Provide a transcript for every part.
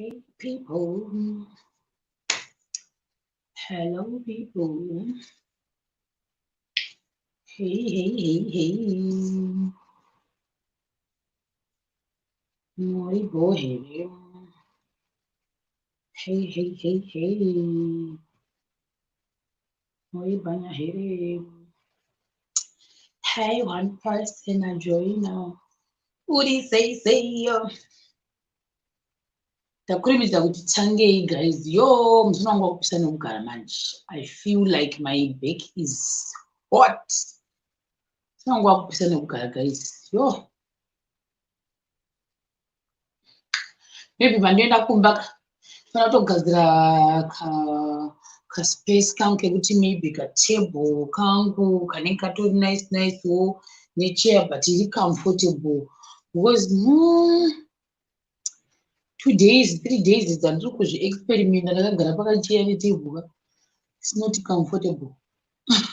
Hey people. Hello people. Hey, hey, hey, hey. Muri bho here. Hey, hey, hey, hey. Muri banya here. Hey, one person I join now. Uri sei sei yo. Takurumidza kuti tangei guys. Yo, musana wangu wakupisa nekugara manje. I feel like my back is hot. Musana wangu wakupisa nekugara guys. Yo. Maybe pandoenda kumba fanira kutogadzira ka kaspace kangu kekuti maybe katable kangu kanenge katori nice nice wo nechair but iri comfortable because 2 days, 3 days dzandiri kuzviexperimenta ndakagara pakacheya netable ka, it's not comfortable.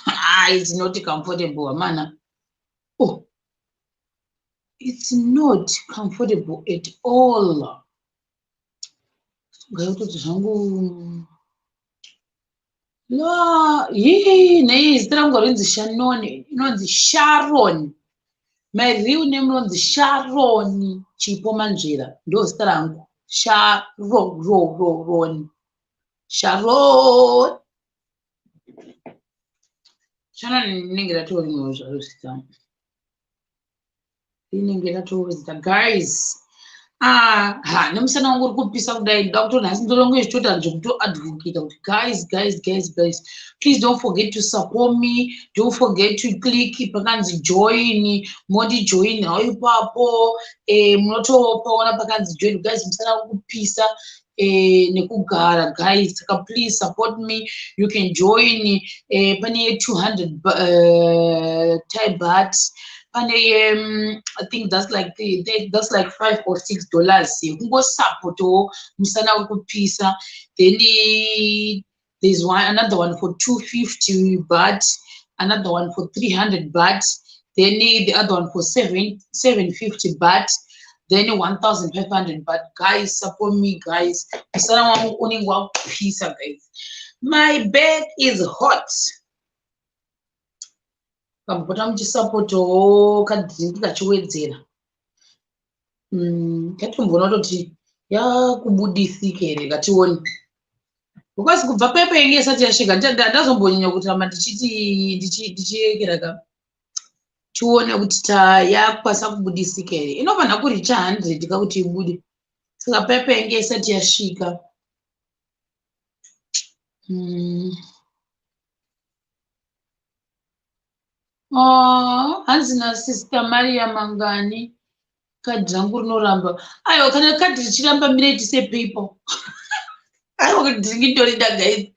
Ah, it's not comfortable, amana. Oh, it's not comfortable at all. Ngaitoti zvangu la yii nei zita rangu rinzi Shannon, inonzi Sharon. My real name inonzi Sharon Chipo Manzvera, ndo zita rangu. Sharon, Sharon, Shannon rinenge ratorimwewo zvaro zita, rinenge ratova zita guys. Ah, ha, nemusana wangu uri kupisa kudai, ndoda kuto nhasi ndoronge zvichitoita zvekutoadvocata kuti guys, guys, guys, guys, please don't forget to support me. Don't forget to click pakanzi join, mondijoinawo ipapo. Munotopaona pakanzi join guys. Musana uri kupisa nekugara guys, saka please support me. You can join. Pane 200 Thai baht, pane I think that's like $5 or $6 yekungosapotawo musana wekupisa. Then there's one another one for 250 baht, another one for 300 baht, then the other one for 750 baht, then 1500 baht. Guys, support me guys, musana wangu unenge wakupisa guys. My back is hot. Kambopota muchisapotawo kadrink kachiwedzera. Katomboona kutoti yakubudisika here, ngatione, because kubva pepe inge isati yasvika ndazombonyanya kuramba ndichiti ndichiyekera ka, tione kuti yakukwanisa kubudisika here. Inofanira kuricha 100 kakuti ibude, saka pepe inge isati yasvika. Oh, hanzi nasister Maria Mangani, kadhi rangu rinoramba. Aiwa, kana kadhi richiramba, mirei tise PayPal. Aiwa, drink ndorida guys,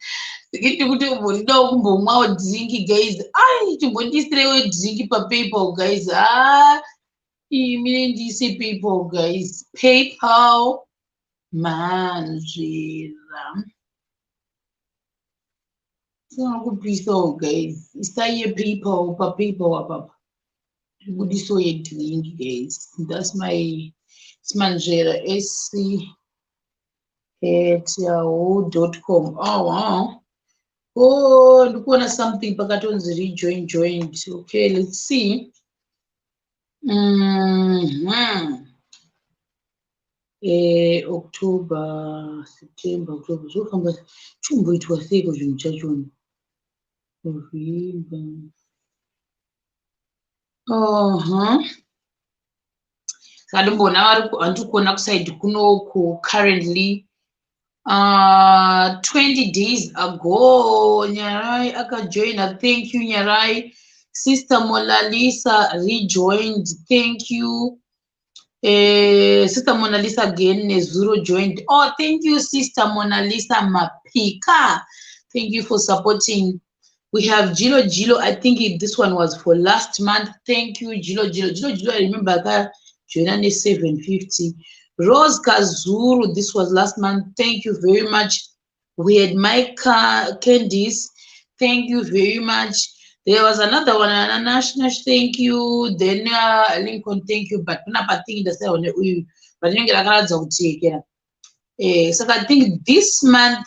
drink kuti umboridawo kumbomwawo drink guys. Ai, chimbondisireiwo drink paPayPal guys. Ha, mirei ndiise PayPal guys, PayPal Manzvera. Sina kupisawo guys, isaiye PayPal, paPayPal apapa ibudiso yedrink guys. That's my Manzvera sc@yahoo.com. Oh wow, oh, ndikuona something pakatonzi rejoin, joined. Okay, let's see. October, September, October, zvofamba chimboitwa seiko zvinhu chachona? November, uh-huh. Saka ndimboona vandiri kuona kuside kunoku currently. 20 days ago Nyarai akajoina, thank you Nyarai. Sister Monalisa rejoined, thank you. Sister Mona Lisa again nezuro joined. Oh, thank you, Sister Mona Lisa Mapika, thank you for supporting. We have Jilo Jilo. I think this one was for last month. Thank you, Jilo Jilo. Jilo Jilo, I remember akajoina ne750. Rose Kazuru, this was last month, thank you very much. We had Mike Candice, thank you very much. There was another one, Nash Nash, thank you. Then Lincoln, thank you. But panapa thing ndasaone uyu, but rinenge rakaratidza kuteekera. Saka I think this month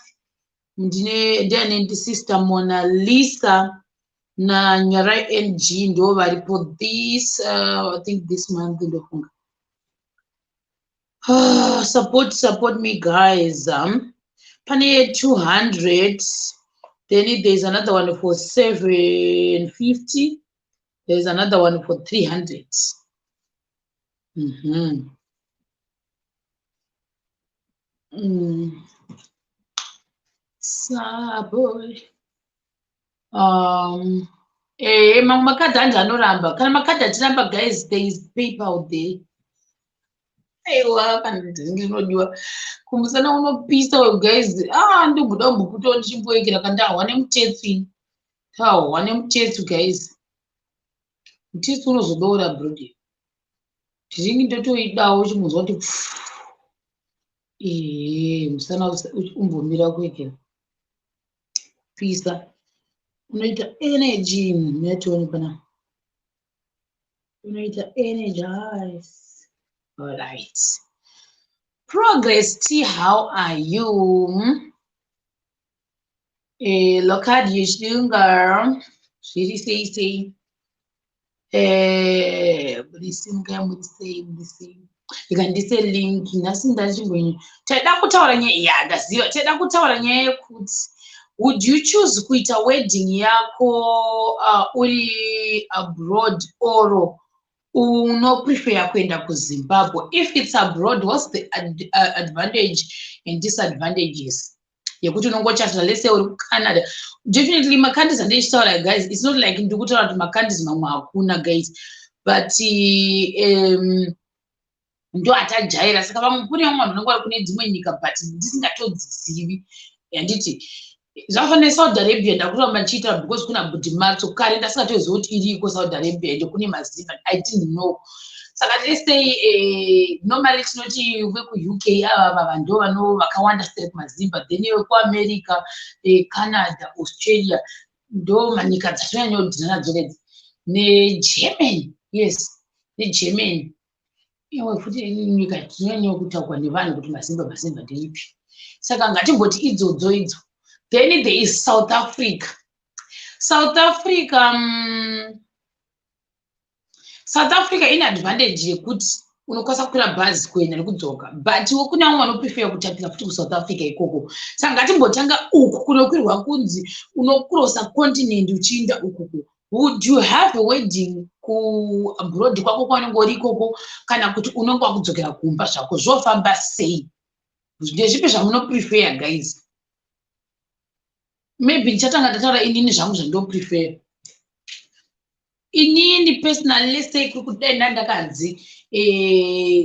ndine ndiane Sister Mona Lisa naNyarai NG, ndo varipo this I think this month, ndofunga. Support me, guys. Pane 200, then there's another one for 750, there's another one for 300. Support. Mamwe makadhi anzi anoramba. Kana makadhi achiramba, guys, there is PayPal there. Aiwa, kana dzingi rinodiwa kumusana unopisa uyu, guys. Ah, ndobuda mbukuto ndichimboekera kandahwa nemutetsi, tahwa nemutetsi, guys. Mutetsi unozodoora brudi. Dhiringi ndotoidawo, chimunzwa kuti ee, musana umbomira kuekera pisa, unoita energy. Netione pana unoita energize. Alright, Progress T, how are you? Lokad Yishunga, zviri sei sei? Muri simukai, muri sei, muri sei? Ndikandise link nhasi. Ndachimboini taida kutaura nyaya ya ndaziva, taida kutaura nyaya yekuti would you choose kuita wedding yako uri abroad or unoprefer kuenda kuZimbabwe? If it's abroad, what's the advantage and disadvantages yekuti unongochatira? Let's say uri kuCanada. Definitely macountries andichitaura, guys, it's not like ndiri kutaura kuti macountries mamwe hakuna, guys, but ndo atajaira. Saka vamwe, kune vamwe vanhu vanenge vari kune dzimwe nyika but ndisingatodzizivi, handiti? Zvakafanana neSaudi Arabia, ndakuramba ndichiita because kuna Budimatso. Kare ndasingatozivi kuti iriko Saudi Arabia, ende kune maziva, I didn't know. Saka let's say normally tinoti vekuUK ava vava ndo vano vakawanda sere kumazimba, then vekuAmerica, Canada, Australia, ndo manyika dzatonyanya nadzo idzi, neGermany, yes, neGermany. Iwe futi nyika tinonyanya kutaurwa nevanhu kuti mazimba, mazimba ndeipi? Saka ngatimboti idzodzo idzo. Then there is South Africa. South Africa, South Africa ine advantage yekuti unokwanisa kukwira bhazi kuenda nekudzoka, but kune vamwe vanoprefer kutapira futi kuSouth Africa ikoko. Saka ngatimbotanga uku kunokwirwa, kunzi unocrossa continent uchiinda ukuku. Would you have a wedding kuabroad kwako kwaunenge uri ikoko, kana kuti unonge wakudzokera kumba zvako? Zvofamba sei? Ndezvipi zvamunoprefer, guys? Maybe ndichatanga ndataura inini zvangu zvandoprefer. Inini personally, let's say kuri kudai ndandakanzi,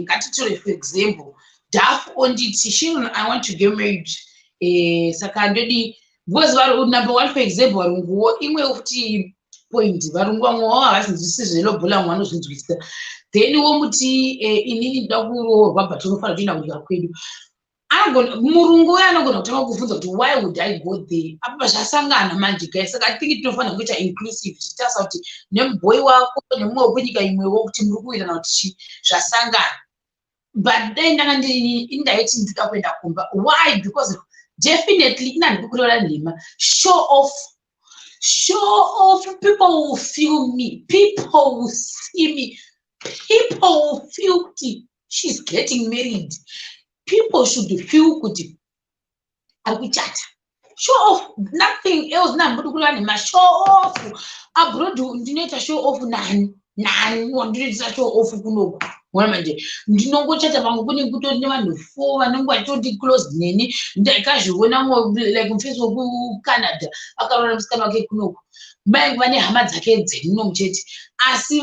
ngatitore for example, Daf onditi, "Sharon, I want to get married." Saka ndodi because number one, for example, varunguwo, imwe futi point, varungu vamwe wavo havazinzwisisi zvelobola, vamwe vanozvinzwisisa. Then womuti, "Inini ndoda kuroorwa, but unofanira kutoenda kunyika kwedu." Murungu uyo anogona kutanga kubvunza kuti, "Why would I go there?" Apa zvasangana manje, guys. Saka I think tinofanira kuita inclusive, tichitarisa kuti nemubhoi wako nemumwe wekunyika imwewo, kuti muri kuwirirana kuti chii zvasangana. But dai ndanga ndini, indaiti ndinoda kuenda kumba. Why? Because definitely ina handidi kureva nhema, show off, show off. People will feel me, people will see me, people will feel kuti she's getting married. People should feel kuti ari kuchata. Show off, nothing else. Nambudi kureva nhema, show off. Abroad ndinoita show off nani? Nani wandinoitisa show off kunoku? Mona manje ndinongochata, pamwe kune kutori nevanhu four vanenge vachitoti close neni. Ndakazviona like mufesi wekuCanada akaroora musikana wake kunoku, mai vane hama dzake dzemunomu chete, asi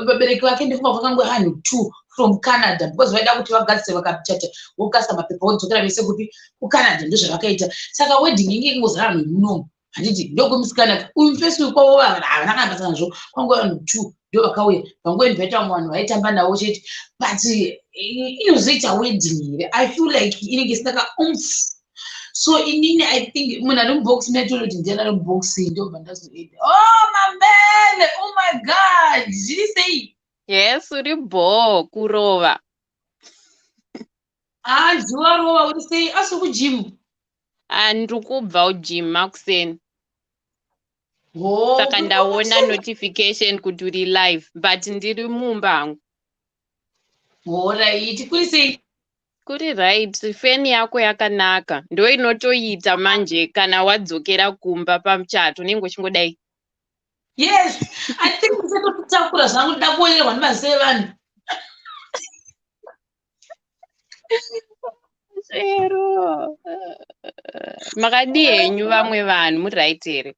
vabereki vake ndofunga vakange vanhu two from Canada, because vaida kuti vagadzise, vakachata vokasa mapepa, vodzokera vese kupi? KuCanada. Ndozvavakaita. Saka wedding inge ingozara vanhu vemunomu, handiti? Ndokumusikanak uyu mufesi wekwavo havana kana basa nazvo, kwangova vanhu two ndo vakauya, vangoinvita vamwe vanhu vaitamba navo chete. But inozoita wedding here? I feel like inenge isina kaumf. So inini I think munhu ari mubox metoro kuti ndiani ari mubox, ndobva ndazoenda. Oh, Mambele, oh my God, zviri sei? Yes, uri bho kurova. Hanzi warova, uri sei? Asi kugym? Ah, ndiri kubva kugym makuseni. Ho. Saka ndaona notification kuti uri live, but ndiri mumba hangu. Alright, kuri sei? Kuri right. Feni yako yakanaka, ndo inotoita manje kana wadzokera kumba pamuchato unenge uchingodai. Yes, I think ndisatotakura zvangu, ndida kuonerwa nemaziso evanhu. Shero, makadii henyu vamwe vanhu, muri right here?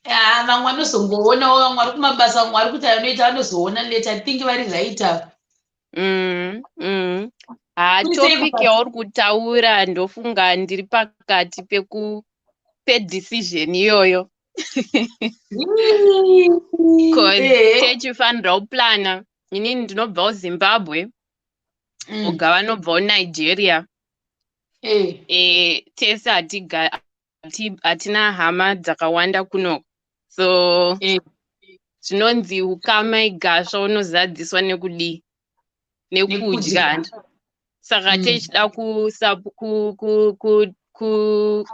Ah, vamwe vanozongoonawo, vamwe vari kumabasa, vamwe vari kuti anoita vanozoona later. I think vari right ava. Ha, topic yauri kutaura ndofunga ndiri pakati peku pedecision iyoyo, cause techifanira kuplana. Inini ndinobva kuZimbabwe, oga vanobva kuNigeria. Tese hatina hama dzakawanda kunoko, so zvinonzi ukama igasva unozadziswa nekudii? Nekudya. Saka techida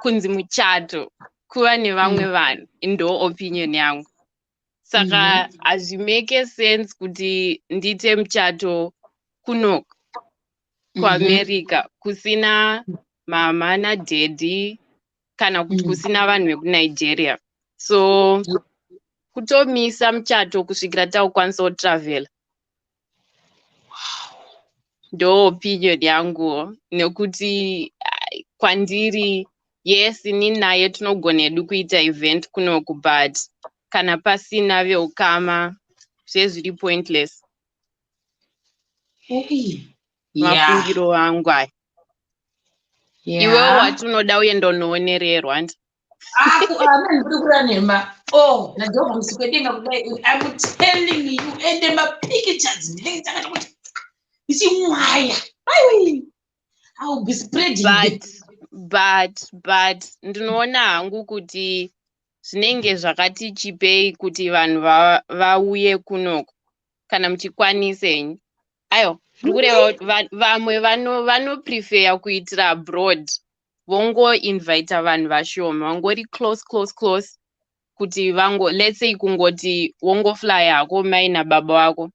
kunzi muchato kuva nevamwe vanhu, ndo opinion yangu. Saka hazvimake sense kuti ndiite muchato kunoko kuAmerica kusina mama nadaddy kana kuti kusina vanhu vekuNigeria. So kutomisa muchato kusvikira takukwanisa kutravhela, ndo opinion yangu, nekuti kwandiri, yes, ini naye tinogona hedu kuita event kunoku, but kana pasina veukama zvezviri pointless. Hey. Mafungiro angu aya. Iwewo wati unoda uenda unoonererwa, andi? Ndiri kureva nhema? Oh, naJehovha musiki wedenga kudai, I'm telling you, ende mapictures ndinenge ndakati kuti ndichimwaya. Aiwe, I will be spreading. But ndinoona hangu kuti zvinenge zvakati chipei kuti vanhu vauye kunoko kana muchikwanisa henyu. Aiwa, ndiri kureva kuti vamwe vanoprefera kuitira abroad, vongoinvita vanhu vashoma vangori close, close, close, kuti vango, let's say, kungoti wongofly hako mai nababa vako,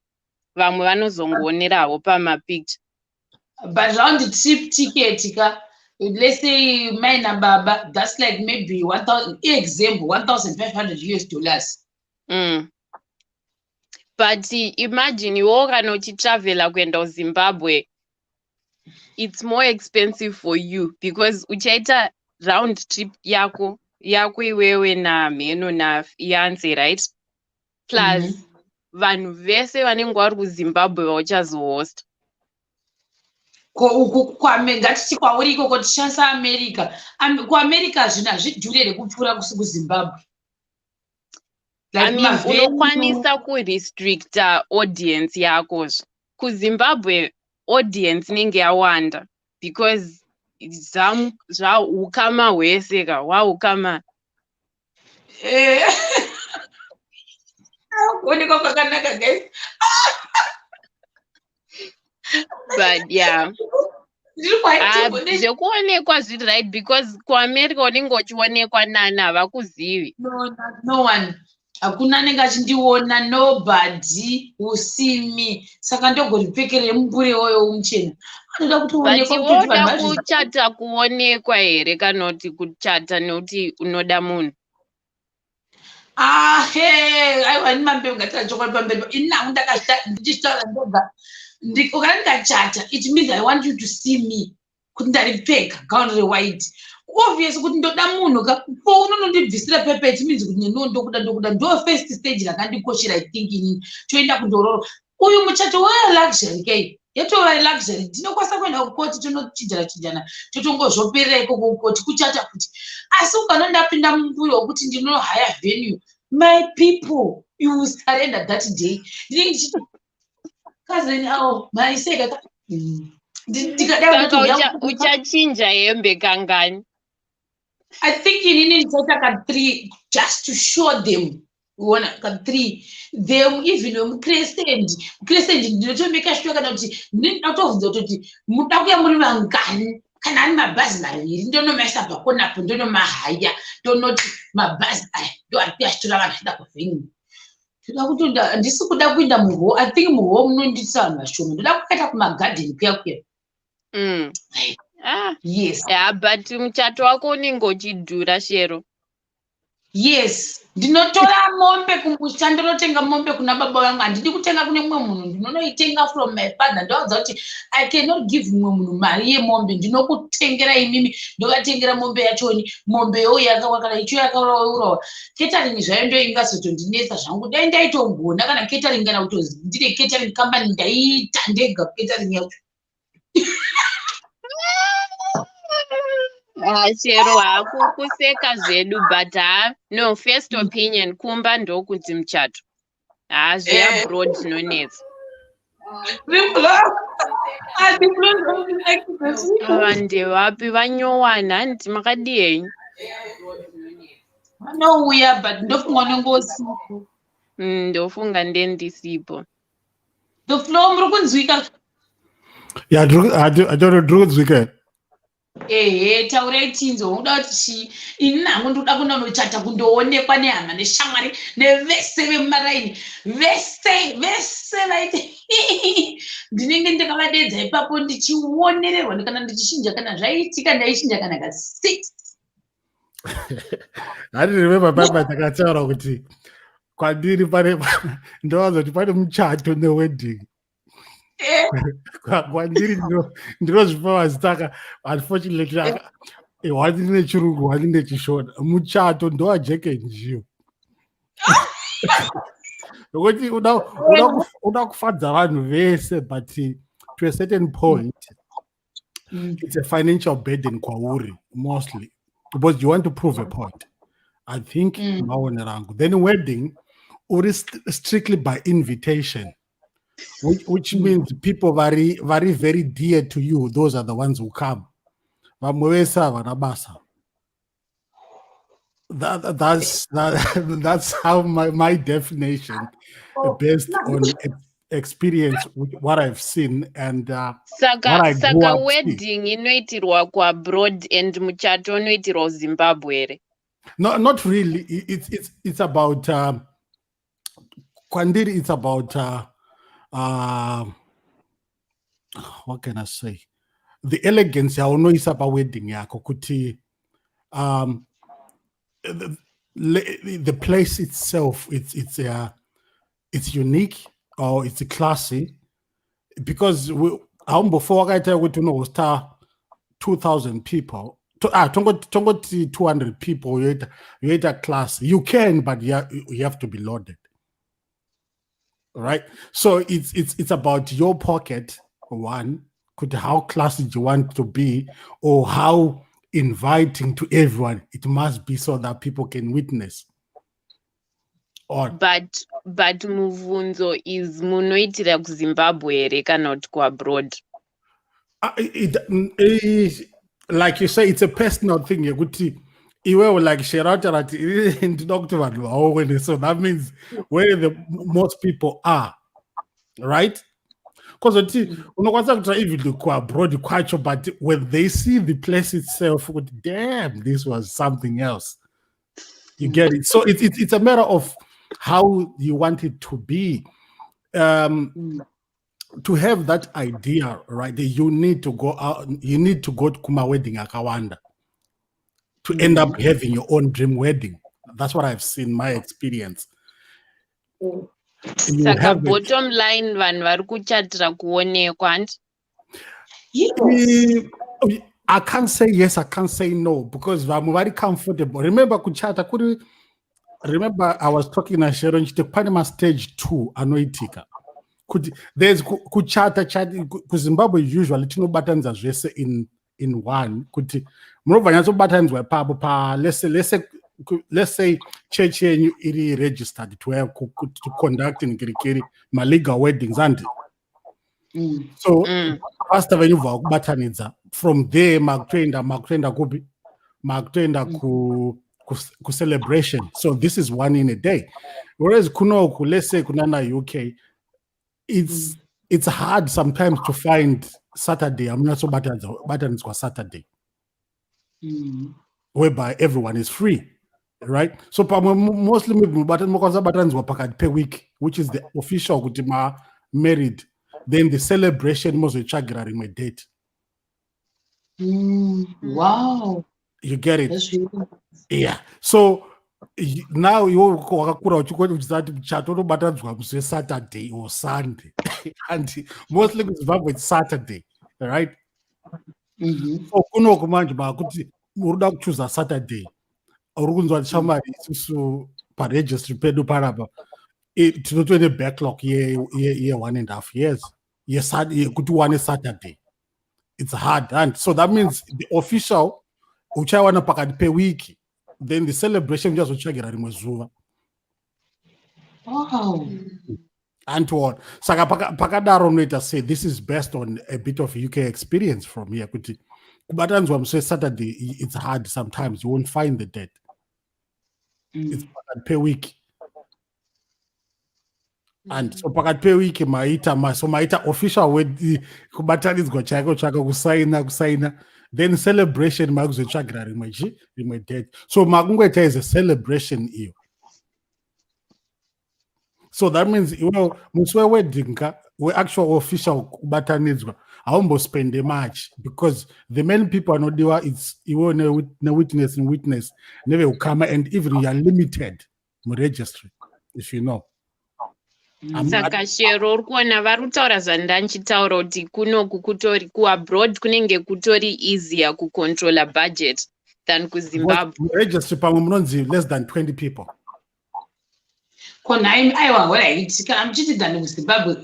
vamwe vanozongoonerawo pamapicture. But round trip ticket ka, let's say mai nababa, that's like maybe 1000, example, US$1500. But imagine iwewo kana uchitravhela kuenda kuZimbabwe, it's more expensive for you because uchaita round trip yako iwewe namheno nafiance, right? Plus vanhu vese vanenge vari kuZimbabwe vauchazohosta. Ko uku ngatiti kwauri ikoko, tichishandisa America. KuAmerica zvinhu hazvidhuri here kupfuura kuZimbabwe? I mean, unokwanisa kurestricta audience yakozvo. KuZimbabwe audience inenge yawanda because zvaukama hwese ka, hwaukama. Kuonekwa kwakanaka, guys. But yeah. Ah, zvekuonekwa zviri right because kuAmerica unenge uchionekwa nani? Havakuzivi. No, no one, hakuna anenge achindiona. Nobody will see me, saka ndogoripfekere mumbure iwoyo muchena anoda kutoonekwa. But woda kuchata kuonekwa here kana kuti kuchata nekuti unoda munhu? Ahe, aiwa, ini mamberi, ngatira chokwadi pamberi, ini nangu ndichitaura ndoga, ukana ndikachata, it means I want you to see me kuti ndaripfeka gown rewhite. Obvious kuti ndoda munhu ka, ko unonondibvisira pepe, it means kuti neniwo ndokuda, ndokuda. Ndo first stage rakandikoshera, I think. Inini toenda kundororo, uyu muchato weluxury kei, yatova luxury. Ndinokwanisa kuenda kukoti, tonochinjana chinjana, totongozvoperera ikoko kukoti, kuchata futi. Asi ukana ndapinda mumbuyo wekuti ndinohaya venue, my people, you will surrender that day. Ndinenge ndichiti cousin avo maiseka. Ndikada Uchachinja hembe kangani? I think inini ndichaita ka three just to show them. Ona ka 3 them, even wemuCrescent, muCrescent ndinotomeka sure kana kuti ndinoda kutovhunza kutoti muda kuya muri vangani. Kana ari mabhazi 2, ndonomaisa pakonapo, ndonomahaya, ndonoti mabhazi aya ndo ari kuya achitora vanhu achida kuvenue. Ndoda kutoenda, handisi kuda kuenda muhall. I think muhall munonditisa vanhu vashoma. Ndoda kukaita kumagadheni kuya kuya. Ah, Yes. Yeah, but muchato wako unenge uchidhura, Shero. Yes, ndinotora mombe kumusha, ndinotenga mombe kuna baba vangu. Handidi kutenga kune mumwe munhu, ndinonoitenga from my father. Ndovaudza kuti I cannot give mumwe munhu mari yemombe, ndinokutengera imimi. Ndovatengera mombe yachoni, mombe youya kana icho yakaurawa. Catering zvayo ndo ingazotondinetsa zvangu. Dai ndaitogona kana catering, kana kuti ndine catering company, ndaiita ndega catering yacho. Ah, Shero, haku kuseka zvedu, but ha, no, first opinion, kumba ndokunzi muchato. Ha, zveabroad zvinonetsa. Ava ndevapi vanyowana? Handiti makadii henyu? Vanouya, but ndofunga unenge usipo. Ndofunga ndendisipo. The flow, muri kunzwika? Ya, ndiri kunzwika. Ehe, taurai tinzo. Unoda kuti chii? Ini nangu ndoda kundonochata, kundoonekwa nehama neshamwari nevese vemumaraini, vese vese vaite. Ndinenge ndakavadedza ipapo, ndichionererwa kana ndichishinja. Kana zvaiitika, ndaichinja kana ka6. Handi remember papa takataura kuti kwandiri pane, ndowanza kuti pane muchato newedding. Kwandiri ndinozvipa mazita aka, unfortunately one nechirungu, one nechishona. Muchato ndowaJack and Jill, nokuti uda kufadza vanhu vese, but to a certain point it's a financial burden kwauri, mostly because you want to prove a point, I think. Maonero angu. Then wedding uri strictly by invitation, which means people very very very dear to you, those are the ones who come. Vamwe vese havana basa. That's how my definition based on experience with what I've seen and what Saka I grew saka up seeing. Wedding inoitirwa kuabroad and muchato unoitirwa kuZimbabwe here? No, not really. It's about kwandiri it's about what can I say, the elegance yaunoisa pawedding yako, kuti the place itself, it's unique or it's classy, because haumbofa wakaita kuti unohosta 2000 people to, tongoti 200 people, yoita class. You can, but you have to be loaded, right? So it's about your pocket, one could how classy you want to be or how inviting to everyone it must be so that people can witness or But mubvunzo is, munoitira kuZimbabwe here kana kuti kuabroad? Like you say, it's a personal thing yekuti iwewe, like Shero rati ndinoda kuti vanhu vaone, so that means where the most people are, right? Kozoti unokwanisa kuita even kuabroad kwacho, but when they see the place itself, kuti damn, this was something else, you get it? So it's a matter of how you want it to be. To have that idea, right, you need to go out, you need to go to kuma wedding akawanda to end up having your own dream wedding. That's what I've seen, my experience. You Saka have it. bottom line, vanhu vari kuchatira kuonekwa, handi? Yes. I can't say yes, I can't say no, because vamwe vari comfortable. Remember kuchata kuri, remember I was talking naShero nchiti pane mastage two anoitika. Kuti there's kuchata chati kuZimbabwe usually tinobatanidza zvese in one, kuti munobva nyatsobatanidzwa ipapo pa let's say church yenyu iri registered to have to conduct in kirikiri malegal weddings, and so pastor venyu bva vakubatanidza. From there makutoenda kupi? Makutoenda ku Kucelebration. So this is one in a day, whereas kunoku, let's say kunana UK, it's hard sometimes to find Saturday amunyatsobatanidzwa Saturday whereby everyone is free, right? So pamwe mostly maybe mokwanisa kubatanidzwa pakati peweek, which is the official kuti ma-married, then the celebration mozoitsvagira rimwe date. You get it? That's really nice. Yeah, so now iwe wakakura uchiziva kuti muchato unobatanidzwa musi weSaturday or Sunday, and mostly kuZimbabwe it's Saturday, right? So kunoku manje makuti uri kuda kuchuza Saturday, uri kunzwa kuti shamwari, isusu paregistry pedu panapa tinotove nebacklog ye 1.5 years yekuti uwane Saturday. It's hard, and so that means the official uchaiwana pakati pewiki, then the celebration uchazotsvagira rimwe zuva. Antoona saka pakadaro unoita sei? This is based on a bit of UK experience from here, kuti kubatanidzwa musi weSaturday, it's hard. Sometimes you won't find the date. It's pakati pewiki, and so pakati pewiki maita so maita official kubatanidzwa chaiko chaiko, kusaina, then celebration makuzotsvagira rimwe chi rimwe date. So makungoita is a celebration iyo. So that means iwe musi wewedding ka, weactual official kubatanidzwa, haumbospende much because the main people anodiwa, it's iwe newitness and witness neveukama, and even you are limited muregistry, if you know. Saka Shero, uri kuona vari kutaura zvandanchitaura kuti kunoku kutori kuabroad kunenge kutori easier kucontrola budget than kuZimbabwe. Muregistry pamwe munonzi less than 20 people. Ko nhai, aiwa, alright, kana muchiti than kuZimbabwe,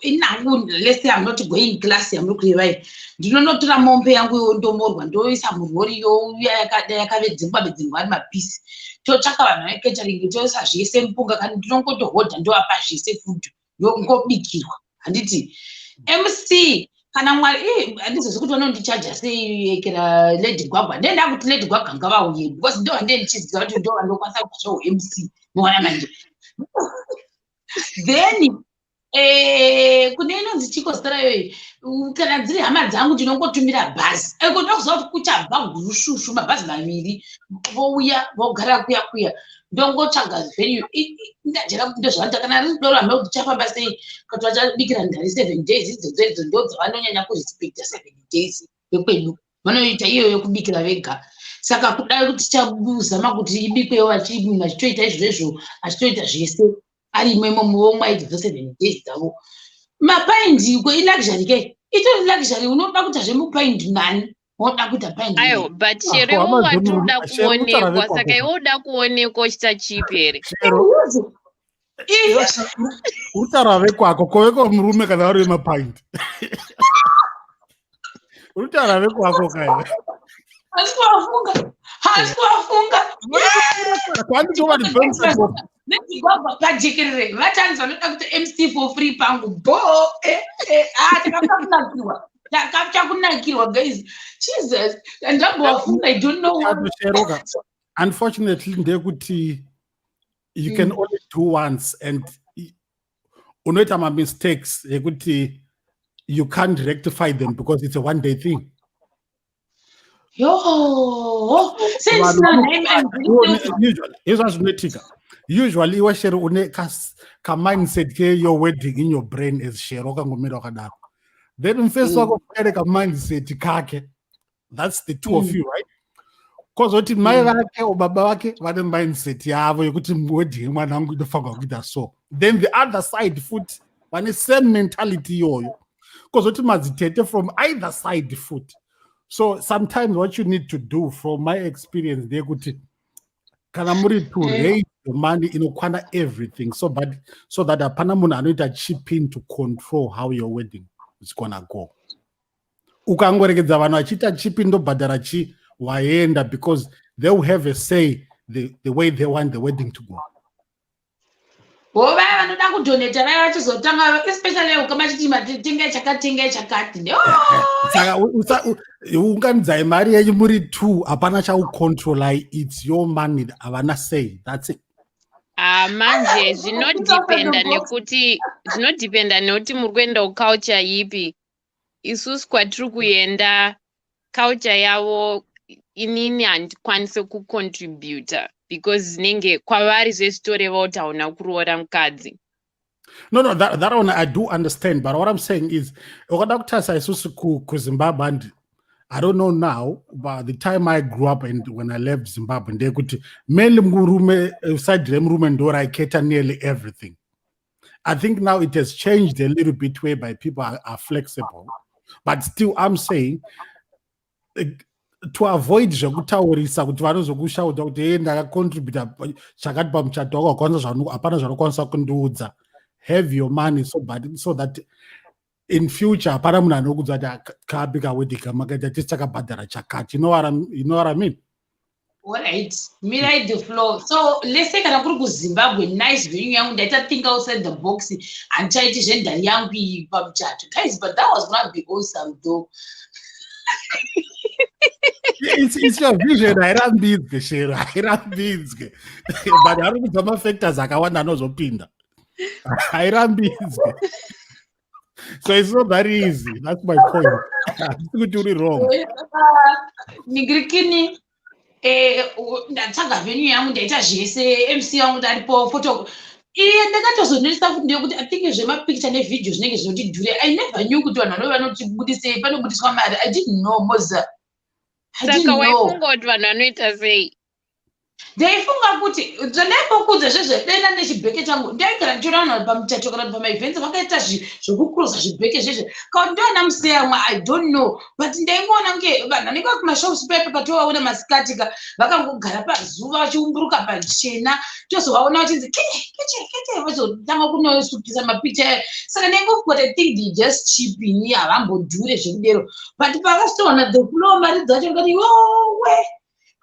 inangu, let's say I'm not going class yamuri kurevai, ndinonotora mombe yangu yondomorwa, ndoisa murori, youya yakavedzengwa vedzengwa ari mapisi, totsvaka vanhu vecatering, toisa zvese mupunga, kana ndinongotohodha, ndovapa zvese, food ndongobikirwa, handiti? MC kana Mwari, handizozi kuti vanondichaja sei kera Lady Gwagwa. Ndenda kuti Lady Gwagwa ngavauye because ndo vandee ndichiziva kuti ndo vandokwanisa kuita zvehu MC, moona manje. Then kune inonzi chiko zita rayoyi, kana dziri hama dzangu ndinongotumira bhazi eko, ndokuziva kuti kuchabva gurushushu, mabhazi maviri, vouya vogara kuya kuya, ndongotsvaga venue. Ndajera kuti ndozvavanoita. Kana riri doro, hambe kuti chafamba sei, kuti vachabikira ndari 7 days idzodzo, idzo ndo dzavanonyanya kurespekta, 7 days vekwedu vanoita iyoyo kubikira vega. Saka kudai kuti tichazama kuti ibikwewo, munhu achitoita izvozvo, achitoita zvese arimo imomo, vomwa idzodzo 7 days dzavo. Mapaindi ko iluxury ke, itori luxury. Unoda kuita zvemupaindi nani, woda kuita paindi? Aiwa, but Shero, iwo watoda kuonekwa, saka iwe uda kuonekwa uchiita chipi here? Utaura vekwako koveko murume kana vari vemapaindi, uritaura vekwako kai. Hasi kuvafunga, hasi kuvafunga. Nedzigwagwa pajekerere vatanzi vanoda kuti MC for free pangu bo. Takapfa kunakirwa, takapfa kunakirwa, guys. Jesus, ndambovafunga, I don't know. Sheroka, unfortunately ndeyekuti you can only do once, and unoita mamistakes ekuti you can't rectify them because it's a one day thing. Yo. Izva zvinoitika usually, iwe Shero une kamindset keyour wedding in your brain as Shero, wakangomira wakadaro, then mufesi wako aine kamindset kake. That's the two of you, right? Kozoti mai vake o baba vake vane mindset yavo yekuti wedding yemwana wangu inofanirwa kuita so. Then the other side futi vane same mentality iyoyo. Kozoti madzitete from either side futi. So sometimes what you need to do, from my experience, ndeyekuti kana muri to raise the money inokwana everything, so, but so that hapana munhu anoita chip in to control how your wedding is gonna go. Ukangorekedza vanhu vachiita chip in, ndobhadhara chi, waenda, because they will have a say the way they want the wedding to go. Ho, vaya vanoda kudonata vaya vachizotanga, especially ukama chiti matengai chakati, tengai chakati. Saka unganidzai mari yenyu muri two, hapana chaucontrolai. It's your money, havana say. That's it. Ah, manje zvinodhipenda nekuti, zvinodhipenda nekuti muri kuenda kuculture ipi. Isusu kwatiri kuenda, culture yavo, inini handikwanise kucontributa because zvinenge kwavari zvezvitoreva kuti hauna kuroora mukadzi. No, that one I do understand, but what I'm saying is, ukada kutarisa isusu kuZimbabwe, and I don't know now, but the time I grew up and when I left Zimbabwe, ndeyekuti mainly murume, side remurume ndo raiketa nearly everything. I think now it has changed a little bit, whereby people are flexible, but still I'm saying, to avoid zvekutaurisa kuti vanozokushauta kuti, "Hey, ndakacontributa chakati pamuchato wako, wakwanisa, hapana zvanokwanisa kundiudza." Have your money so that in future hapana munhu anokudza kuti kapi kawedding kamakaita, tisi takabhadhara chakati. You know what I mean? Alright, mirai, the floor. So let's say kana kuri kuZimbabwe, nice venue yangu, ndaita think outside the box, handichaiti zvendari yangu iyi pamuchato. Guys, but that was gonna be awesome though. It's your vision, hairambidzwe, Shero, hairambidzwe, but hari kubva mafactors akawanda anozopinda. Hairambidzwe, so it's not that easy. That's my point. Handisi kuti uri wrong. Ningirikini, ndatsvaga venue yangu, ndaita zvese, MC yangu ndaripo, photo iye ndakatozonetsa futi ndeyekuti I think zvemapicture nevideo zvinenge zvinoti dhure. I never knew kuti vanhu vanove vanotibudisei, panobudiswa mari. I didn't know, Moza. Saka waifunga kuti vanhu vanoita sei? Ndaifunga kuti zvandaimbokuudza zvezve, dena nechibheke changu ndaigara ndichiona vanhu pamuchato kana kuti pamaevents vakaita zvekukurosa zvibheke zvezve, kana kuti ndoana museyamwa, I don't know, but ndaingoona kunge vanhu vanenge vari kumashops pepe patovaona masikatika vakangogara pazuva vachiumburuka pachena, tozovaona vachinzi kete kete kete, vazotanga kunosukisa mapicha. Saka ndaingofunga kuti I think they just cheap, ini havambodhure zvekudero, but pakasitoona the flow, mari dzacho, ndikati, "Yowe,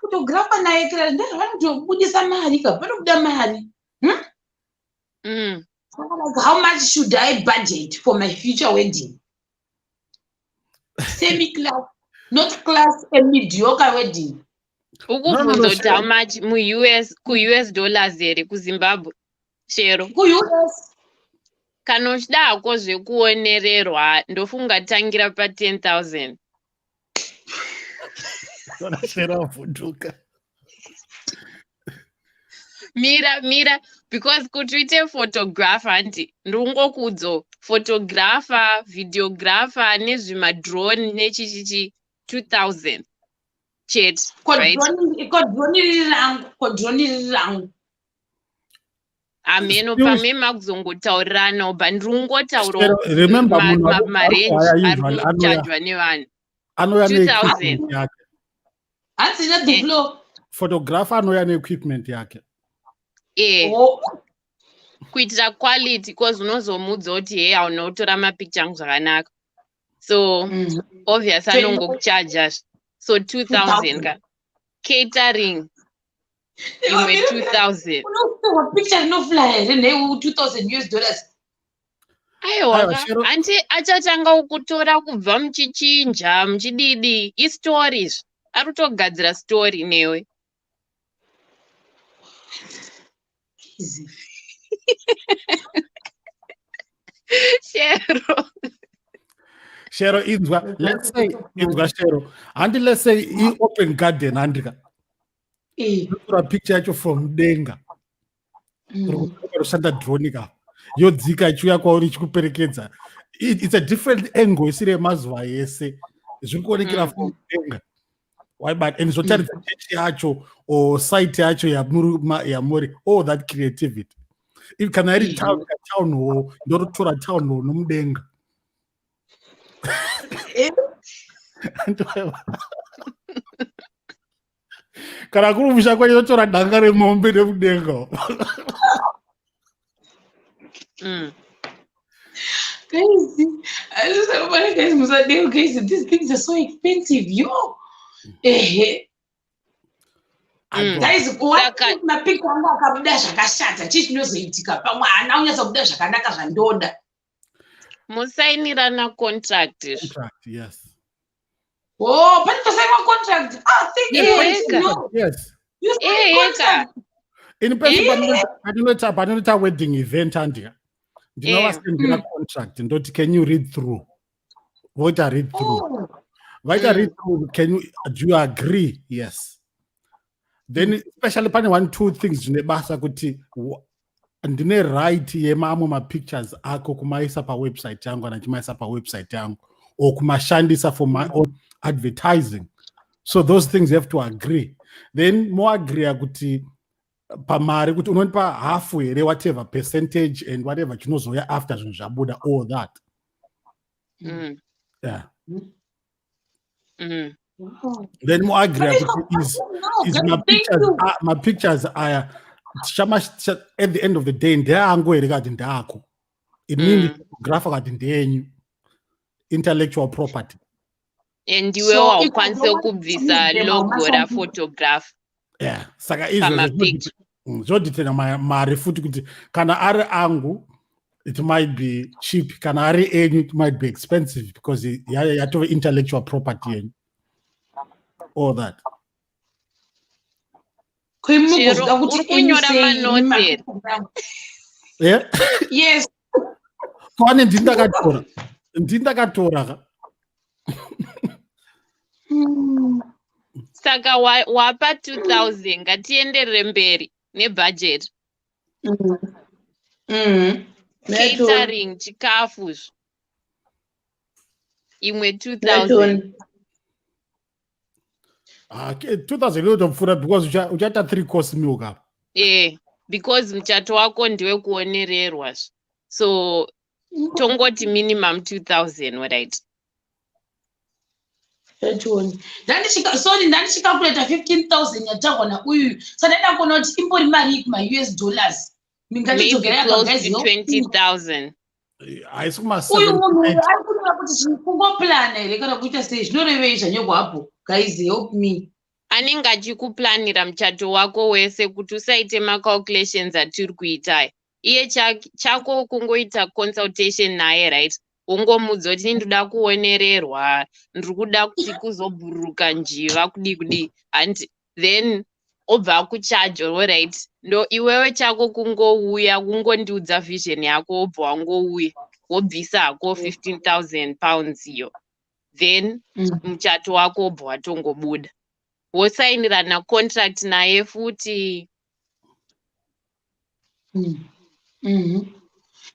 photographer naye kira vanotobudisa mari ka, panobuda mari." Mm. Like, how much should I budget for my future wedding? Semi class, not class, a mediocre wedding. Ukubvunza kuti how much muUS, kuUS dollars here, kuZimbabwe, Shero? KuUS. Kana uchida hako zvekuonererwa, ndofunga tangira pa10 000. Shero avhunduka. Mira, mira, because kuti uite photographer, handi ndingokudzo photographer, videographer nezvimadrone nechichichi, 2000 chete, right? Kodrone riri rangu, kodrone riri rangu. Hameno, pamwe makuzongotauriranawo, but ndiri kungotaurawo Remember, munhu marange ari kuchajwa nevanhu. Anouya 2000. neequipment yake. Hanzi the floor. Photographer anouya neequipment yake. Oh. Kuitira quality, cause unozomudza kuti, "Hey, hauna kutora mapicha angu zvakanaka," so obvious anongokuchaja. So 2000 ka, catering imwe 2000. Unotorwa picture rinofly here ne 2000 US dollars? Aiwa. Aiwa, Shero. Anti achatanga kutora kubva muchichinja muchididi, istories, ari kutogadzira story newe. Easy. Shero. Shero, inzwa, let's say, inzwa Shero, handi, let's say i-open garden, handika? Tora picture yacho from denga. Roshanda drone ka, yodzika ichiuya kwauri ichikuperekedza. It's a different angle isiri yemazuva ese, zviri kuonekera from denga, waibata, and zvotaridza chechi yacho or site yacho yamuri, all that creativity. If kana iri town, town hall, ndorotora town hall nomudenga. Kana kuri musha kwacho, yotora danga remombe nemudenga. Guys, I just, guys, musadeo, guys, these things are so expensive, yo. Ehe. Guys, mapicture angu akabuda zvakashata, chii chinozoitika? Pamwe haana kunyatsa kubuda zvakanaka zvandoda. Musainirana contract. Contract, yes. Oh, pane pasainwa contract? Ah, thank you. No. Yes. You sign contract. In person, patinoita wedding event, andika ndinovasendera contract, ndoti, "Can you read through?" Voita read through. Vaita read through, can you do you agree? Yes. Then especially pane one two things zvine basa kuti ndine right yemamwe mapictures ako kumaisa pawebsite yangu kana chimaisa pawebsite yangu or kumashandisa for my own advertising. So those things you have to agree. Then moagreea kuti pamari kuti unonipa hafu here, whatever percentage and whatever chinozouya after zvinhu zvabuda, all that. Yeah. Then moagreea kuti is mapictures aya at the end of the day ndeangu here kati ndeako inini photographer kati ndeyenyu, intellectual property. And iwe haukwanise kubvisa logo raphotograph. Yeah, saka izvo zvodetena mari futi kuti kana ari angu it might be cheap, kana ari enyu it might be expensive because yatove intellectual property yenyu, all that. Uri kunyora manotes here? Yeah. Yes. Kwane ndindakatora, ndindakatora ka. Saka wapa 2000, ngatienderere mberi nebudget. Catering, chikafu, imwe 2000. Ah, 2000 inotopfuura because uchaita three course meal kapa. Eh, because muchato wako ndewekuonererwa, so tongoti minimum 2000, right? Yachoni sorry, ndandichicalculata 15,000 yataurwa nauyu, saka ndaida kuona kuti imbori mari kuma-US dollars. Ngatidzokera. 20,000. Haisi kuma. Uyu munhu ari kureva kuti kungoplana here kana kuita sei? Zvinorevei zvanyorwa apo? Guys, help me. Anenge achikuplanira muchato wako wese kuti usaite macalculations atiri kuitai. Iye chako kungoita consultation naye, right? Wongomudza kuti ndoda kuonererwa, ndiri kuda kuti kuzobhururuka njiva, kudii kudii, and then obva akuchaja. Alright, ndo iwewe chako kungouya kungondiudza vision yako, wobva wangouya wobvisa hako £15,000 iyo, then muchato wako wobva watongobuda, wosainirana contract naye futi.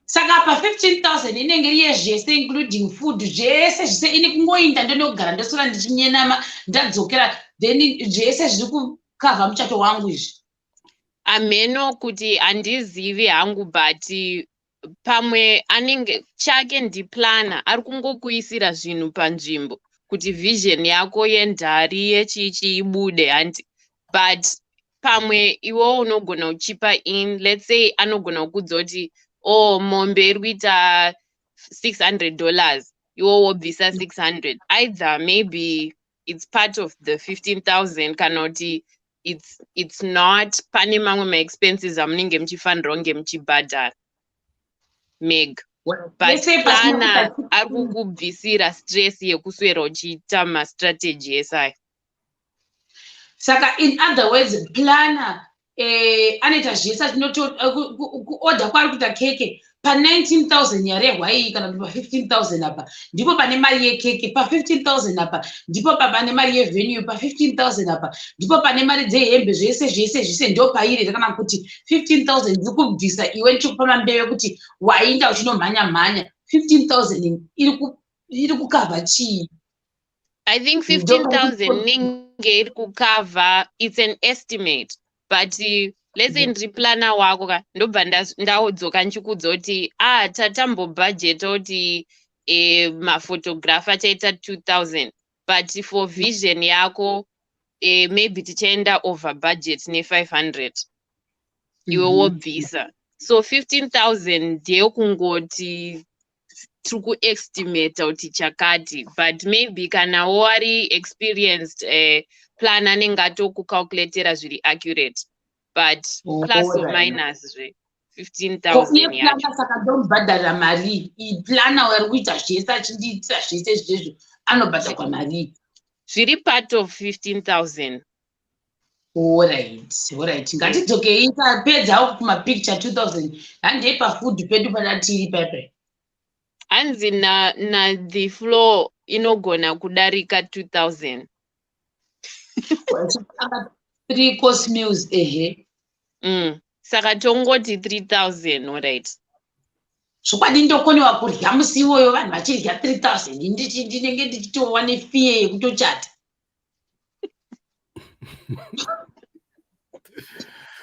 Saka pa 15,000 inenge iri yezvese, including food, zvese zvese. Ini kungoinda ndonogara, ndosora ndichinyenama, ndadzokera, then zvese zviri kucover muchato wangu izvi? Amheno kuti handizivi hangu, but pamwe anenge chake ndiplanner, ari kungokuisira zvinhu panzvimbo kuti vision yako yendari yechichi ibude, handi? But pamwe iwewo unogona kuchipa in, let's say anogona kukudza kuti, oh, mombe iri kuita $600, iwo wobvisa 600. Either maybe it's part of the 15,000 kana kuti it's not, pane mamwe maexpenses amunenge muchifanira kunge muchibhadhara meg, but planner ari kukubvisira stress yekuswera uchiita mastrategy esaya. Saka in other words, planner anoita zvese, achinotoorder kwaari kuita keke pa19,000 yarehwa iyi, kana kuti pa15,000 apa ndipo pane mari yekeke, pa15,000 apa ndipo pane mari yevenue, pa15,000 apa ndipo pane mari dzehembe, zvese zvese zvese ndo pairi? Kana kuti 15,000 ndiri kubvisa iwe ndichikupa mambeve kuti wainda uchinomhanya mhanya, 15,000 iri kucover chii? I think 15,000 inenge iri kucover, it's an estimate, but let's say ndiri planner wako ka, ndobva ndadzoka ndichikudza kuti, ah, tatambobhajeta kuti maphotographer achaita 2000, but for vision yako maybe tichaenda over budget ne500, iwe wobvisa. So 15,000 ndeyekungoti tiri kuestimata kuti chakati, but maybe kana wari experienced. Plan anenge atokucalculatera zviri accurate, but plus or minus zve 15,000 yacho. Saka ndomubhadharira mari planner ari kuita zvese, achindiitira zvese zvezvo, anobhadharwa mari? Zviri part of 15,000. Alright, ngatidzokei tapedza kumapicture 2000. Handei pafood pedu padatiri paipai. Hanzi na the floor inogona kudarika 2000. Three course meals, ehe. Saka tongoti 3000, alright. Zvokwadi ndokonewa kudya musi iwoyo vanhu vachidya 3000? Ndinenge ndichitova nefear yekutochata.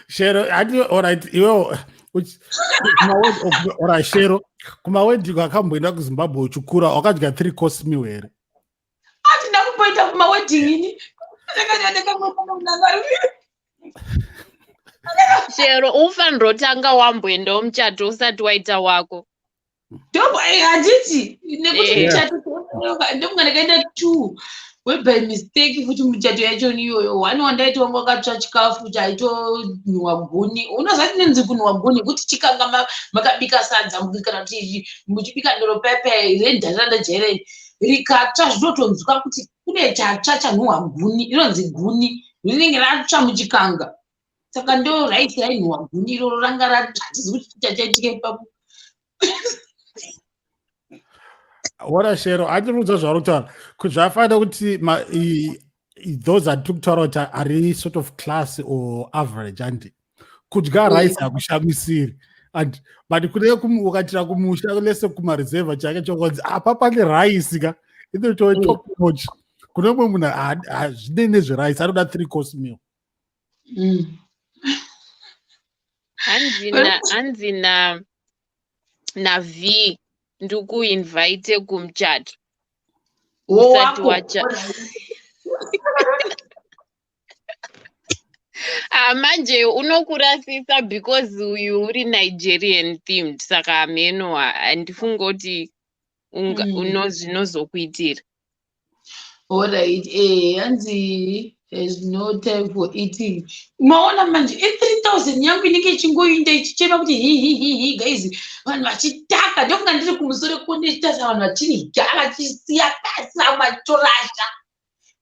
Shero, hati, alright, iwewo, alright, Shero, kumawedding akamboenda kuZimbabwe uchikura, wakadya three course meal here? Handina kumboita kumawedding ini. Shero, ufanira kutanga wamboendawo muchato usati waita wako. Handiti nekuti muchato ndokunga ndakaenda two weby mistake futi. Muchato yacho iyoyo, one wandaiti wanga wakatsva chikafu chaitonhuwa guni. Unoziva tinonzi kunhuwa guni kuti chikanga makabika sadza kana kuti muchibika doro pepe rendharanda jairei, rikatsva zvinotonzwa kuti kune chatsva chanhuhwa guni. Inonzi guni rinenge ratsva muchikanga. Saka ndo raisi rainhuhwa guni iroro ranga ratsva. Hatizi kuti chachaitika ipapo. Wora Shero, handiudza zvauri kutaura kuti zvafanira kuti those atiri kutaura kuti ari sort of class or average, handi kudya rice hakushamisiri. And but kune ukatira kumusha lese kumareserva chake chokonzi apa pane rice ka inoto top notch. Kune umwe munhu hazvinei nezverice, anoda three course meal. Hanzi na V, ndikuinvite kumuchato usati wacha. Ah, manje unokurasisa because uyu uri Nigerian themed, saka hameno, handifungi kuti zvinozokuitira. Alright, hanzi has no time for eating. Maona manje i3000 yangu inenge ichingoinda ichichema kuti hihihihi guys, vanhu vachitaka. Ndokunga ndiri kumusoro kune chitarisa vanhu vachidya, vachisiya pasi, vamwe vachitorasha.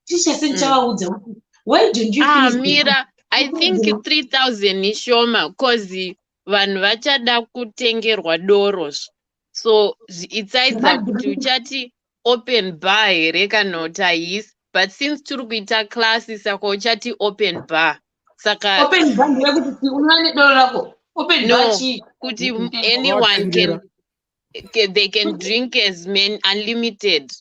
Tichase ndichavaudza kuti why don't you Ah, mira, I think 3000 ishoma cause vanhu vachada kutengerwa doro. So it's either kuti uchati open bar here kana kuti haisi, but since tiri kuita class, saka uchati open bar, saka Open bar ndeyekuti unova nedoro rako? Open No, bar chii? Kuti anyone can, they can drink as many, unlimited.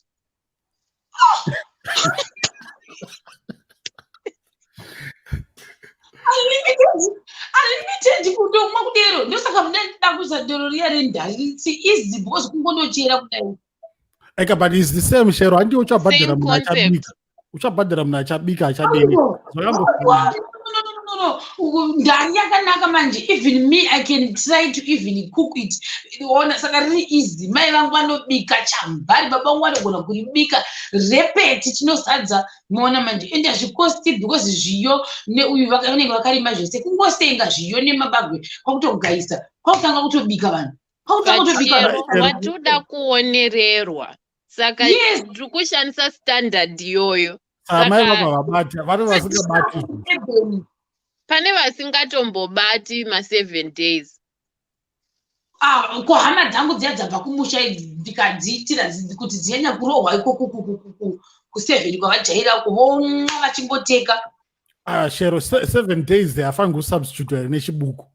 Unlimited, kutomwa kudero. Ndosaka munandida kuisa doro riya rendari. It's easy because kungondochera kudai. Eka, but it's the same, Shero. Handi uchabhadhara munhu achabika, uchabhadhara munhu achabika, achadini. No, ndari yakanaka manje. Even me, I can try to even cook it. Ona, saka riri easy. Mai vangu vanobika chambari, baba vangu vanogona kuribika repeti tinozadza. Maona manje, ende hazvikosti because zviyo neuyu vanenge vakarima zvese. Kungosenga zviyo nemabagwe, kwakutogayisa, kwakutanga kutobika vanhu, kwakutanga kutobika. Watoda kuonererwa, saka tiri kushandisa standard iyoyo. Amai vabva vabata vane vasingabati. Pane vasingatombobati ma7 days. Ah, ko hama dzangu dziya dzabva kumusha ndikadziitira kuti dzinyanya kurohwa ikoko ku7 kwavajaira uko, vomwa vachingoteka. Ah, Shero, 7 days hafangi kusubstitute here nechibuku?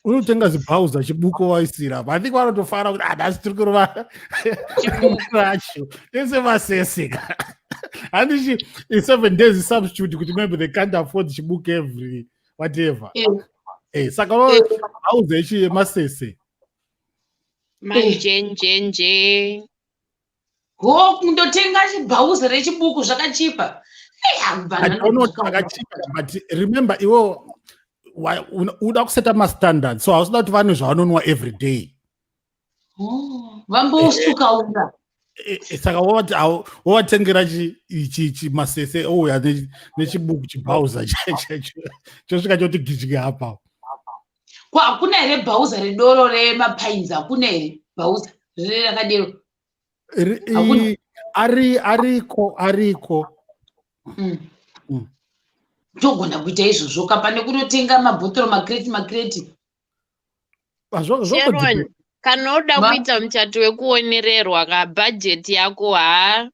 Unotenga zibhauza chibuko waisira. I think vanotofara kuti nhasi tiri kurova racho ese maseseka. Handichi 7 days substitute kuti maybe they can't afford chibuko every whatever. Saka bhauza ichi yemasese. Manjenjenje. Ho, kundotenga chibhauza rechibuku zvakachipa. Zvakachipa, but remember iwo uda kuseta mastandards, so hausida kuti vane zvavanonwa every day. Oh, vambosuka ura. Saka wovatengera chimasese ouya nechibuku chibhauza chosvika choti gidyi apa. Ko hakuna here bhauza redoro remapainzi? Hakuna here bhauza rire rakadero? Ari ariko ariko. Togona kuita izvozvo ka, pane kunotenga mabhotoro, makreti makreti. Sharon, kana uda kuita muchato wekuonererwa ka, bhajeti yako ha,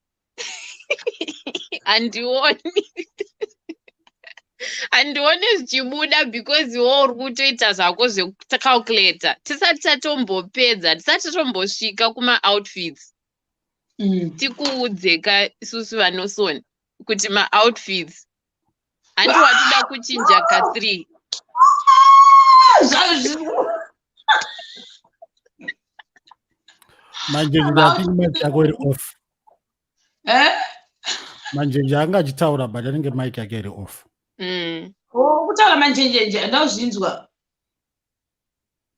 handioni zvichibuda because iwo uri kutoita zvako zvekucalculata tisati tatombopedza, tisati tatombosvika kumaoutfits. Tikuudze ka isusu vanosona kuti maoutfits handi watoda kuchinja ka3. Manjenje, I think mic yako iri off. Eh? Manjenje anga achitaura, but anenge mic yake iri off. Oh, kutaura manjenjenje handazvinzwa.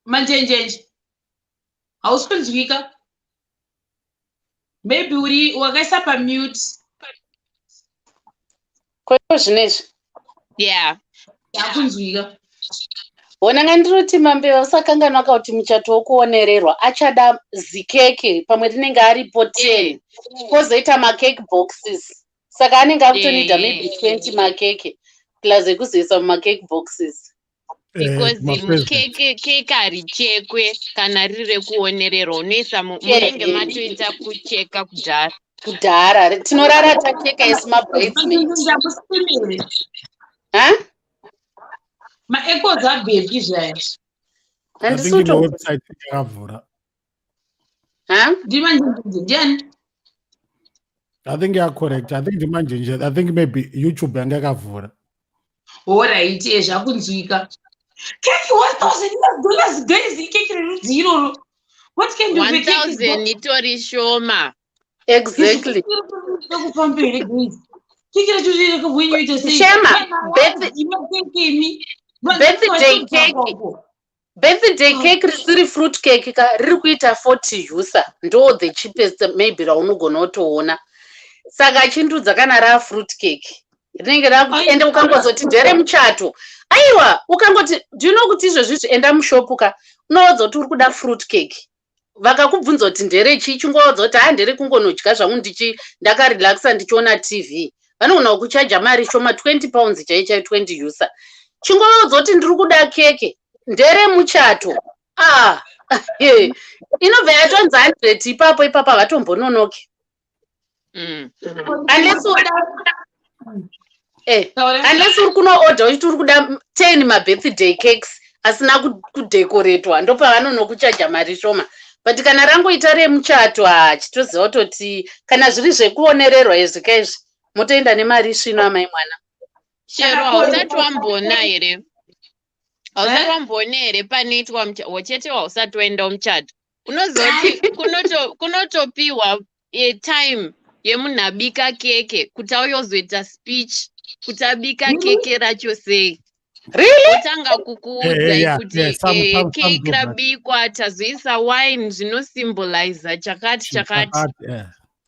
Manjenjenje, hausi kunzwika. Maybe uri wakaisa pamute. Kweko zvinezvi? Yeah. Yakunzwika. Ona, ngandinoti Mambeva, usakanganwa ka kuti muchato wokuonererwa achada zikeke, pamwe rinenge aripo 10, kwozoita macake boxes, saka anenge akutonida maybe 20 makeke plus ekuzoisa mumacake boxes. Because Mapresent. Keke harichekwe kana riri rekuonererwa, unoisa munenge matoita kucheka kudhara. Kudhara tinorara tacheka isu mabridesmaid. Manjenjenje, Ha. Maechoes abvepi zvaya? I think Handisi ine kuto website yakavhura. Ha. Ndimanjenjenje ndiani? I think you are correct. I think ndimanjenje. I think maybe YouTube yanga yakavhura. Alright, zvakunzwika. Keki $1000, guys, ikeki rerudzi iroro? What kind of a cake is that? 1000 itori shoma. Exactly. Kufamba here, guys? Keki racho riri kuita sei? Shema, Makeke imi. Birthday cake. Birthday cake risiri fruit cake ka, riri kuita 40 USA, ndo the cheapest maybe raunogona kutoona. Saka achindudza kana raa fruit cake rinenge rakuti, ende ukangozoti nderemuchato, aiwa, ukangoti, do you know kuti izvezvizvi enda mushopu ka, unoudza kuti uri kuda fruit cake, vakakubvunza kuti nderechii, chingoudza kuti ha, ndere kungonodya zvangu ndichi ndakarelaxa ndichiona TV, vanogona kukuchaja mari shoma, £20 chai chai, 20 USA. Chingoudza kuti ndiri kuda keke nderemuchato, ah, inobva yatonzi 100 ipapo ipapo, havatombononoki. Unless uri kunoodha uchiti uri kuda 10 mabirthday cakes asina kudhekoretwa, ndopavanonokuchaja mari shoma. But kana rangoita remuchato, ha, chitoziva kutoti kana zviri zvekuonererwa izvi kaizvi, motoenda nemari svino, amai mwana. Shero, hausati wamboona here? Hausati wamboona here panoitwa chete? Hausati waenda muchato, unoziva kuti kunotopiwa time yemunhu abika keke kuti auye uzoita speech kuti abika keke racho sei. Really? Otanga kukuudzai kuti cake rabikwa, tazoisa wine, zvinosymboliza chakati chakati.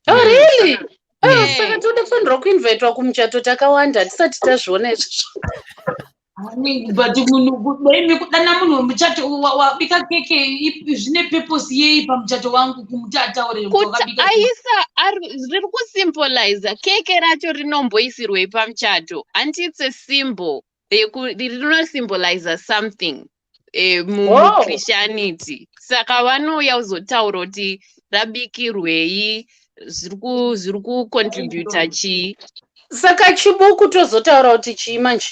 Oh, really? Oh, saka toda kufanirwa kuinvitwa kumuchato takawanda, tisati tazviona izvozvo. But munhu daimi kudana munhu wemuchato wabika keke, zvine purpose yei pamuchato wangu kumuti ataure? Kuti aisa riri kusymboliza, keke racho rinomboisirwei pamuchato? Hanti it's a symbol, rinosymboliza something muchristianity. Saka vanouya kuzotaura kuti rabikirwei, zviri kucontributa chii. Saka chibuku tozotaura kuti chii manje?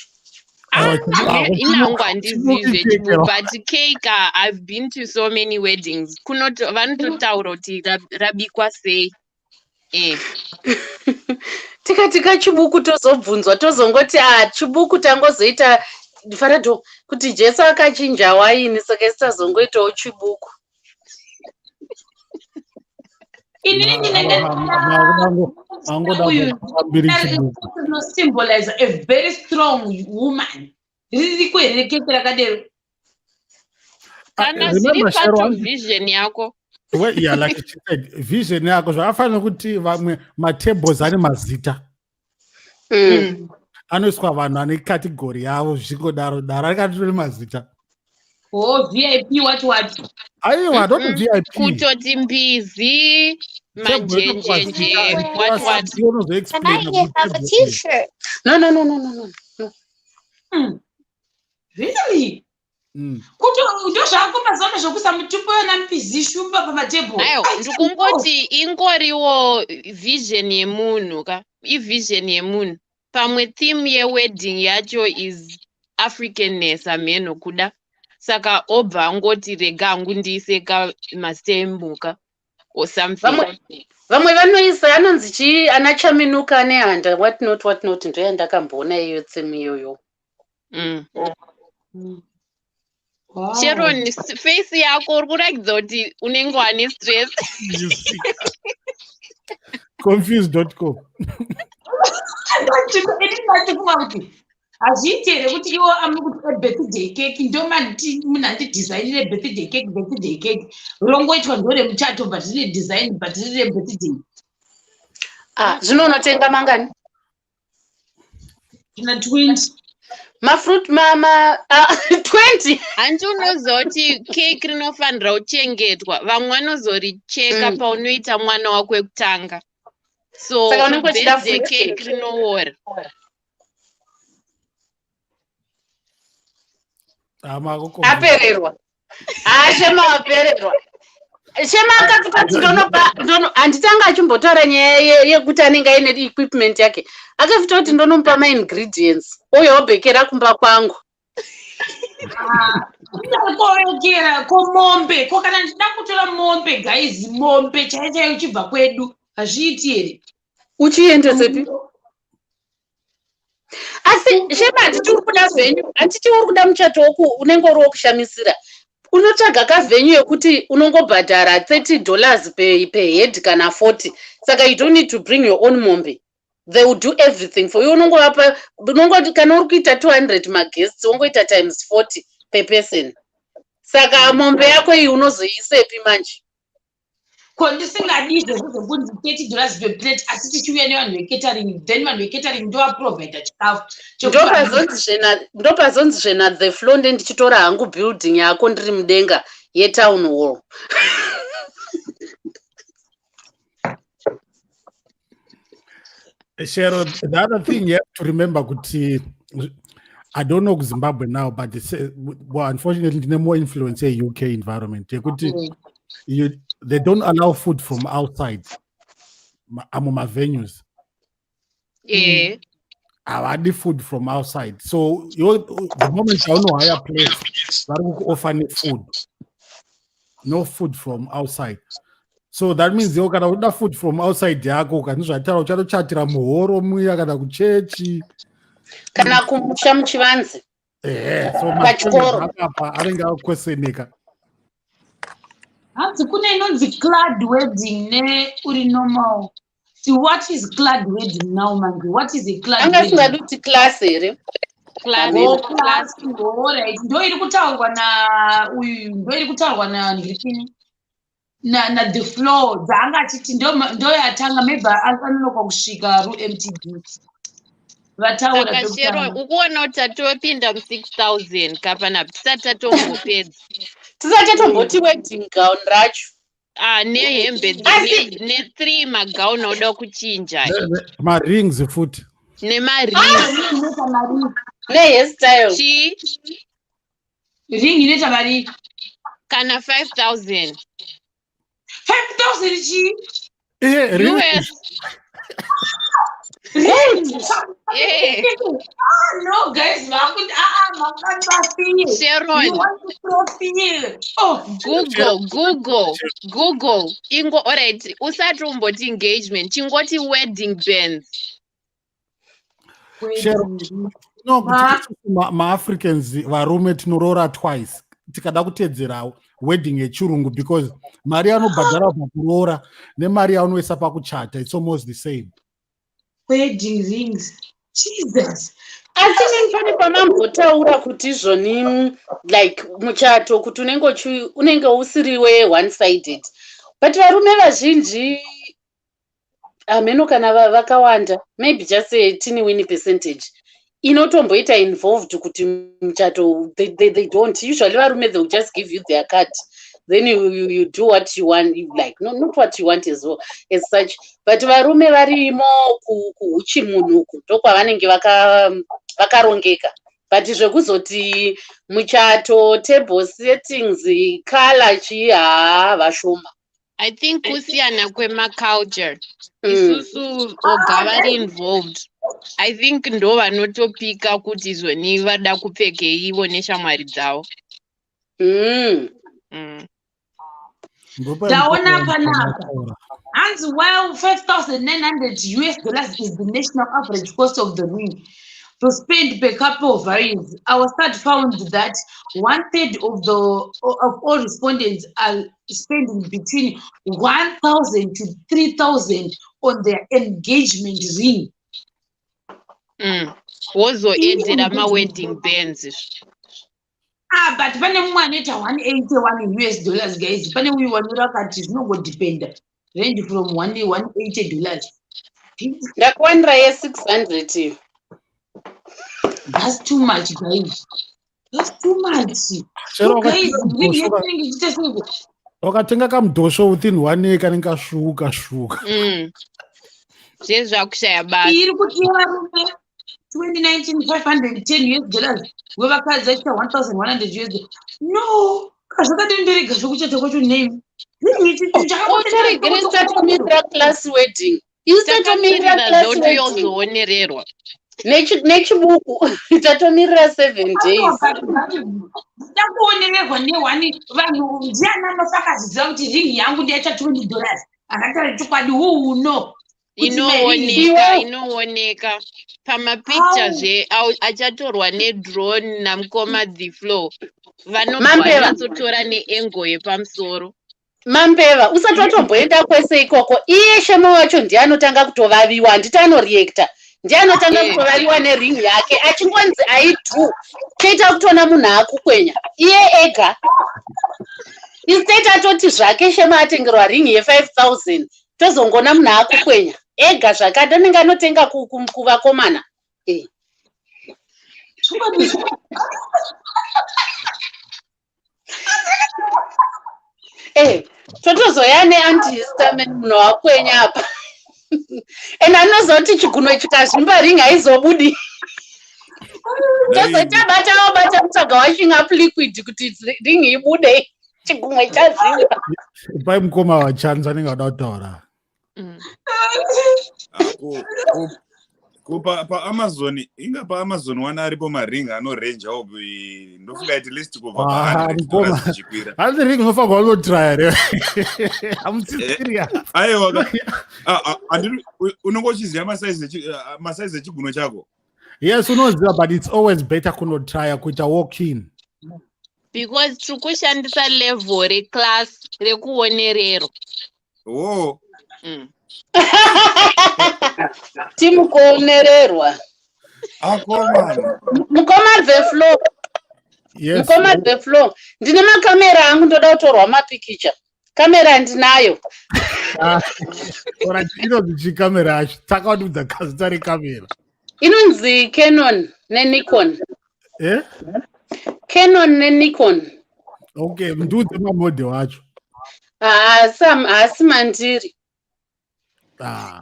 Inangu handizivi zvechibuku, but cake, I've been to so many weddings, vanototaura kuti rabikwa sei. Tikati kachibuku tozobvunzwa, tozongoti a, chibuku tangozoita farado kuti Jesu akachinja waini, saka isi tazongoitawo chibuku. Inini ndinenosymbolize a very strong woman. Ririko here keke rakadero? Kana zviri part of vision yako. Well, yeah, like she said, vision yako zvakafanira kuti vamwe matables ane mazita. Anoiswa vanhu ane category yavo zvichingodaro daro akatore mazita. Oh, VIP what what? Aiwa, not VIP. Kutoti mbizi, manjenjenje, what what. Can I have a T-shirt? No, no, no, no, no, no. Really? Kuti ndozvako mazuva ano zvokuisa mutupo yona mbizi shumba pamatebhuru. Aiwa, ndikungoti ingoriwo vision yemunhu ka, ivision yemunhu. Pamwe theme yewedding yacho is Africanness, hameno kuda. Saka obva angoti rega hangu ndiise ka masembuka or something. Vamwe vanoisa anonzi chii, ana Chaminuka nehanda, what not, what not. Ndoyandakamboona iyo theme iyoyo. Wow. Sharon, face yako uri kuratidza kuti unenge wane stress. Confused.com. Ndatifunga kuti hazviiti here kuti iwo amuri kuti birthday cake ndomati munhu andidesignire birthday cake, birthday cake rongoitwa ndoremuchato, but rine design, but riri rebirthday. Ah, zvino unotenga mangani? Tina 20. Mafruit mama 20. Hanti unoziva kuti cake rinofanira kuchengetwa, vamwe vanozoricheka paunoita mwana wako wekutanga. So Saka unenge uchida birthday fruit cake cake. rinoora. Apererwa. Ah, Shema wapererwa. Shema akati ndonopa ndono, handitanga achimbotaura nyaya yekuti anenge aine equipment yake. Akafita kuti ndonomupa maingredients uye wobhekera kumba kwangu. Kovekera ko mombe, ko kana ndichida kutora mombe, guys, mombe chaiyo chaiyo uchibva kwedu, hazviiti here? Uchiendesepi? Asi Shema, handiti uri kuda venue? Handiti uri kuda muchato woku unenge uri wokushamisira? Unotsvaga kavenue yekuti unongobhadhara $30 per head kana 40. Saka you don't need to bring your own mombe, they will do everything for you. Unongovapa, unongoti kana uri kuita 200 maguests, wongoita times 40 per person. Saka mombe yako iyi unozoisepi manje? Ko ndisingadi izvozvo zvokunzi $30 per plate, asi tichiuya nevanhu vecatering, then vanhu vecatering ndovaprovida chikafu? Ndopazonzi zvena the floor, nde ndichitora hangu building yako ndiri mudenga yetown hall. Shero, the other thing you have to remember kuti I don't know Zimbabwe now, but it's, well, unfortunately, ndine more influence ye-UK environment yekuti they don't allow food from outside amo ma-venues. Havadi food from outside. So the moment yaunohire place, vari kukuoffer nefood. No food from outside. So that means iwo kana uda food from outside yako, kana zvataura, uchatochatira muhoro muya kana kuchechi. Kana kumusha muchivanze. Ehe, so Pachikoro. apa anenge akukweseneka. Hanzi kune inonzi clad wedding neuri normal. See, what is clad wedding now manje? What is a clad Anga wedding? asingadi kuti class here? Class, Oh, class. class, alright. Ndo iri kutaurwa na uyu, ndo iri kutaurwa na ndikini na the floor dzaanga achiti ndo yatanga, maybe anonoka kusvika ruMTD vataura. Saka Shero, pekutanga. ukuona kuti tatopinda mu6000 kapanapa tisati tatombopedza. Tisati tatomboti wedding gown racho. Ah, nehembe ne3 magauni auda kuchinja. Marings futi. Nemarings. Ring inoita mari? Nehairstyle. Chii? Ring inoita mari? Kana 5000. 5000 chii? Iye ring. US. Ring? Yeah. Ah, no guys, vakuti aa makandafie. Sharon. You want to throw fear. Oh, Google, Google, Google. Ingo, alright, usati umboti engagement, chingoti wedding bands. Shero. No, kuti Ma- isusu maAfricans varume tinoroora twice tikada kuteedzera wedding yechirungu, because mari yanobhadhara pakuroora nemari yaunoisa pakuchata, it's almost the same. Wedding rings. Jesus. Asi nini pane pamambotaura kuti izvoni, like muchato, kuti unenge unenge usiri we one sided. But varume vazhinji, hameno kana vakawanda, maybe just a teeny weeny percentage inotomboita involved kuti muchato. They don't usually, varume, they will just give you their card, then you do what you want, you like, no, not what you want as well as such, but varume varimo kuhuchimunhu uku, ndokwavanenge vakarongeka, but zvekuzoti muchato, table settings, color, chii, haa, vashoma. I think kusiyana kwemaculture. Isusu oga vari involved, I think ndo vanotopika kuti izvoni vada kupfekei ivo neshamwari dzavo. Ndaona panapa hanzi, while 5900 US dollars is the national average cost of the ring to spend per couple varies, our study found that one third of all respondents are spending between 1000 to 3000 on their engagement ring. Wozoedzera mawedding bands. Ah, but pane mumwe anoita 181 US dollars, guys. Pane uyu wanyora akati zvinongodependa, range from $180. Ndakuwanira ye600 iyo. That's too much, guys, that's too much. Chero Guys, wakatenga ring mudhosho yetinenge ichiita sei? Wakatenga kamudhosho within one year kanenge kasvuka svuka. Zvezvakushaya basa. Iri kuti varume 2019 510 US dollars, wevakadzi achiita 1100 US. No, kazvakadini? Zvekuchata kwacho name. Utoregere tatomirira class wedding, isu tatomirira Takamirira class zvoto wedding. Yozoonererwa. Nechibuku tatomirira 7 days. Ndakuonererwa nehwani vanhu, ndiani anofa akaziziva kuti ring yangu ndiyaita $20? Akataura chokwadi, huuno. Inooneka. Iwe- Inooneka pamapicture zve achatorwa nedrone namukoma The Flow, vanobva Mambeva. Vanyatsotora neangle yepamusoro. Mambeva, usati watomboenda kwese ikoko, iye Shema wacho ndiye anotanga kutovaviwa, handiti? Anoreacta, ndiye anotanga kutovaviwa nering yake, achingonzi "I do", toita kutoona munhu akukwenya iye ega. Instead atoti zvake Shema atengerwa ring ye5000, tozongona munhu akukwenya ega zvakati anenge anotenga kuvakomana. Chokwadi. Totozoya neantihistamine, munhu wakwenya apa, and anozoti chigunwe chikazvimba, ring haizobudi. Tozoita bata wabata kutsvaga washing up liquid kuti ring ibude, chigumwe chazvimba. Pai mukoma wachanza anenge ada kutaura. Ah, ko paAmazon, inga paAmazon wana aripo maring anorenjawo, ndofunga at least kubva Ah, pa100 mukoma. dollars zvichikwira. Hanzi ring unofanirwa kunotraya re, hamusi serious. Aiwa ka- ah, ah, unonge uchiziva masaizi echigunwe chako. Yes, unoziva, but it's always better kunotraya, kuita walk in. Because tiri kushandisa level reclass rekuonererwa. Wo. Timukuonererwa. Akomana. Mukoma The Flow. Yes. Mukoma The Flow, ndine makamera angu, ndoda kutorwa mapikicha, kamera ndinayo. Ah, ora inonzi chikamera yacho, takaudza kazita rekamera. Inonzi Canon neNikon. Eh? Canon neNikon. Okay, ndiudze mamodel wacho. Haasi mandiri. Ah.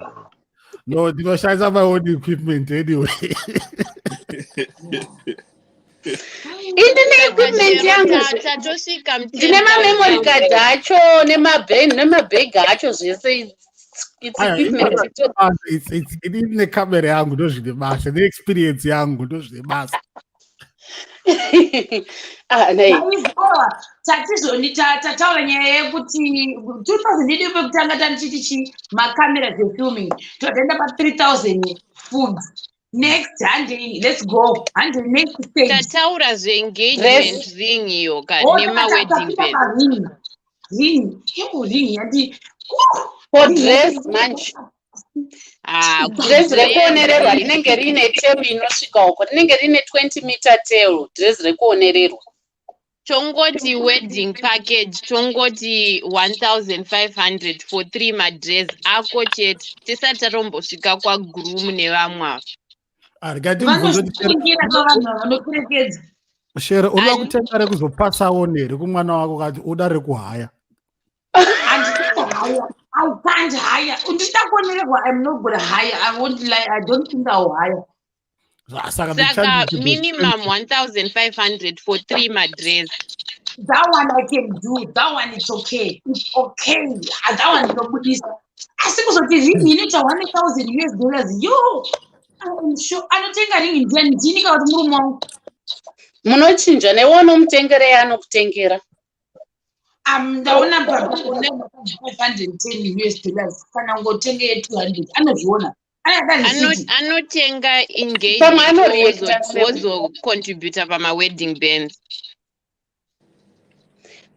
No, ndinoshandisa my own equipment anyway. Indine equipment yangu. Tatosvika. Ndine mamemory card acho nemabhegi acho, zvese, it's Aya, equipment. Ah, inini nekamera yangu ndozvine basa, neexperience yangu ndozvine basa. Ah, nei. Tatizoni tataura nyaya yekuti 2000 yedu pekutanga tanichiti chi makamera dzefilming, totoenda pa3000 food. Next, handei, let's go, handei, next stage. Tataura zveengagement ring iyo ka Oh, nemawedding band. Ring, ring, iko ring yati. For dress manje. Ah, Dress rekuonererwa rinenge riine tail inosvika uko, rinenge riine 20 meter tail, dress rekuonererwa. Tongoti wedding package, tongoti 1500 for three madress ako chete, tisati tatombosvika kwagroom nevamwe ava. Ah, regai timubvunze kuti Vanozvitengera kavanhu ava vanoperekedza. Shero, unoda Ani- kutenga rekuzopasawo here kumwana wako kati uda rekuhaya? Handidi kuhaya. I can't hire. Ndida kuonererwa. I'm not gonna hire. I won't lie. I don't think I'll hire. Saka the Saka charge is minimum 1500 for three madress. That one I can do. That one, it's okay. It's okay. Ah, that one ndinobudisa. Asi kuzoti ring inoita $1000, yo, I'm sure anotenga ring ndiani? Ndini kana kuti murume wangu? Munochinja newe unomutengerei, anokutengera. Ndaona pa $510 US, kana ngotenge ye200 anozviona, anoda receipt. Anotenga Pamwe engagement, anoreacta sewe. wozocontributa pamawedding bands.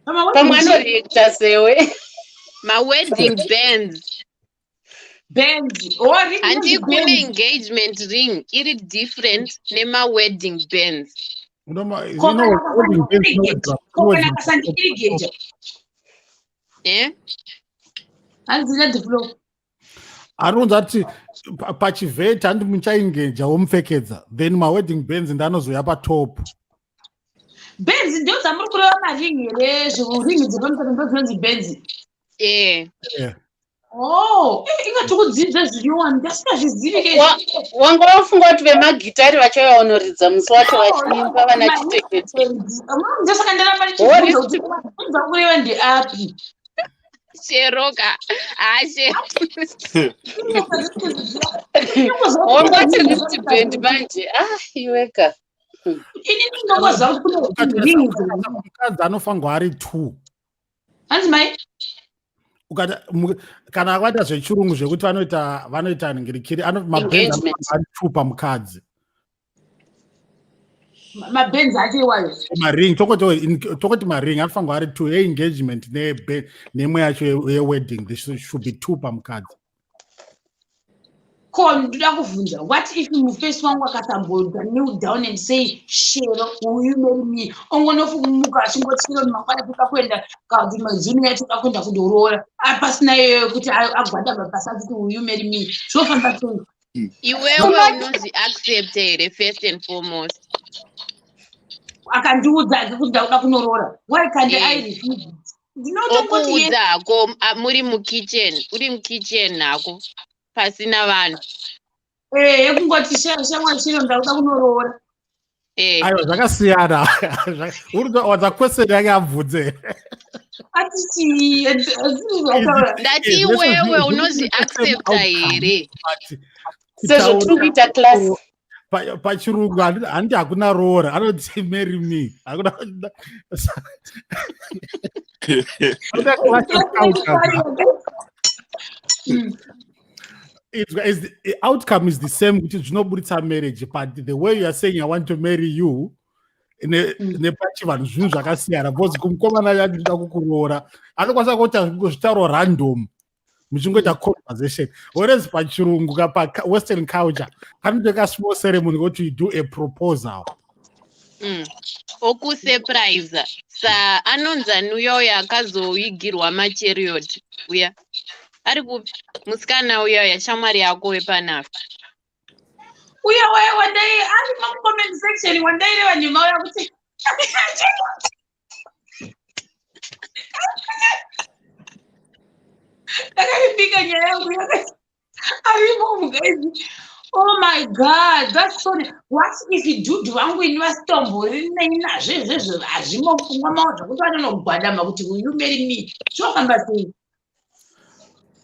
Pamwe anoreacta sewe. Mawedding bands. Bands or ring? Handi inonzi kune band. Engagement ring iri different nemawedding bands. Ko kana wedding bands ko kana kasandiirigeta? Eh? Hanzi nadiflo. Anounza kuti pachivheti handi muchaengeja womupfekedza, then mawedding bands ndanozoya patop. Bands ndo dzamuri kureva maring here? Zviringi dzepamusoro ndo dzinonzi bands? Eh. Yeah. Oh, ingati kudzidza zvinyowani, ndasingazvizivi ke. Wanga wafunga kuti vemagitari vachauya vanoridza musi wacho vachiimba vana chitekete. Ndosaka ndaramba What ndichibvunza is kuti bvunza kureva ndeapi. Sheroka ashe. Wangoti wristband manje, ah, iweka. Ini ndinongoziva kuti kune ring. Mukadzi anofanirwa ari two. Hanzi mai? Ukati kana akaita zvechirungu zvekuti vanoita ngirikiri, mabands Engagement. anofanirwa ari two pamukadzi. Mabands acho iwayo? Maring, tokoti maring anofanirwa ari two, yeengagement nemwe yacho yewedding. There should be two pamukadzi. Ko ndoda kuvhunza, what if mufesi wangu akasambodza kneel down and say, "Shero, will you marry me?" Ongonofumuka achingoti, "Shero, mangwana toda kuenda," kana kuti, "Mazuni yacho toda kuenda kundoroora," pasina iyoyo kuti agwadama pasi achiti, "Will you marry me?" Zvinofamba sei? Iwewe unozviaccepta here, first and foremost? Akandiudza ake kuti ndakuda kunoroora, why can't I Eh. refuse it? Ndinotongoti yes. Okuudza hako muri mukitchen, uri mukitchen hako pasina vanhu. Eh, yekungoti, "Shamwari Shero, ndakuda kunoroora." Eh. Aiwa, zvakasiyana. Wadza question yake abvunze. Ati chii? Ndati Eh, iwewe zvese unozviaccepta here? But Sezvo tiri kuita class. Pachirungu handi hakuna roora, anoti, "Marry me." Hakuna hakuna clash of cultures. The outcome is the same, kuti zvinoburitsa marriage, but the way you are saying, "I want to marry you," nepachivanhu zvinhu zvakasiyana, because kumukomana yacho ndida kukuroora anokwanisa kuita zvitauro random muchingoita conversation, whereas pachirungu ka, pawestern culture panotoka small ceremony kuti you do a proposal. Okusurprise sa anonzi uyoyo akazoigirwa machariot uya ari kupi, musikana uyoyo, shamwari yako wepanapa? Uya waya wandai ari mucomment section, wandaireva nyuma uya kuti ndakaipika nyaya yangu yakati arimo muguys. Oh my God, that's so. What if dude vangu ini vasitombori nei nazvo izvezvo, hazvimo mupfungwa mavo zvokuti vanonogwadama kuti, "Will you marry me?" Zvinofamba sei?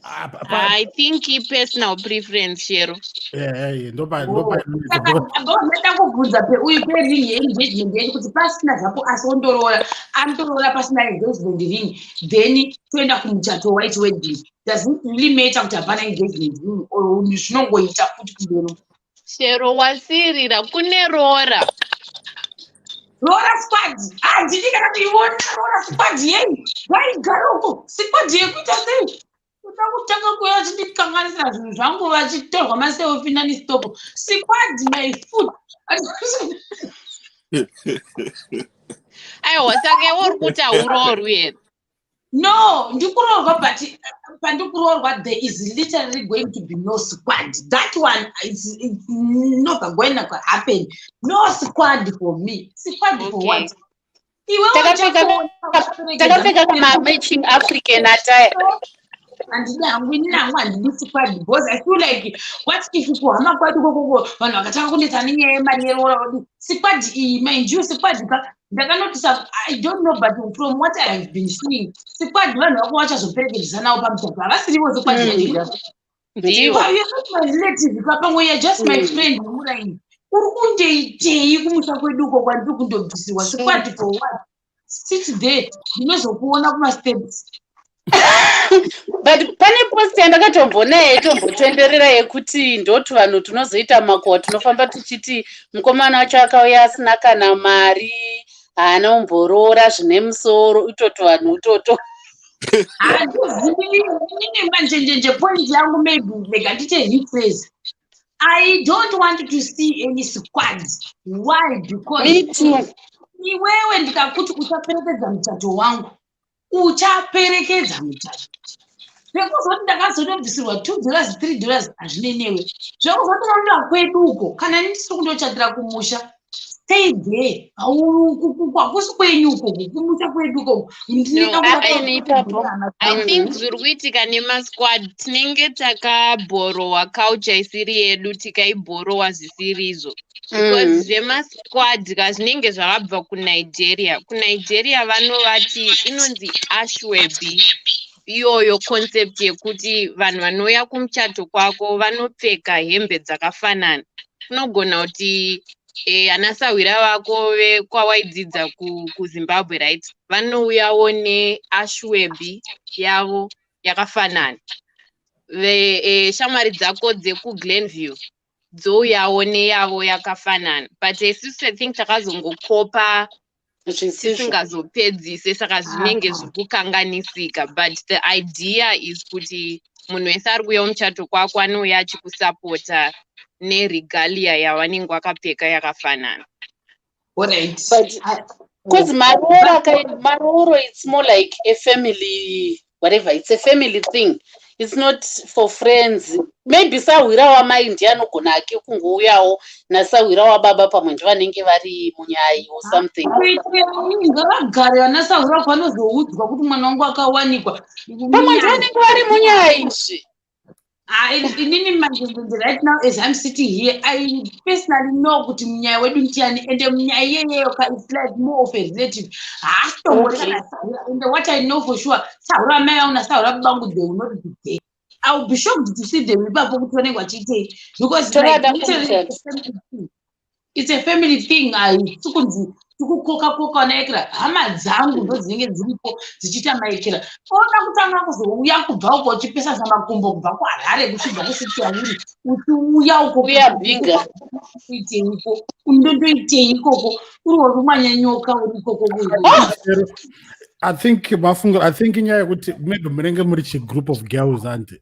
Ah, pa- I think ipersonal preference, Shero. Ndopa ndopa. Saka ndoda kubvunza peuyu pering yeengagement yedu, kuti pasina zvapo asi ondoroora, andoroora pasina engagement ring, then toenda kumuchato, white wedding, does it really matter kuti hapana engagement ring or zvinongoita futi kumberi? Shero, wasirira kune roora. Roora squad handidi kana kuiona. Roora squad yei? Vaigara uko, squad yekuita sei? Kuda kutanga kuuya vachindikanganisira zvinhu zvangu, vachitorwa maselfie nonstop. Squad my foot. Aiwa, saka iwe uri kuti hauroorwi here? No, ndikuroorwa, but pandikuroorwa there is literally going to be no squad. That one is, it's never going to happen. No squad for me. Squad for what? Iwe Takapfeka ma-matching African attire. Handidi hangu, inini hangu handidi squad because I feel like, what if kuhama kwedu kokoko vanhu vakatanga kunetsa nenyaya yemari yeroora? Squad iyi, mind you, squad ka ndakanotisa, I don't know, but from what I have been seeing, squad vanhu vako vachazoperekedzisa navo pamuchato, havasirivo squad yacho. Ndivo. You're not my relative ka, pamwe you're just my friend wemuraini. Uri kundoitei kumusha kwedu uko kwandiri kundobvisirwa? Squad for what? Sit there, ndinozokuona kumasteps. But pane post yandakatomboona yaitombotenderera yekuti ndoti vanhu tinozoita makuhwa, tinofamba tichiti mukomana wacho akauya asina kana mari, haana kumboroora zvine musoro, itoti vanhu utoto. Handizivi inini manjenjenje. Point yangu, maybe rega ndite rephrase. I don't want to see any squads. Why? Because Me too. iwewe ndikakuti uchaperekedza muchato wangu, uchaperekedza muchato. Zvekuzoti ndakazotobvisirwa $2, $3, hazvinenewe. Zvekuzoti unoenda kwedu uko, kana ndisiri kundochatira kumusha, stay there. Hakusi kwenyu ukoko, kumusha kwedu ukoko. No, Aini ipapo. I think zviri kuitika nemasquad, tinenge takabhorowa culture isiri yedu, tikaibhorowa zvisirizvo, because zvemasquad ka zvinenge zvakabva kuNigeria. KuNigeria vanovati inonzi asoebi. Iyoyo concept yekuti vanhu vanouya kumuchato kwako vanopfeka hembe dzakafanana. Kunogona kuti ana sahwira vako vekwawaidzidza kuZimbabwe, right, vanouyawo neasoebi yavo yakafanana. Shamwari dzako dzekuGlenview dzouyawo neyavo yakafanana, but isusu I think takazongokopa Zvisizvo. Tisingazopedzise, saka zvinenge zviri kukanganisika. But the idea is kuti munhu wese ari kuuya muchato kwako anouya achikusapota neregalia yavanenge vakapfeka yakafanana. Alright. But because marooro, it's more like a family whatever, it's a family thing, it's not for friends. Maybe sahwira wamai ndiye anogona ake kungouyawo, nasahwira wababa pamwe ndivanenge vari munyai or something. Kuitirei? Ngavagare vana sahwira, vanozoudzwa kuti mwana wangu akawanikwa. Pamwe ndivanenge vari munyai izvi. Ah, inini manjenjenje, right now as I'm sitting here, I personally know kuti munyaya wedu ndiani, ende munyaya iyeyeyo ka, it's like more of a relative, haasitombori kana sahwira. Ende what I know for sure, sahwira amai vangu nasahwira babangu, they will not be there. I will be shocked to see them ipapo kuti vanenge vachiitei, because like, Tovada literally, kumuchato. it's a family thing. It's a family thing. Haisi kunzi tikukoka koka vanaekera. Hama dzangu ndo dzinenge dziripo dzichiita maekera. Oda kutanga kuzouya kubva uko uchipesasa makumbo kubva kuHarare, kuchibva kusiti yauri, uchiuya uko. Uya bhiga. Kuiteiko? Undondoitei ikoko uri warumanya nyoka uri ikoko? I think mafungo, I think inyaya yekuti maybe munenge muri chigroup of girls, anti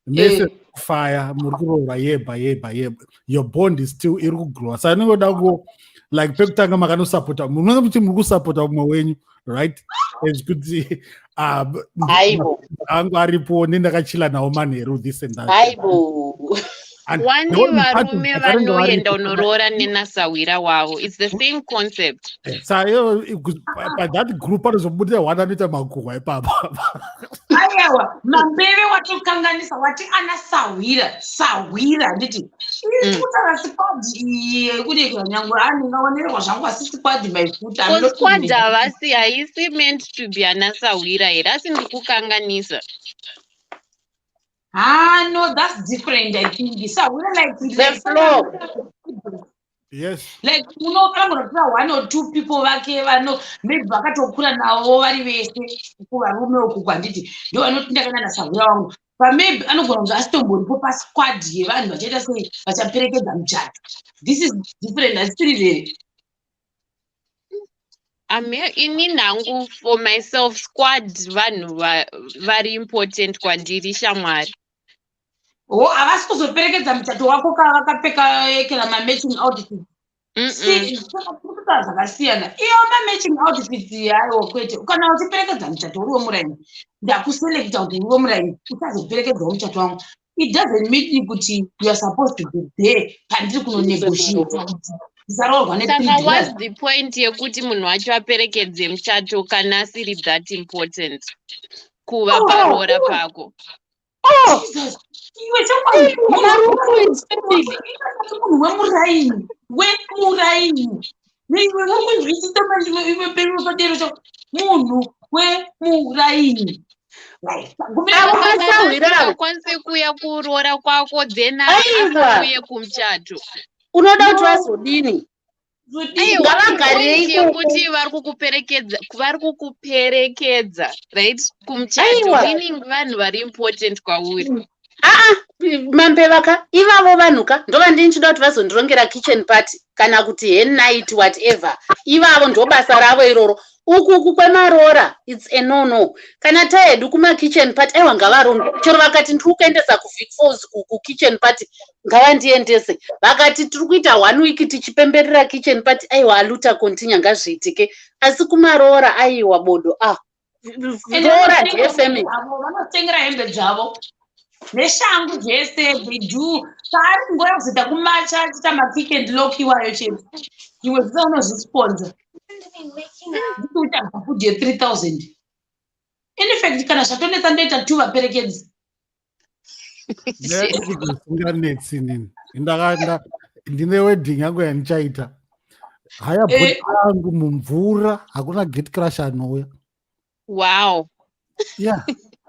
mese kufaya muri kuroora yeba yeba yeba, your bond is still iri kugrowa, saka inongoda ku like pekutanga makanosapota, munenge muchi muri kusapota mumwe wenyu, right? As kuti Aibo. angu aripo, nendakachila nawo manheru, this and that. Aibo. And Wani the only part of varume vakarenge vanoenda varipo- unoroora nenasahwira wavo, it's the same concept. Saka iyo pa that group panozobudira one anoita makuhwa ipapa. Aiwa, mambeve, watokanganisa. Wati ana sahwira, sahwira, handiti? Kutaura squad iyi yekudekera, nyangwe andingaonererwa zvangu, asi squad maifuta. Ko squad havasi, haisi meant to be ana sahwira here? Asi ndikukanganisa? Ah, no, that's different, I think. Sahwira like The flow. Like unofanira kutora one or two people vake vano maybe vakatokura navo vari vese kuvarume uku, kwanditi ndo vanoti ndakaenda nasahwira wangu, but maybe anogona kunge asitomboripo pasquad yevanhu vachaita sei, vachaperekedza muchato. This is different, hasisiri here? Ini nhangu, for myself, squad vanhu vari important kwandiri, shamwari. O, havasi kuzoperekedza muchato wako ka vakapfeka ekera mamatching outfit. Saka zvakasiyana. Iyo mamatching outfits yayo, kwete. Kana uchiperekedza muchato uri wemuraini, ndakuselecta kuti uri wemuraini, usazoperekedzawo muchato wangu. It doesn't mean kuti you are supposed to be there pandiri kunonegotiate kuti ndisaroorwa. Saka what's the point yekuti munhu wacho aperekedze muchato kana asiri that important kuva Oh, paroora oh. pako? Oh, Jesus, iwe chokwadi. Marufu is family. Munhu wemuraini, iwe uri kunzwisisa manje? Iwe peri padero cho munhu wemuraini. Avo masahwira avo. Akwanise kuuya kuroora kwako, then Aiwa. asauye kumuchato. Unoda kuti vazodini? Aiwa, Ngavagarei point ikoko. yekuti vari kukuperekedza, right, kumuchato, Aiwa. meaning vanhu vari important kwauri. Aa, mambevaka ivavo vanhu ka, ndova ndini chida kuti vazondirongera kitchen party kana kuti hen night, whatever. Ivavo ndo basa ravo iroro. Ukuku kwemaroora, it's a no no. Kana tahedu kumakitchen party, aiwa, ngavaronge. Chero vakati ndiri kuendesa kuVic Falls kukitchen party, ngavandiendese. Vakati tiri kuita one week tichipemberera kitchen party, aiwa, aluta continue, ngazviitike. Asi kumaroora, aiwa, bodo. Ah, roora ndeyefamily. Vanotengera hembe dzavo neshangu zvese. They do. Paari kungoya kuzoita kumacha, achiita mapick and lock iwayo chete. Iwe zvise unozvisponza nditi uchabva food ye3000. In fact, kana zvatonetsa, ndoita two vaperekedzi. Singanetsi nini. Ndine wedding yangu yandichaita, haya bhoti yangu mumvura, hakuna gate crash anouya. Ya,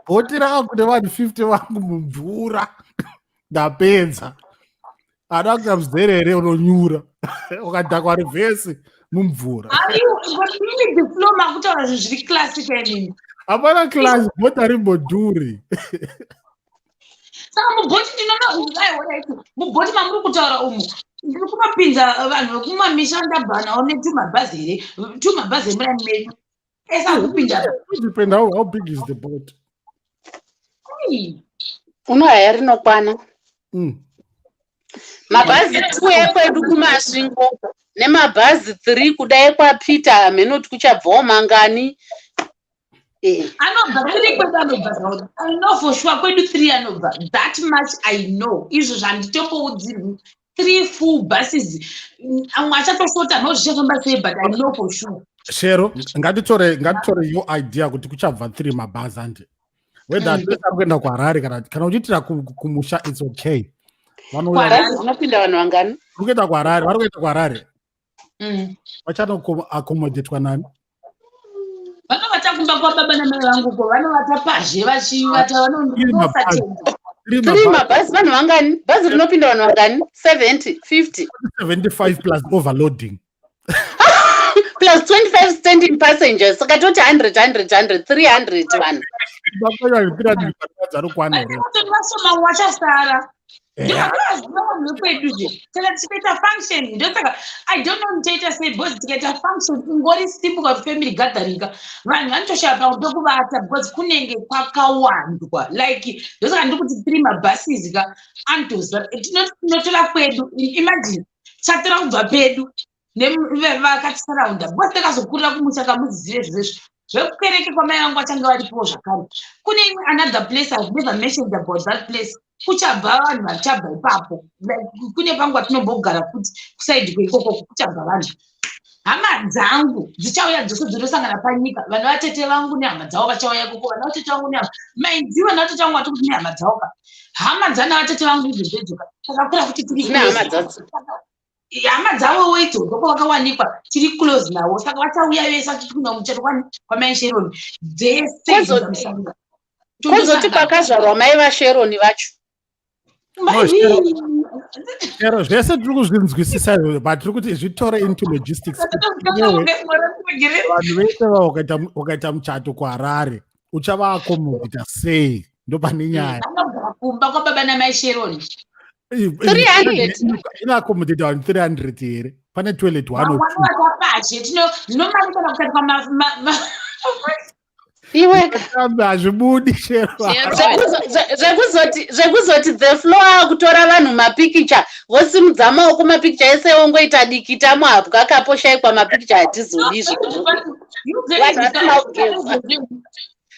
bhoti rangu nevanhu 50 vangu mumvura, ndapedza. Ada kuita muzerere, unonyura ukadhakwa reverse mumvura. Aiwa, but ini the flow makutaura zvinhu zviri classic inini. Hapana class, bhoti harimbodhuri. Saka mubhoti ndinoona, aiwa, mubhoti mamuri kutaura umu, ndiri kumapinza vanhu vekumamisha ndabva nawo netumabhazi here? Tumabhazi emurani menyu ese akupinda. Depend how big is the boat. Ai. Unohaya rinokwana. Mabhazi 2 ekwedu kuMasvingo nemabhazi 3 kudai kwaPeter, hamenoti kuchabvawo mangani. Anobva three kwedu, anobva zvawo. I know for sure kwedu three anobva. That much I know. Izvo zvanditomboudzirwi, three full buses. Amwe achatosota no zvichafamba sei, but I know for sure. Shero, ngatitore your idea kuti kuchabva three mabhazi, andi whether tese ari kuenda kuHarare kana uchiitira kumusha, it's okay. Vanouya. Bhazi rinopinda vanhu vangani? Vari kuenda kuHarare, vari kuenda kuHarare. Vachanoaccomodatwa nani? Vanovata kumba kwababa namai vangu ko, vanovata pazhe vachivata. Three mabhazi. Vanosatenda. Three Three mabhazi. Mabhazi vanhu vangani? Bhazi rinopinda vanhu vangani? 70, 50? 75 plus overloading. Plus 25 standing passengers, saka toti 100, 100, 100, 300 vanhu. Bakanya 300 mabhazi anokwana here? Vatori vashoma wachasara. Ndinovaziva vanhu vekwedu zve. Saka tikaita function, ndosaka I don't know ndichaita sei, because tikaita function ingori simple ka family gathering ka, vanhu vanotoshaya pamwe pekuvata because kunenge kwakawandwa. Like, ndosaka ndiri kuti three mabuses ka anotoziva. Tinotora kwedu, imagine chatora kubva pedu vakatisaraunda, because takazokurira kumusha kamuzizive zvezvo zvekukereke kwamai vangu vachange varipowo zvakare. Kune imwe another place, I've never mentioned about that place, kuchabva vanhu vachabva ipapo. Like, kune pangu patinombogara futi kuside kweikoko, kuchabva vanhu. Hama dzangu dzichauya dzose dzinosangana panyika. Vana vatete vangu nehama dzavo vachauya ikoko, vana vatete vangu nehama mainzi, vana vatete vangu vatikuti nehama dzavo ka, hama dzana vatete vangu idzo dzedzoka takakura kuti tiri Dzine hama close. dzadzo. Hama dzavowo idzodzo kwavakawanikwa tiri close navo, saka vachauya vese vachiti kuenda kumuchato kwamai Sharon dzese. Kwozoti kwakazvarwa mai vaSheroni vacho? No, Shero, zvese tiri kuzvinzwisisa izvozvo, but tiri kuti zvitore into logistics kuti iwewe, vanhu vese va ukaita muchato kuHarare, uchavaaccommodata sei? Ndo pane nyaya. Vanogara kumba kwababa namai Sheroni. 300. Inoaccommodata vanhu 300 here? Pane toilet one or two. Vamwe vachapazhe. Ndinomari kana kukaitwa. Iweka. Kambe hazvibudi, chero. Zvekuzoti the floor akutora vanhu mapikicha, vosimudza maoko, mapikicha ese ongoita dikita muhabwa, kaposhaikwa mapikicha, hatizodi izvozvo. Vanhu vasina kugeza.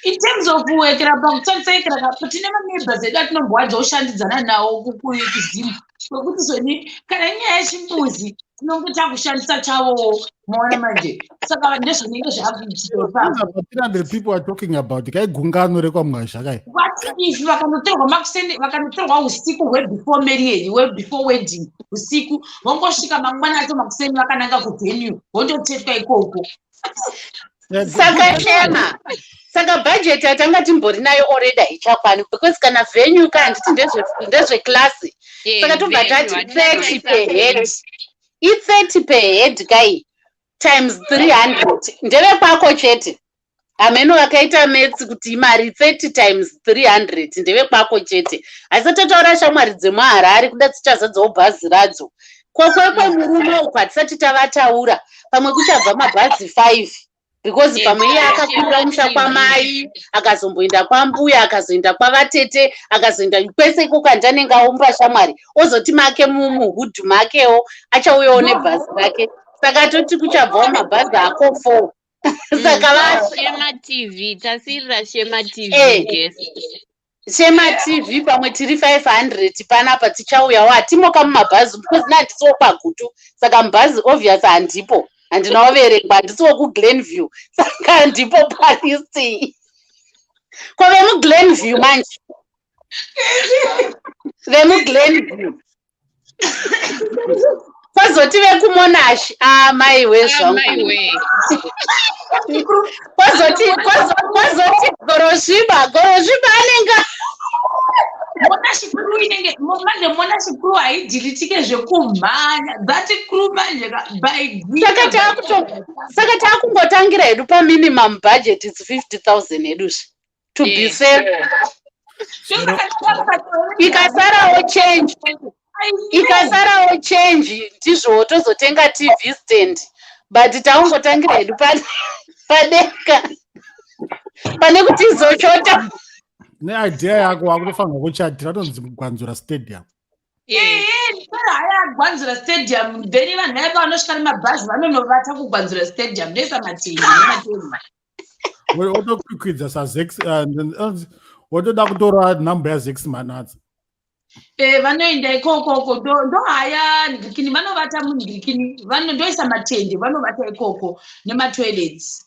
In terms of kuwekera pakutsatsaikira, tine maneighbors edu atinombowadza kushandidzana nawo kuZimu, kwekuti zoni kana inyaya yechimbuzi tinonge takushandisa chavowo, maona manje. Saka ndezvinenge zvakuitika ipapo. About 300 people are talking about kai gungano rekwamwazha kai. What if vakanotorwa makuseni, vakanotorwa usiku hwebefore marriage, hwebefore wedding usiku, vongosvika mangwana acho makuseni vakananga kuvenue, vondotetwa ikoko? Saka Shema, saka bhajeti yatanga timbori nayo already haichakwani, because kana venue ka, handiti ndezveclass? Saka tobva tati 30 per head, i30 per head kai, times 300 ndevekwako chete. Hameno vakaita maths kuti imari 30 times 300 ndevekwako chete. Asi totaura shamwari dzemuHarare, kuda dzichazadzawo bhazi radzo. Kwakwekwe murume uku hatisati tavataura, pamwe kuchabva mabhazi 5, because pamwe iye akakurira musha kwamai, akazomboenda kwambuya, akazoenda kwavatete, akazoenda kwese ikoko, handanenge aumba shamwari, ozoti make muhudhu makewo achauyawo nebhazi rake. Saka toti kuchabvawo mabhazi ako 4, saka Shema TV, tasirira Shema TV. Guest. Shema TV, pamwe tiri 500 panapa tichauyawo, hatimoka mumabhazi, because nandisiwo kwaGutu, saka mubhazi obvious handipo, handina kuverengwa, handisiwo kuGlenview, saka handipo palist. Ko vemuGlenview manje, vemuGlenview, kwazoti vekuMonash, amaiwe zvangu. Amaiwe. Kwazoti Gorosviba, Gorosviba anenge Monash crew inenge manje, Monash crew haidhilitike zvekumhanya. That crew manje by Saka taakungotangira hedu paminimum budget, its 50 000 heduzve, to be fair. Ikasarawo change, ikasarawo change, ndizvo tozotenga TV stand, but taungotangira hedu padenga pane kuti izoshota. Neidea yako wakutofanirwa kuchatira tonzi Gwanzura Stadium. Haya, Gwanzura Stadium, then vanhu vaya pavanosvika nemabhazi vanonovata kuGwanzura Stadium, ndoisa matende nematende. Wotokwikwidza sazex, wotoda kutora nhamba yaZex Manatsa. Vanoenda ikokoko, ndohaya ngirikini, vanovata mungirikini, ndoisa matende, vanovata ikoko nematoilets.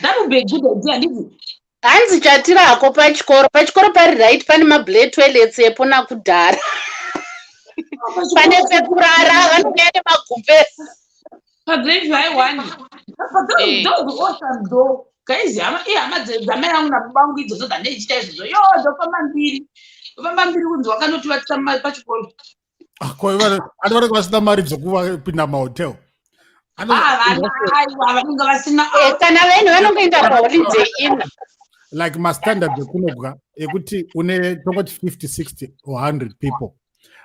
That would be a good idea, handiti? Hanzi chatirako pachikoro, pachikoro pari right, pane mablair toilets epo nakudhara, pane pekurara, vanouya nemagumbezi. PaGlenview haiwani. That would be awesome though, guys. Hama ihama dzamai vangu nababa vangu idzodzo dzandichiita izvozvo, yo, ndofamba mbiri, ndofamba mbiri kunzi wakanotivatisa pachikoro. Ko ati vanenge vasina mari dzokuvapinda mahotel? Aiwa, vanenge vasina. Kana vene vanongoenda paHoliday Inn. Like mastandard ekunobwa ekuti une tongoti 50, 60 or 100 people,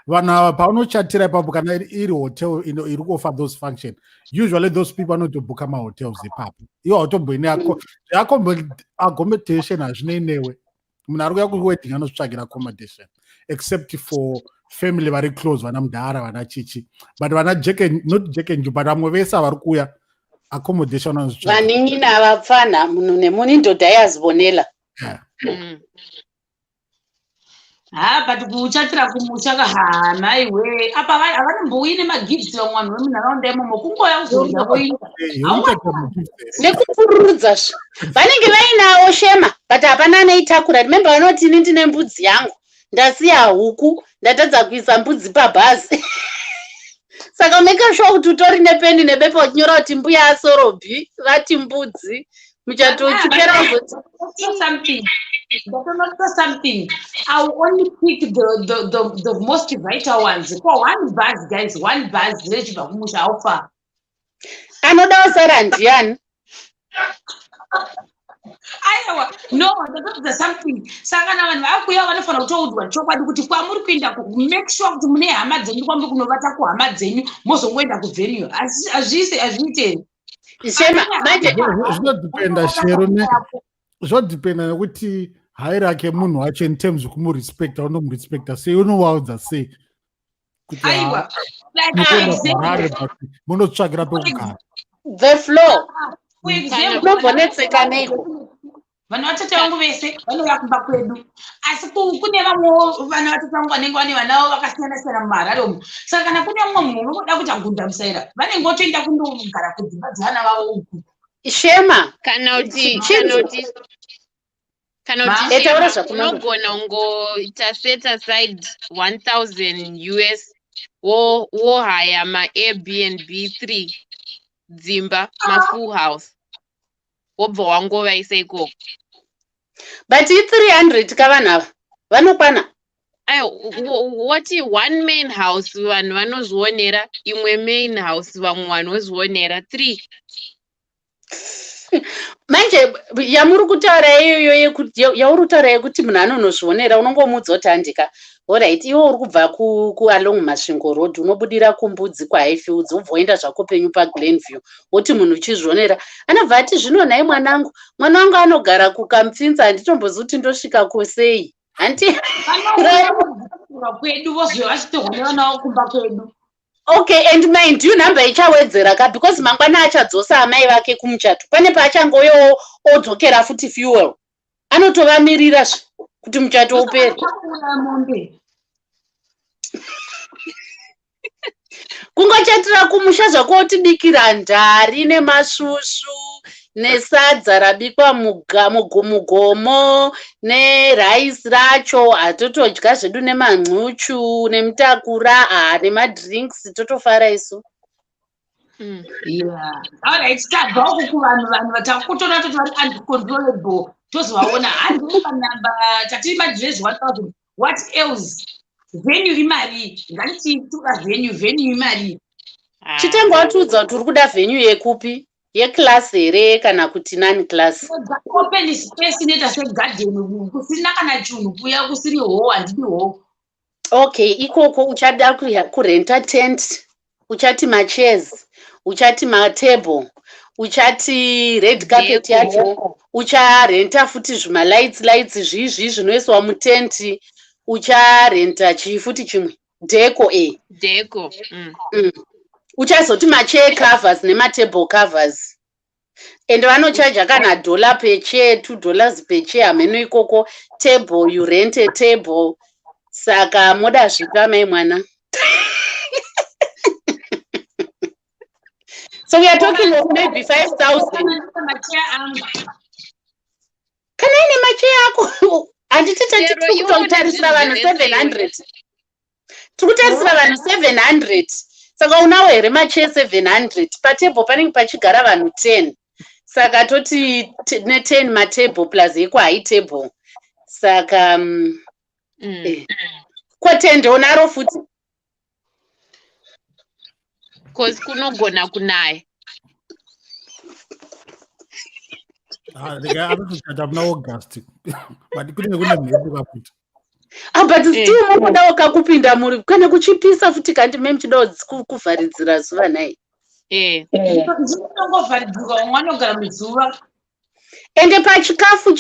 vanhu ava paunochatira ipapo, kana iri hotel iri kuoffer those function, usually those people vanotobhuka mahotels ipapo. Iwo hautomboine accommodation, hazvinei newe. Munhu ari kuya kuwedding anozvitsvagira accommodation, except for family vari close, vana mudhara, vana chichi, but vana Jack, not Jack and, but vamwe vese vari kuuya, accommodation vanozvitsvagira. Vanin'ina vapfana, munhu nemunhu, indoda yazibonela. Ha, but kuchatira kumusha ka, ha, maiwe, apa havanombouyi nemagifts vamwe vanhu vemunharaunda imomo, kungoya kuzodya voinda. Nekupururudza zve vanenge vainawo, Shema, but hapana anoitakura. Remember, vanoti ini ndine mbudzi yangu, ndasiya huku, ndatadza kuisa mbudzi pabhazi. Saka make sure kuti utori nepeni nebepa uchinyora kuti mbuya asorobhi vati mbudzi, muchato uchipera uzoti Something, ndatonotice something. I will only pick the most vital ones for one bus, guys. One bus rechibva kumusha, how far? Anoda kusara ndiani? Aiwa, no, ndatodzidza something. Saka kana vanhu vakuuya vanofanira kutoudzwa chokwadi kuti kwamuri kuenda, make sure kuti mune hama dzenyu kwamuri kunovata, kuhama dzenyu, mozongoenda kuvenue. Hazviite here? Shema manje Zvinodependa, Shero, zvinodependa nekuti hierarchy yemunhu wacho in terms yekumurespecta, unomurespecta sei, unovaudza sei kuti Aiwa, like, munoenda for kuHarare, example, but munotsvagira pekugara. The floor. For example, Unombonetseka neiko? Vana vatete vangu vese vanouya kumba kwedu, asi kune vamwewo vana vatete vangu vanenge vane vana vavo vakasiyana siyana muHarare umu. Saka kana kune mumwe munhu unoda kuti agunda musaira, vanenge votoenda kundogara kudzimba dzevana vavo uku. Shema. Kana kuti kana Ma? kuti Eh, taura Shema, zvako, Mama. unogona kungoita set aside 1000 US, wohaya maAirbnb 3 dzimba, mafull house, wobva wangovaisa ikoko. But i300 ka, vanhu ava vanokwana? Aiwa, wati one main house vanhu vanozvionera, imwe main house vamwe vanhu vozvionera, three. Manje yamuri kutaura iyoyo, yauri kutaura yekuti munhu anonozvionera, unongomuudza kuti, "Handika, alright, iwe uri kubva kualong Masvingo Road, unobudira kuMbudzi kwaHighfields, wobva waenda zvako penyu paGlenview," woti munhu uchizvionera. Anobva ati, "Zvino nhai mwanangu, mwana wangu anogara kuKamupfinza, handitombozivi kuti ndosvika kusei, handi?" Vanouya kwedu, vozouya vachitorwa nevana vavo kumba kwedu. Okay, and mind you, nhamba ichawedzera ka, because mangwana achadzosa amai vake kumuchato, pane paachangoyo odzokera futi fuel, anotovamirira zve kuti muchato upere. Kuuraya mombe. Kungochatira kumusha zvakotibikira ndari nemasvusvu nesadza rabikwa mugomo neraisi racho, hatotodya zvedu nemancuchu nemutakura, ha, nemadrinks, totofara isu. Yeah. Alright, tabva uku kuvanhu, vanhu vatakutoona toti vari uncontrollable, tozovaona hanzi panamba tati madress 1000. What else? Venue imari? Ngatiti toda venue, venue imari? Chitengo watiudza kuti uri kuda venue yekupi, yeclass here kana kuti non class? Open space inoita segadheni, kusina kana chinhu, kuya kusiri hall, handidi hall. Okay, ikoko uchada kurenta tent, uchati machairs, uchati matable, uchati red carpet Deco. yacho, ucharenta futi zvimalights lights zvizvi zvinoiswa mutenti, ucharenta chii futi chimwe, deco e. Deco. Uchazoti machair covers nematable covers, and vanochaja kana dollar per chair, $2 per chair, hameno ikoko. Table, you rent a table. Saka moda zvipa mai mwana? So we are talking of maybe 5000. Macheya angu. Kana ine macheya ako, handiti? Chero Tiri iwe kutotarisira vanhu une zvinhu 700, tiri kutarisira vanhu 700. Saka unawo here macheya 700? Patable panenge pachigara vanhu 10, saka toti ne10 matable plus ekuhigh table, saka ko tende unaro futi? 'Cause kunogona kunaya. Ah, anotochata muna August, but kunenge kune mhepo kafuti. Ah, but still munodawo kakupinda muri kana kuchipisa futi, kandi me muchidawo kuvharidzira zuva nhai? Ndinongovharidzirwa, vamwe vanogara muzuva. Ende pachikafu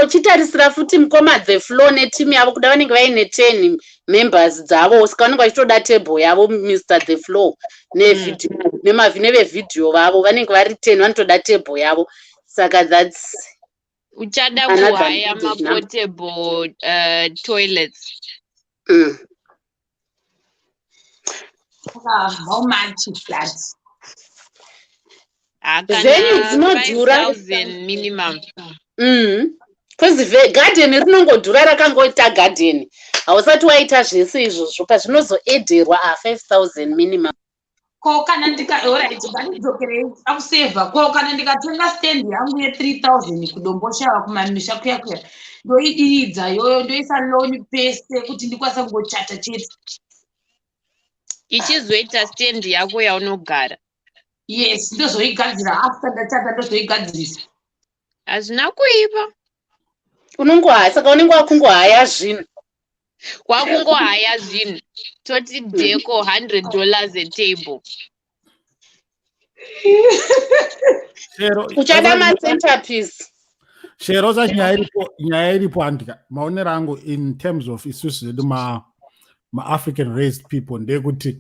chitarisira futi mukoma The Floor netimu yavo, kuda vanenge vaine 10 members dzavo, saka vanenge vachitoda table yavo, Mr The Floor nevevhidhiyo vavo vanenge vari 10, vanotoda table yavo, saka that's Uchada another kuhaya number. maportable toilets. Saka how much is that? Ah, kana Venue dzinodhura. 5000 minimum. 'Cause garden rinongodhura rakangoita garden, hausati waita zvese izvozvo, pazvinozoedherwa, a 5000 minimum. Ko kana ndika, alright, ngandidzokerei akusevha. Ko kana ndikatenga stand yangu ye3000 kuDomboshava kumamisha kuya kuya, ndoidiridza yoyo, ndoisa lawn pese kuti ndikwanise kungochata chete? Ichizoita stand yako yaunogara? Yes, ndozoigadzira after ndachata, ndozoigadzirisa. Hazvina kuipa. Unongohaya, saka unenge wakungohaya zvinhu. Kwakungohaya zvinhu, toti deco $100 a table. Shero Uchada macenterpiece. Shero, zacho nyaya iripo handika, maonero angu in terms of isusu zedu maAfrican raised people, ndeyekuti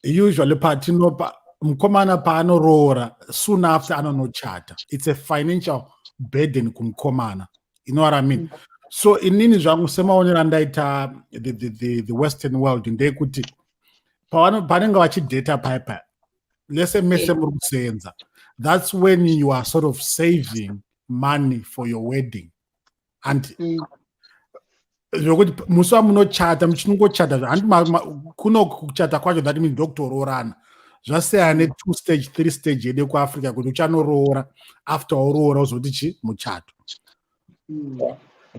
usually patinopa mukomana, paanoroora, soon after anonochata. It's a financial burden kumukomana, you know what I mean? So inini zvangu, semaonero andaita the western world, ndeyekuti panenge vachidheta paipa lese mese muri kusenza, that's when you are sort of saving money for your wedding. And zvokuti musi wamunochata, muchinongochata handi kuno kuchata kwacho, that means ndokutoroorana. Zvasiyana netwo stage, three stage yedu yekuAfrica, kuti uchanoroora, after waroora uzoti chi muchato.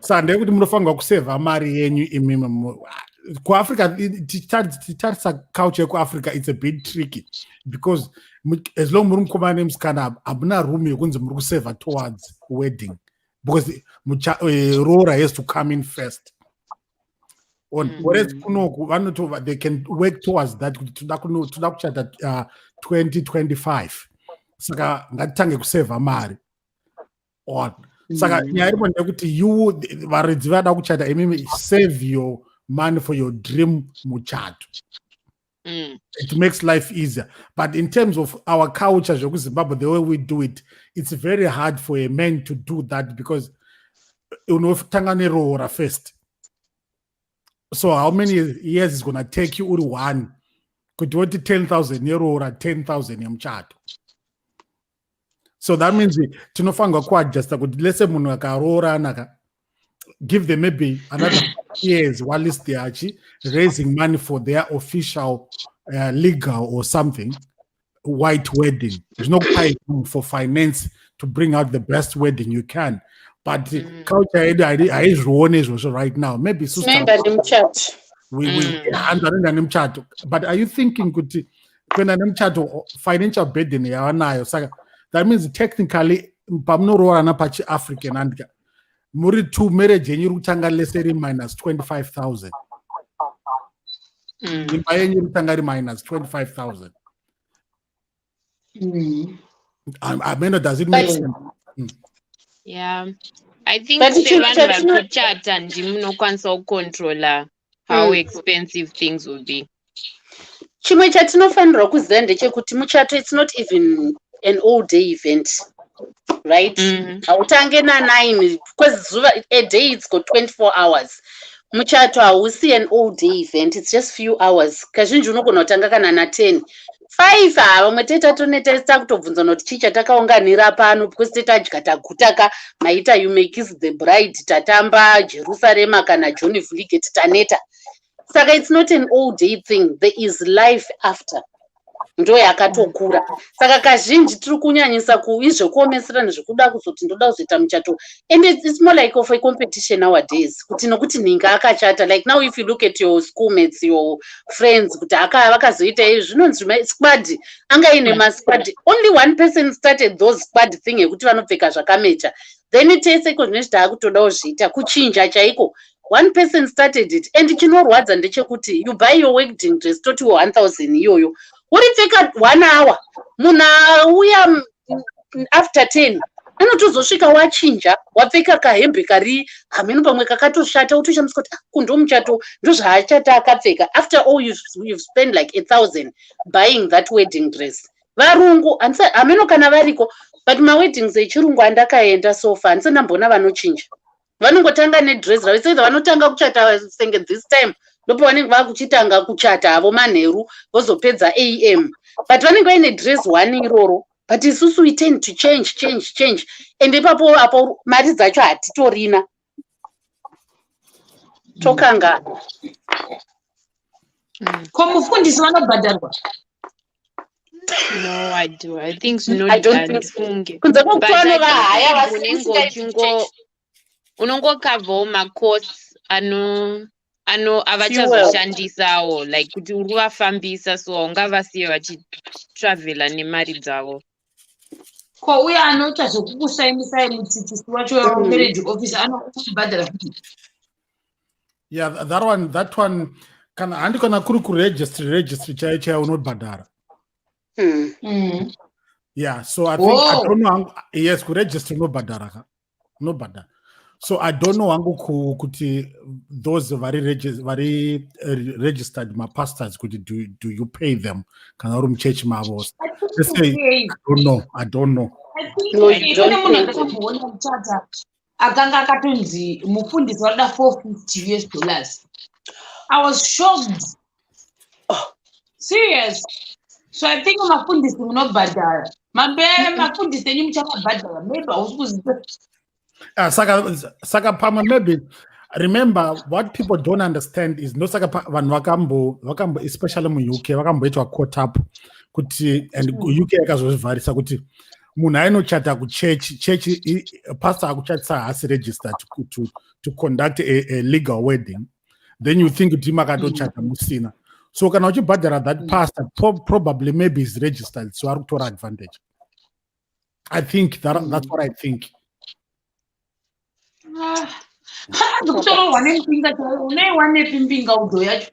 Saka ndeyekuti munofanirwa kusevha mari yenyu imimi. KuAfrica, tichitarisa culture yekuAfrica, it's a bit tricky because as long muri mukomana nemusikana, hamuna room yekunzi muri kusevha towards wedding, because roora has to come in first on. Whereas kunoku vanoto they can work towards that, kuti toda kuchata 2025, saka ngatitange kusevha mari on. Saka nyaya iripo ndeyekuti you varidzi vada kuchata, imimi save your money for your dream muchato. It makes life easier. But in terms of our culture zvekuZimbabwe, the way we do it, it's very hard for a man to do that because unotanga neroora first. So how many years is gonna take you uri one kuti woti 10,000 yeroora, 10,000 yemuchato? So that means tinofanirwa kuadjusta kuti lese munhu akaroorana ka, give them maybe another 5 years whilst they are raising money for their official legal or something white wedding. Zvinokupai room for finance to bring out the best wedding you can. But culture yedu haizvioni izvozvo right now. Maybe isusu Tinoenda nemuchato. Hanzi vanoenda nemuchato, but are you thinking kuti kuenda nemuchato, financial burden yavanayo? Saka that means technically pamunoroorana pachiAfrican, andika, muri two, marriage yenyu iri kutanga lese iri minus 25,000. Imba yenyu iri kutanga iri minus 25,000. I mean, does it make sense? Yeah, I think But sevanhu vari kuchata, ndimunokwanisa kucontrola how expensive things will be. Chimwe chatinofanirwa kuziva ndechekuti muchato, it's not even an all day event, right? Hautange na9 because zuva, a day, it's got 24 hours. Muchato hausi an all day event, it's just few hours. Kazhinji unogona kutanga kana na10, 5. Ha, vamwe tetatoneta, takutobvunza kuti chii chatakaunganira pano, because tetadya, tagutaka, maita "You May Kiss the Bride", tatamba "Jerusarema" kana "John Vliget", taneta. Saka it's not an all day thing. There is life after, ndo yakatokura. Saka kazhinji tiri kunyanyisa kuizvekuomesera nezvekuda kuzoti ndoda kuzoita muchato. And it's more like of a competition nowadays, kuti nokuti nhinga akachata. Like now, if you look at your schoolmates, your friends, kuti vakazoita izvi, zvinonzi squad anga ine masquad. Only one person started those squad thing yekuti vanopfeka zvakamecha, then tese iko zvinezvi taakutodawo zviita kuchinja chaiko. One person started it. And chinorwadza ndechekuti you buy your wedding dress, toti 1000 iyoyo, uripfeka one hour. Munhu auya after 10 anotozosvika wachinja, wapfeka kahembe kari hameno, pamwe kakatoshata. Utoshamiswa kuti, "Ah, kundo muchato ndozvaachata akapfeka?" After all, you've spent like 1000 buying that wedding dress. Varungu hameno kana variko, but maweddings echirungu andakaenda so far, handisati ndamboona vanochinja. Vanongotanga nedress ravo. Seitha vanotanga kuchata senge this time, ndopavanenge vakuchitanga kuchata havo manheru, vozopedza am, but vanenge vaine dress one iroro. But isusu we tend to change, change, change, and ipapo apo mari dzacho hatitorina, tokangana. Ko mufundisi vanobhadharwa? No, I do. I think I don't think so. zvinodifunge. Kunze kwokuti vanovahaya. Unenge uchingo unongokavhawo macosts ano avachazoshandisawo, like kuti uri kuvafambisa, so haungavasiye vachitravhela nemari dzavo. Ko uye anoita zvekukusainisai, mudzidzisi wacho, marriage officer, anobhadhara futi? Yeah, that one kana handi kana kuri kuregistry, registry chaiyo chaiyo, unobhadhara. Yeah, so I think I don't know hangu, yes, kuregister unobhadhara ka, unobhadhara. So I don't know hangu kuti those vari registered mapastors kuti do you pay them kana uri muchechi mavo. Let's say, I don't know, I don't know. No, you Pane don't munhu pay them. andakamboona muchata akanga akatonzi mufundisi varida 450 US dollars. I was shocked. Oh. Serious. So I think mafundisi munobhadhara. Mambere mafundisi enyu muchamabhadhara. Maybe hausi kuziva. Saka pamwe maybe remember what people don't understand is ndosaka vanhu vakambo especially muUK vakamboitwa caught up kuti and UK yakazozvivharisa kuti munhu ainochata kuchechi chechi pastor akuchatisa haasi registered to conduct a legal wedding, then you think kuti makatochata musina. So kana uchibhadhara that pastor probably maybe is registered, so ari kutora advantage. I think that's what I think. Ah, ndikutorohwa nembinga chaiyo. Unaiwanepi mbinga udzo yacho?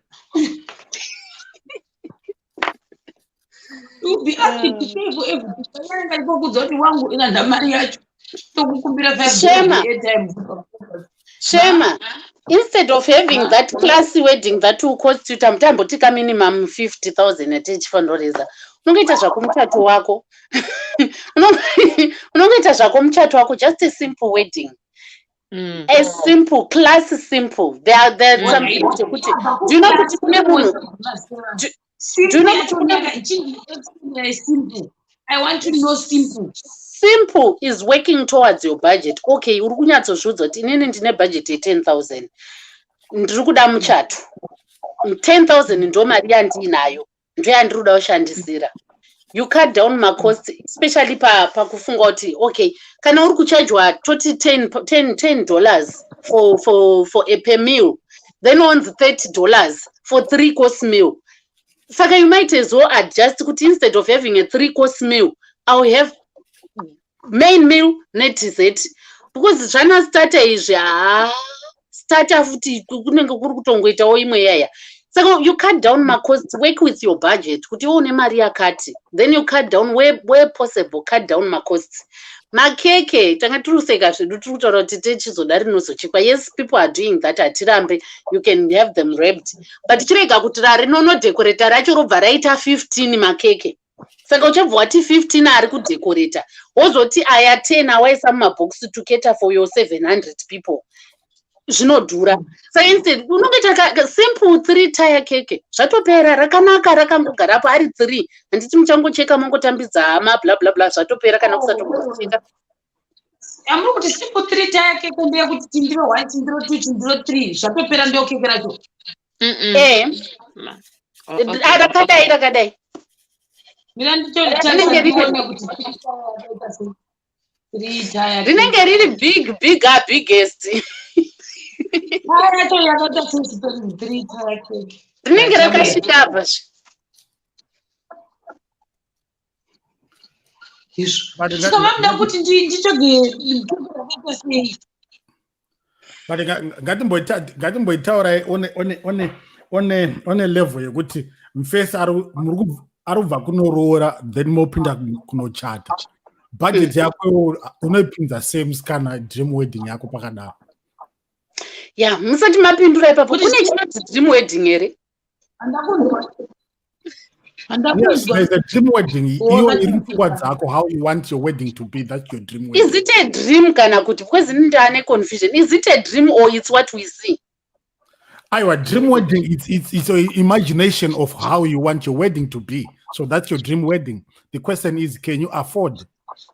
You'll be asking to pay for everything. Panenge ndikokudza kuti wangu ina mari yacho. Tokukumbira five Shema. dollars airtime. Shema, instead of having that classy wedding that will cost you tambotika minimum 50,000 yatichifanireza, unongoita zvako muchato wako. Unongoita zvako muchato wako, just a simple wedding. A simple, classy simple. There are some things zvekuti do you know kuti kune munhu do you know kuti kune Simple. I want to know simple. Simple is working towards your budget. Okay, uri kunyatsozviudza kuti inini ndine budget ye10,000, ndiri kuda muchato, 10,000 ndo mari yandiinayo, ndo yandiri kuda kushandisira. You cut down macost, especially pakufunga kuti okay, kana uri kuchajwa toti 10 10 $10 for a per meal, then onzi $30 for three course meal, saka you might as well adjust kuti instead of having a three course meal, I will have main meal nedessert, because zvana starter izvi, haa, starter futi kunenge kuri kutongoitawo imwe yaya. Saka you cut down macost, work with your budget kuti iwe une mari yakati, then you cut down where possible, cut down macosts. Makeke tanga tiri kuseka zvedu, tiri kutaura kuti techizoda rinozochekwa. Yes, people are doing that, hatirambe, you can have them wrapped, but chirega kuti rarinonodekoreta racho robva raita 15 makeke. Saka uchabva wati 15 ari kudhekoreta, wozoti aya 10 awaisa mumabhokisi to cater for your 700 people, zvinodhura. Saka instead unongoita simple three tier keke, zvatopera, rakanaka, rakangogarapo ari three. Handiti muchangocheka mongotambidza hama, bla bla bla, zvatopera kana kusatombocheka. Amuri kuti simple three tier keke ndeyekuti chindiro one, chindiro two, chindiro three, zvatopera, ndiyo keke racho? Eh. Rakadai, rakadai. Mira. Rinenge Nditoone kuti three tier yakaita sei. Three tier. Rinenge riri big, bigger, biggest. Tier yacho yakaita sei chitori three tier keke? Rinenge rakasvika apa zve. Izvo. But Saka vamuda kuti nditsvage keke rakaita sei? But ngatimboitaurai one level yekuti mufesi ari kubva kunoroora, then mopinda kunochata. Budget yako unoipinza sei musikana dream wedding yako pakadaro? Ya, musati mapindura ipapo, kune chinonzi dream wedding here? Handakunzwa. Yes, Handakunzwa. there's a dream wedding. Oh, Iyo that's iri mupfungwa dzako, how you want your wedding to be, that's your dream wedding. Is it a dream kana kuti, because ini ndaane confusion, is it a dream or it's what we see? Aiwa, dream wedding, it's a imagination of how you want your wedding to be. So that's your dream wedding. The question is, can you afford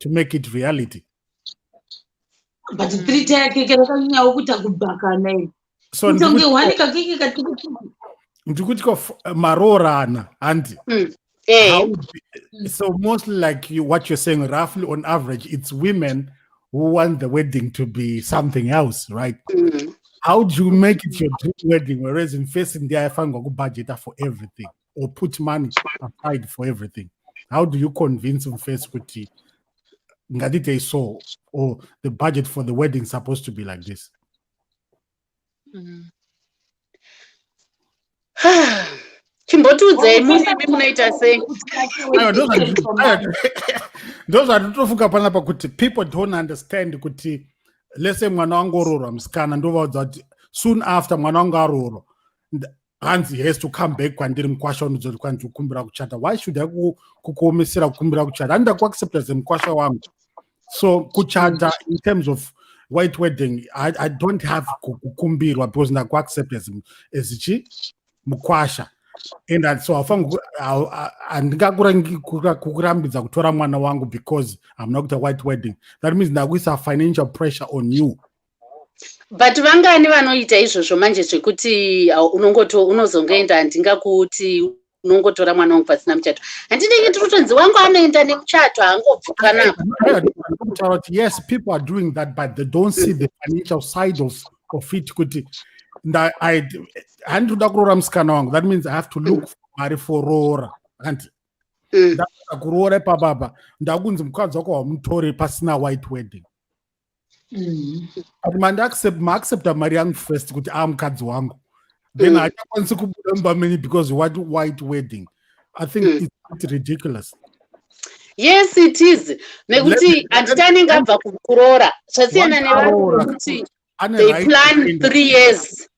to make it reality? But three tier keke rakanyanyawo kuita kubhakana iri. So kutonge one kakeke katikuti. Ndikuti ko maroorana, handi? Eh. So mostly like you, what you're saying, roughly on average, it's women who want the wedding to be something else, right? How do you make it your dream wedding, whereas in facing the budget for everything or put money aside for everything? How do you convince mufesi kuti ngatite so, or the budget for the wedding supposed to be like this? Chimbotiudzai murimi munoita sei? Aiwa, ndo zvatitofunga panapa kuti people don't understand kuti, let's say mwana wangu oroorwa musikana, ndovaudza kuti soon after mwana wangu aroorwa, hanzi he has to come back kwandiri, mukwasha unodzoti kwanzi kukumbira kuchata. Why should I kukuomesera kukumbira kuchata? Handida kuaccepta semukwasha wangu. So kuchata in terms of white wedding, I don't have kukumbirwa because ndakuaccepta as chi mukwasha. And so handingakurambidza kutora mwana wangu because hamuna kuita white wedding. That means ndakuisa financial pressure on you. But vangani vanoita izvozvo manje zvekuti unongoto unozongoenda, handingakuti unongotora mwana wangu pasina muchato? Handinenge tiri kutonzi wangu anoenda nemuchato, haangobvi panapa. Kutaura kuti yes, people are doing that, but they don't see the financial side of it, kuti handinoda kuroora musikana wangu, that means I have to look for mari for roora, handi? Ndakuda kuroora ipapapa, ndakunzi mukadzi wako hamutori pasina white wedding. But maaccepta mari yangu first kuti a mukadzi wangu, then hachakwanisi kubuda mumba menyu because what white wedding. I think it's ridiculous. Yes, it is, nekuti handiti anenge abva kuroora, zvasiyana nevanhu vekuti they plan 3 years,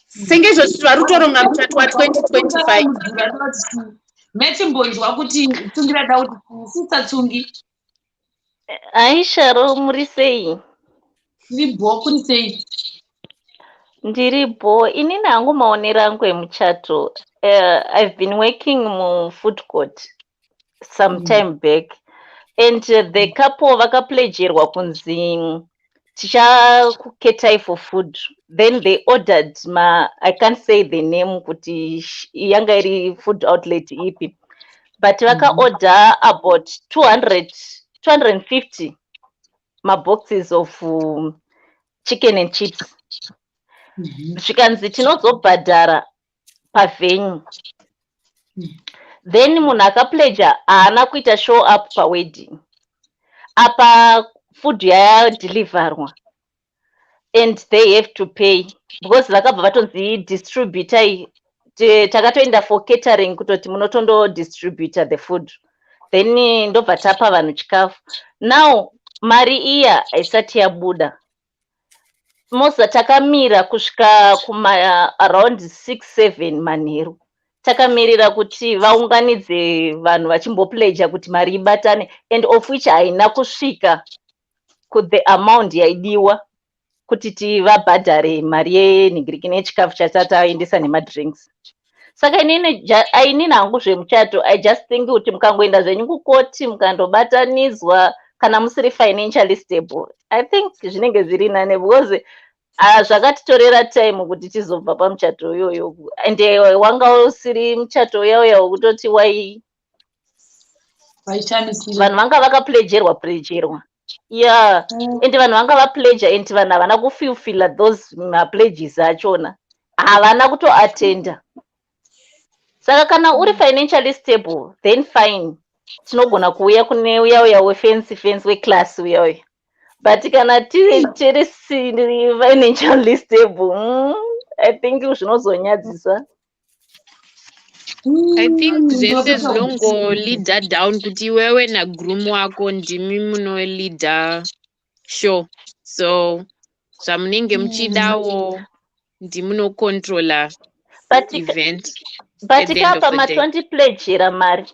senge izvozvi vari kutoronga muchato wa2025. Metimbonzwa kuti Tsungi rada kuti, Sister Tsungi. Aisharo, muri sei? Tiri bho, kuri sei? Ndiri bho. Inini hangu maonero angu emuchato, I've been working mufood court some time back, and the couple vakapledgerwa kunzi tichakucaterai for food. Then they ordered ma, I can't say the name kuti yanga iri food outlet ipi, but vakaorder about 200 250 maboxes of chicken and chips. Zvikanzi tinozobhadhara pavenue. Then munhu akapledger haana kuita show up pawedding apa, food yayadeliverwa, and they have to pay because vakabva vatonzi distributai. Takatoenda for catering kutoti munotondodistributa the food, then ndobva tapa vanhu chikafu. Now mari iya haisati yabuda. Moza takamira kusvika kuma around 6 7 manheru, takamirira kuti vaunganidze vanhu vachimbopledger kuti mari ibatane, and of which haina kusvika kuthe amount yaidiwa kuti tivabhadhare mari yenhingiriki nechikafu chatataendesa nemadrinks. Saka inini ainini hangu zvemuchato, I just think kuti mukangoenda zvenyu kukoti, mukandobatanidzwa, kana musiri financially stable, I think zvinenge zviri nane, because zvakatitorera time kuti tizobva pamuchato iyoyo, and wanga usiri muchato uya uya wekutoti wai vanhu vanga vakapledgerwa pledgerwa, yeah. And vanhu vanga vapledger, and vanhu havana kufulfilla those mapledges achona, havana kutoatenda. Saka kana uri financially stable, then fine, tinogona kuuya kune uya uya wefancy fancy, weclass uya uya. But kana tiri financially stable, I think zvinozonyadzisa. I think zvese zvinongoleada down kuti iwewe nagroom wako ndimi munoleada show, so zvamunenge muchidawo ndimunocontrola event. But kapa matondipledgera mari,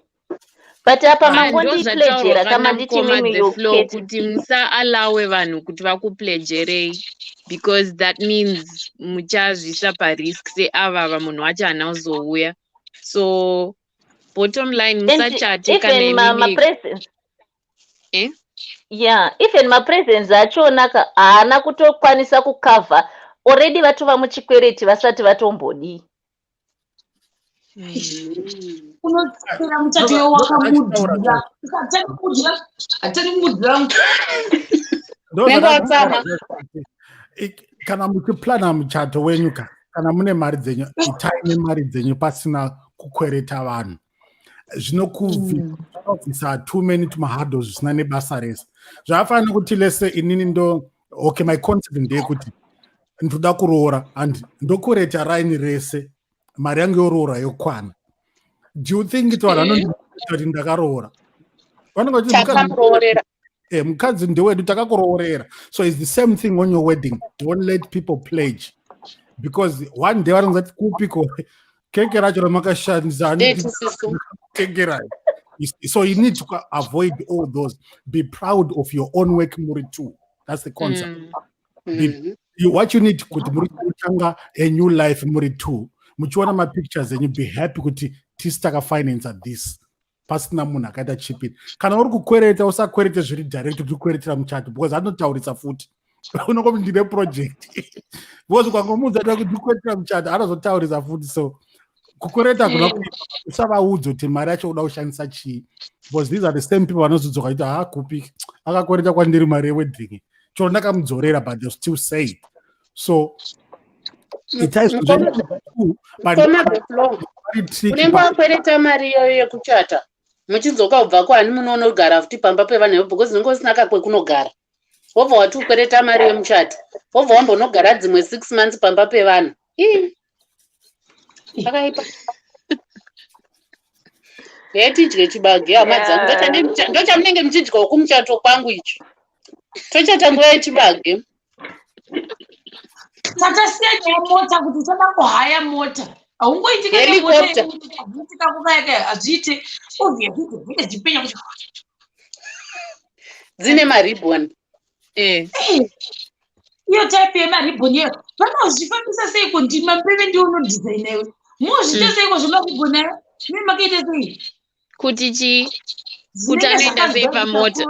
but apa mangondipledgera kamanditi mimi. Kuti musaallowe vanhu kuti vakupledgerei, because that means muchazvisa parisk seavava munhu wacho haana kuzouya. So bottom line, musachate kana imimi. Eh? Yeah, even mapresents achona haana kutokwanisa kucover. Already vatova muchikwereti vasati vatombodii. Unotsera muchato wakamudhura, hatani hatani kumudhura. Nengowatsama. Kana muchiplana muchato wenyu ka, kana mune mari dzenyu, itai nemari dzenyu pasina kukwereta vanhu. Zvinokubvisa too many tumahurdles zvisina nebasa rese. Zvakafanana nekuti lese inini ndo, okay, my concept ndeyekuti ndoda kuroora and ndokwereta raini rese. Mari yangu yoroora yokwana. Do you think kuti vanhu vanonditi kuti ndakaroora? Vanenge vachiti Takamuroorera. Mukadzi ndewedu, takakuroorera. So it's the same thing on your wedding. Don't let people pledge, because one day vanenge vati, "Kupiko keke racho ramakashandisa?" Ndetu sisu. Tengerai. So you need to avoid all those. Be proud of your own work muri two. That's the concept. What you need kuti muri kutanga a new life muri two, muchiona mapictures enyu, be happy kuti tisi takafinansa this, pasina munhu akaita chip in. Kana uri kukwereta, usakwerete zviri direct kuti ukweretera muchato, because anotaurisa futi. Unongoti, "Ndine project," because ukangomuudza kuti ndikweretera muchato, anozotaurisa futi. So kukwereta kuna usavaudza kuti mari yacho uda kushandisa chii, because these are the same people vanozodzoka kuti, "Ha, kupi akakwereta kwandiri mari yewedding? Choro ndakamudzorera," but they'll still say it. So itai zvinhu but Mukoma The Flow, very tricky. Unenge wakwereta mari iyoyo yekuchata, muchidzoka kubva kwani, munoonogara futi pamba pevanhu ivo, because unenge usina kakwekunogara. Wobva wati ukwereta mari yemuchato, wobva wambonogara dzimwe 6 months pamba pevanhu. Ii, pakaipa. Ngetidye chibage, hama dzangu. Ndochamunenge muchidyawo kumuchato kwangu ichi. Tochata nguva yechibage. Tatasiya nyaya mota, kuti uchada kuhaya mota, haungoitika. Helicopter. Nemota kukayaka hazviite, obviously dzinenge dzichipenya kuti Dzine maribbon. Iyo type yemaribbon iyo vanozvifambisa seiko? Ndima mbeve ndiwo unodhizaina iwe, mozviita seiko zvemaribbon ayo? Mimi makaita sei? Kuti chii? Kuti anoenda sei pamota?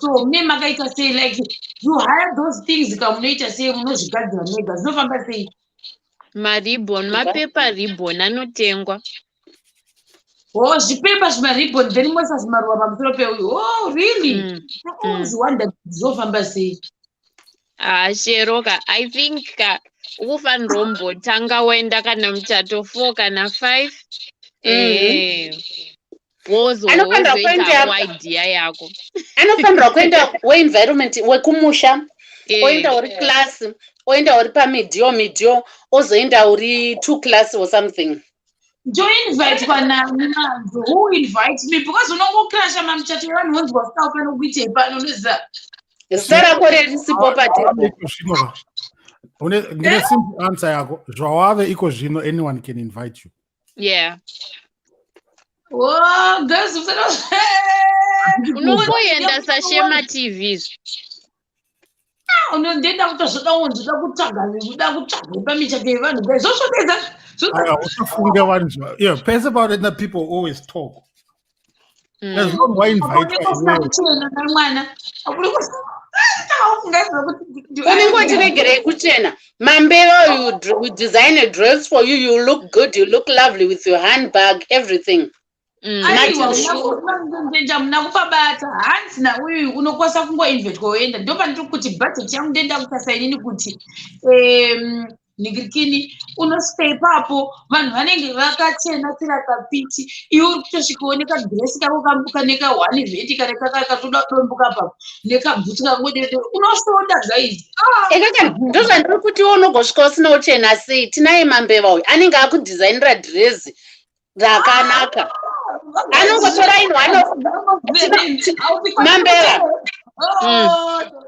So mune makaita sei? Like, you hire those things ka, munoita sei? Munozvigadzira mega? Zvinofamba sei? Maribbon, mapepa ribbon anotengwa. Oh, zvipepa, zvimaribbon, then moisa zvimaruva pamusoro peuyu. Oh, really? Mm. I always wonder kuti zvinofamba sei. Ah, Shero ka, I think ka ukufanira umbotanga waenda kana muchato four kana five, Anofanira wozoita idea yako. Anofanirwa kuenda weenvironment wekumusha, oenda uri class, oenda uri pamidio midio, ozoenda uri two class or something. Ndoinvitwa nani manje? Who invite me? Because unongokrasha mamuchato evanhu, wonzwa sika ufana kuitei pano, unoziva. Zita rako rerisipo patable. Iko zvino ka, ndine simple answer yako. Zvawave iko zvino, anyone can invite you. Oh, girls. Unongoenda saShema TV. Ndenda kutozoda, ndoda kutsvaga, kuda kutsvaga pamichato yevanhu, guys, zvosvodedza. Aya, usafunge vanhu yeah, pese panoenda, people always talk as long wainvitwa iwewe. Kuchena namwana. Unenge uchiregerei kuchena mambeo? You design a dress for you, you look good, you look lovely with your handbag, everything. Aiwa, ndenja muna kupabata hanzi nauyu unokwanisa kungoinvitwa woenda. Ndo pandiri kuti budget yangu ndenda kutasa inini kuti nhingirikini unosvika ipapo, vanhu vanenge vakachena tirakapiti, iwe uri kutosvikawo nekadhiresi kako kambuka neka1 vheti kana katoda kudombuka papo, nekabhutsu kangodede, unosonda guys. Ekaka, ndozvandiri kuti iwe unogosvika usina uchena sei. Tinaye mambeva uyu, anenge akudhizainira dhirezi rakanaka, anongotora in one of Mambeva.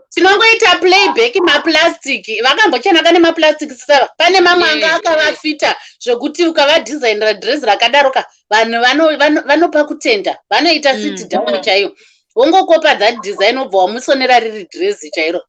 Tinongoita playback maplastic, vakambochenaka nemaplastic sava. Pane mamwe anga akavafita zvekuti ukavadhizainira dhirezi rakadaroka, vanhu vanopa kutenda, vanoita sit down chaiyo, wongokopa that design, wobva wamusonera riri dhirezi chairo.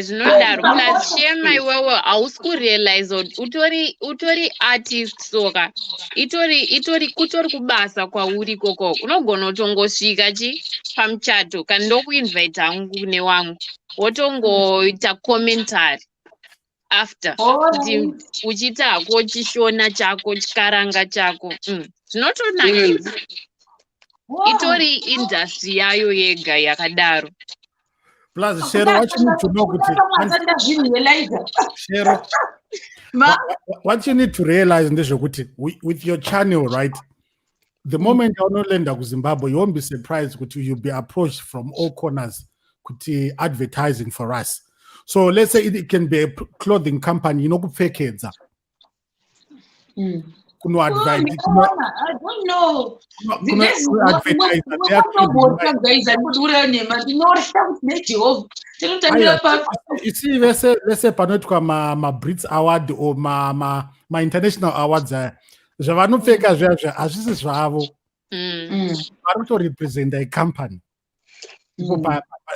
Zvinodaro. Plus Shema, iwewe hausi kurealize kuti utori artist, soka itori kutori kubasa kwauri ikoko. Unogona kutongosvika chi pamuchato, kana ndokuinvite hangu newangu, wotongoita commentary after kuti uchiita hako chishona chako, chikaranga chako. Zvinotonakidza. Itori industry yayo yega yakadaro. Plus Shero, what you need to know kuti Ndazvirealiza. Shero, what you need to realize ndezvekuti with your channel, right, the moment yaunolenda kuZimbabwe, you won't be surprised kuti you'll be approached from all corners kuti advertising for us. So let's say it can be a clothing company inokupfekedza. Kunoadvertise vese vese panoitwa maBrits Award or mainternational awards aya, zvavanopfeka zviya zviya hazvisi zvavo. Vari kutorepresenta icompany.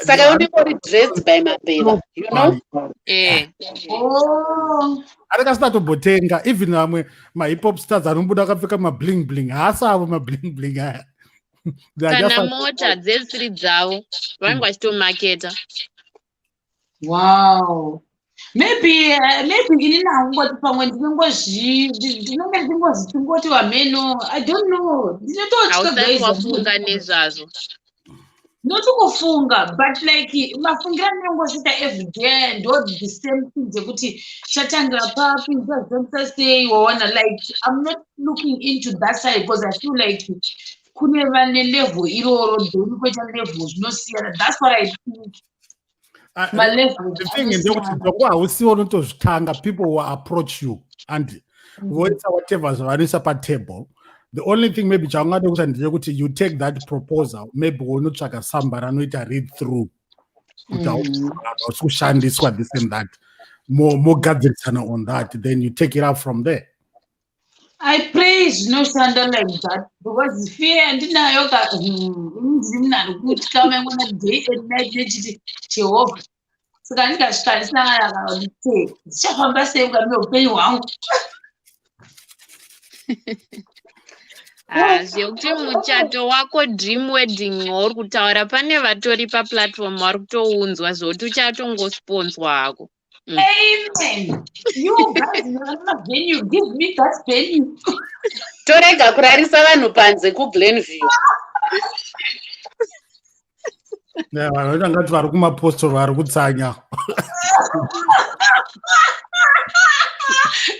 Saka unengori dressed by mabheva, you know? Oh. Anenge asina tombotenga. Even vamwe mahip hop stars anobuda akapfeka mabling bling, haasi avo mabling bling aya. They are Kana mota dzesiri dzavo, vanenge vachitomaketa. Wow. Maybe ini nangoti pamwe ndinenge ndingozvitingoti vameno. I don't know. Ndinototya. Hausati wafunga nezvazvo? Not kufunga, but like mafungiro andinongosvita everyday ndo the same thing dzekuti chatangira papi, ndichazvitambisa sei, waona? Like, I'm not looking into that side because I feel like kune vane level iroro, then kwoita level zvinosiyana. That's what I think. Malevels The thing ndeyekuti anosiyana. Dongo hausiwo unotozvitanga. People will approach you and voisa whatever zvavanoisa patable. The only thing maybe chaungade kuita ndechekuti you take that proposal, maybe unotsvaka somebody anoita read through kuti hausi kushandiswa, this and that, mogadzirisana on that, then you take it up from there. I pray zvinoshanda like that, because fear yandinayo ka, ndiri munhu ari kutya maingona day and night nechiti Jehovha. Saka ndikasvika ndisina kana kuti te ndichafamba sei mukati meupenyu hwangu? Ah, zvekuti muchato wako, dream wedding wauri kutaura, pane vatori paplatform vari kutounzwa zvokuti uchatongosponzwa hako. Amen. You guys venue, give me that venue. Torega kurarisa vanhu panze kuGlenview. Yeah, vanhu vachangati vari kumapostori vari kutsanya.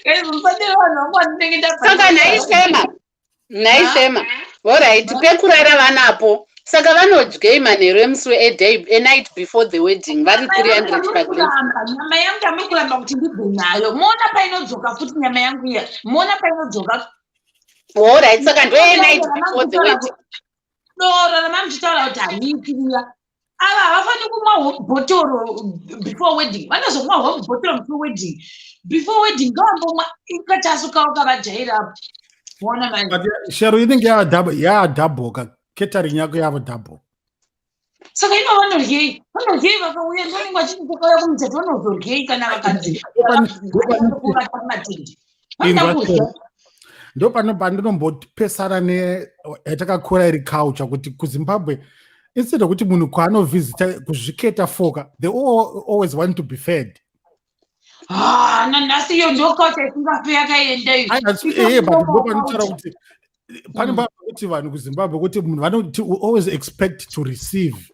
Guys, musade vanhu vangu vandinenge ndabva. Saka nhaishema, nhaishema, alright, pekurara vanapo, saka vanodyei manheru emusi weaday, anight before the wedding, vari 300 paGlen? Kuramba nyama yangu yamuri kuramba kuti ndibve nayo, moona painodzoka futi nyama yangu iya, moona painodzoka. Alright, saka ndoyenight before the wedding. Doro ramamuchitaura kuti haniiti riya, ava havafaniri kumwa bhotoro before wedding. Vanozomwa home bhotoro before wedding. Before wedding ngavambomwa kachasu kavo kavajaira, moona manje. But Shero, inenge yava double, yava double ka catering yako yava double. Saka ino vanoryei? Vanoryei vakauya? Ndonenge vachiti vakauya kumuchato vanozoryei kana vakanzi kuvata mumatende? Vanoda kudya. Ndo pano pandinombopesana neyatakakura iri culture kuti kuZimbabwe, instead of kuti munhu kwaanovhizita kuzviketa foka, they all always want to be fed. Ah, nanhasi iyo ndo culture isingafe yakaenda iyo. Ehe, but ndo panotaura kuti pane kuti vanhu kuZimbabwe kuti munhu vanoti we always expect to receive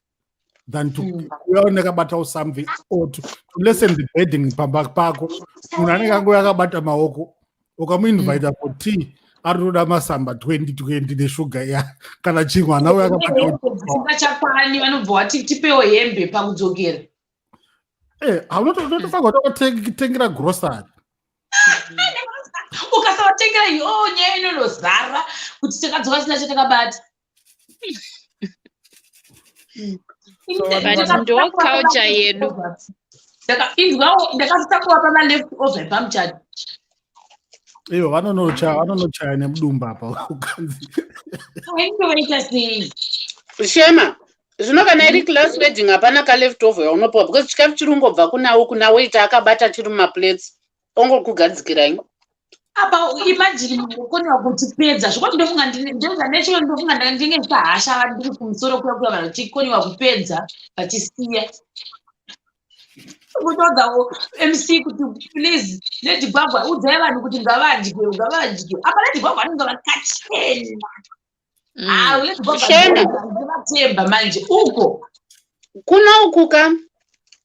than to kuuya nekabatawo something or to lessen the burden pamba pako. Munhu anenge angouya akabata maoko, ukamuinvita for tea, ari toda masamba 2020 neshuga ya kana chimwe, ana uya akabata. Dzisingachakwani, vanobva vati tipewo hembe pakudzokera. Eh, unotofanirwa tokatengera grocery. Ukasavatengera iyo nyaya inonozara kuti takadzoka sina chatakabata. But ndo culture yedu. Inzwawo, ndakasisa kuvapa maleft over pamuchato. Ivo vanonochaya, vanonochaya nemudumba apa ukanzi. Vainge vaita sei? Shema, zvino kana iri class wedding, hapana kaleft over yaunopiwa, because chikafu chiri kungobva kunawo kuna waiter akabata chiri mumaplates, ongokugadzikirai. Apa imagine munhu ukoniwa kutipedza zvokuti ndofunga ndofunga nechiro, ndofunga ndinge ndichahasha ndiri kumusoro kuya kuya, vanhu vachikoniwa kupedza vachisiya, kutoudza MC kuti, "Please, Lady Gwagwa, udzai vanhu kuti ngavadye, ngavadye." Apa Lady Gwagwa vanenge vakachena. Ah, Lady Gwagwa. Shena. Ndivatemba manje uko. Kuno uku ka,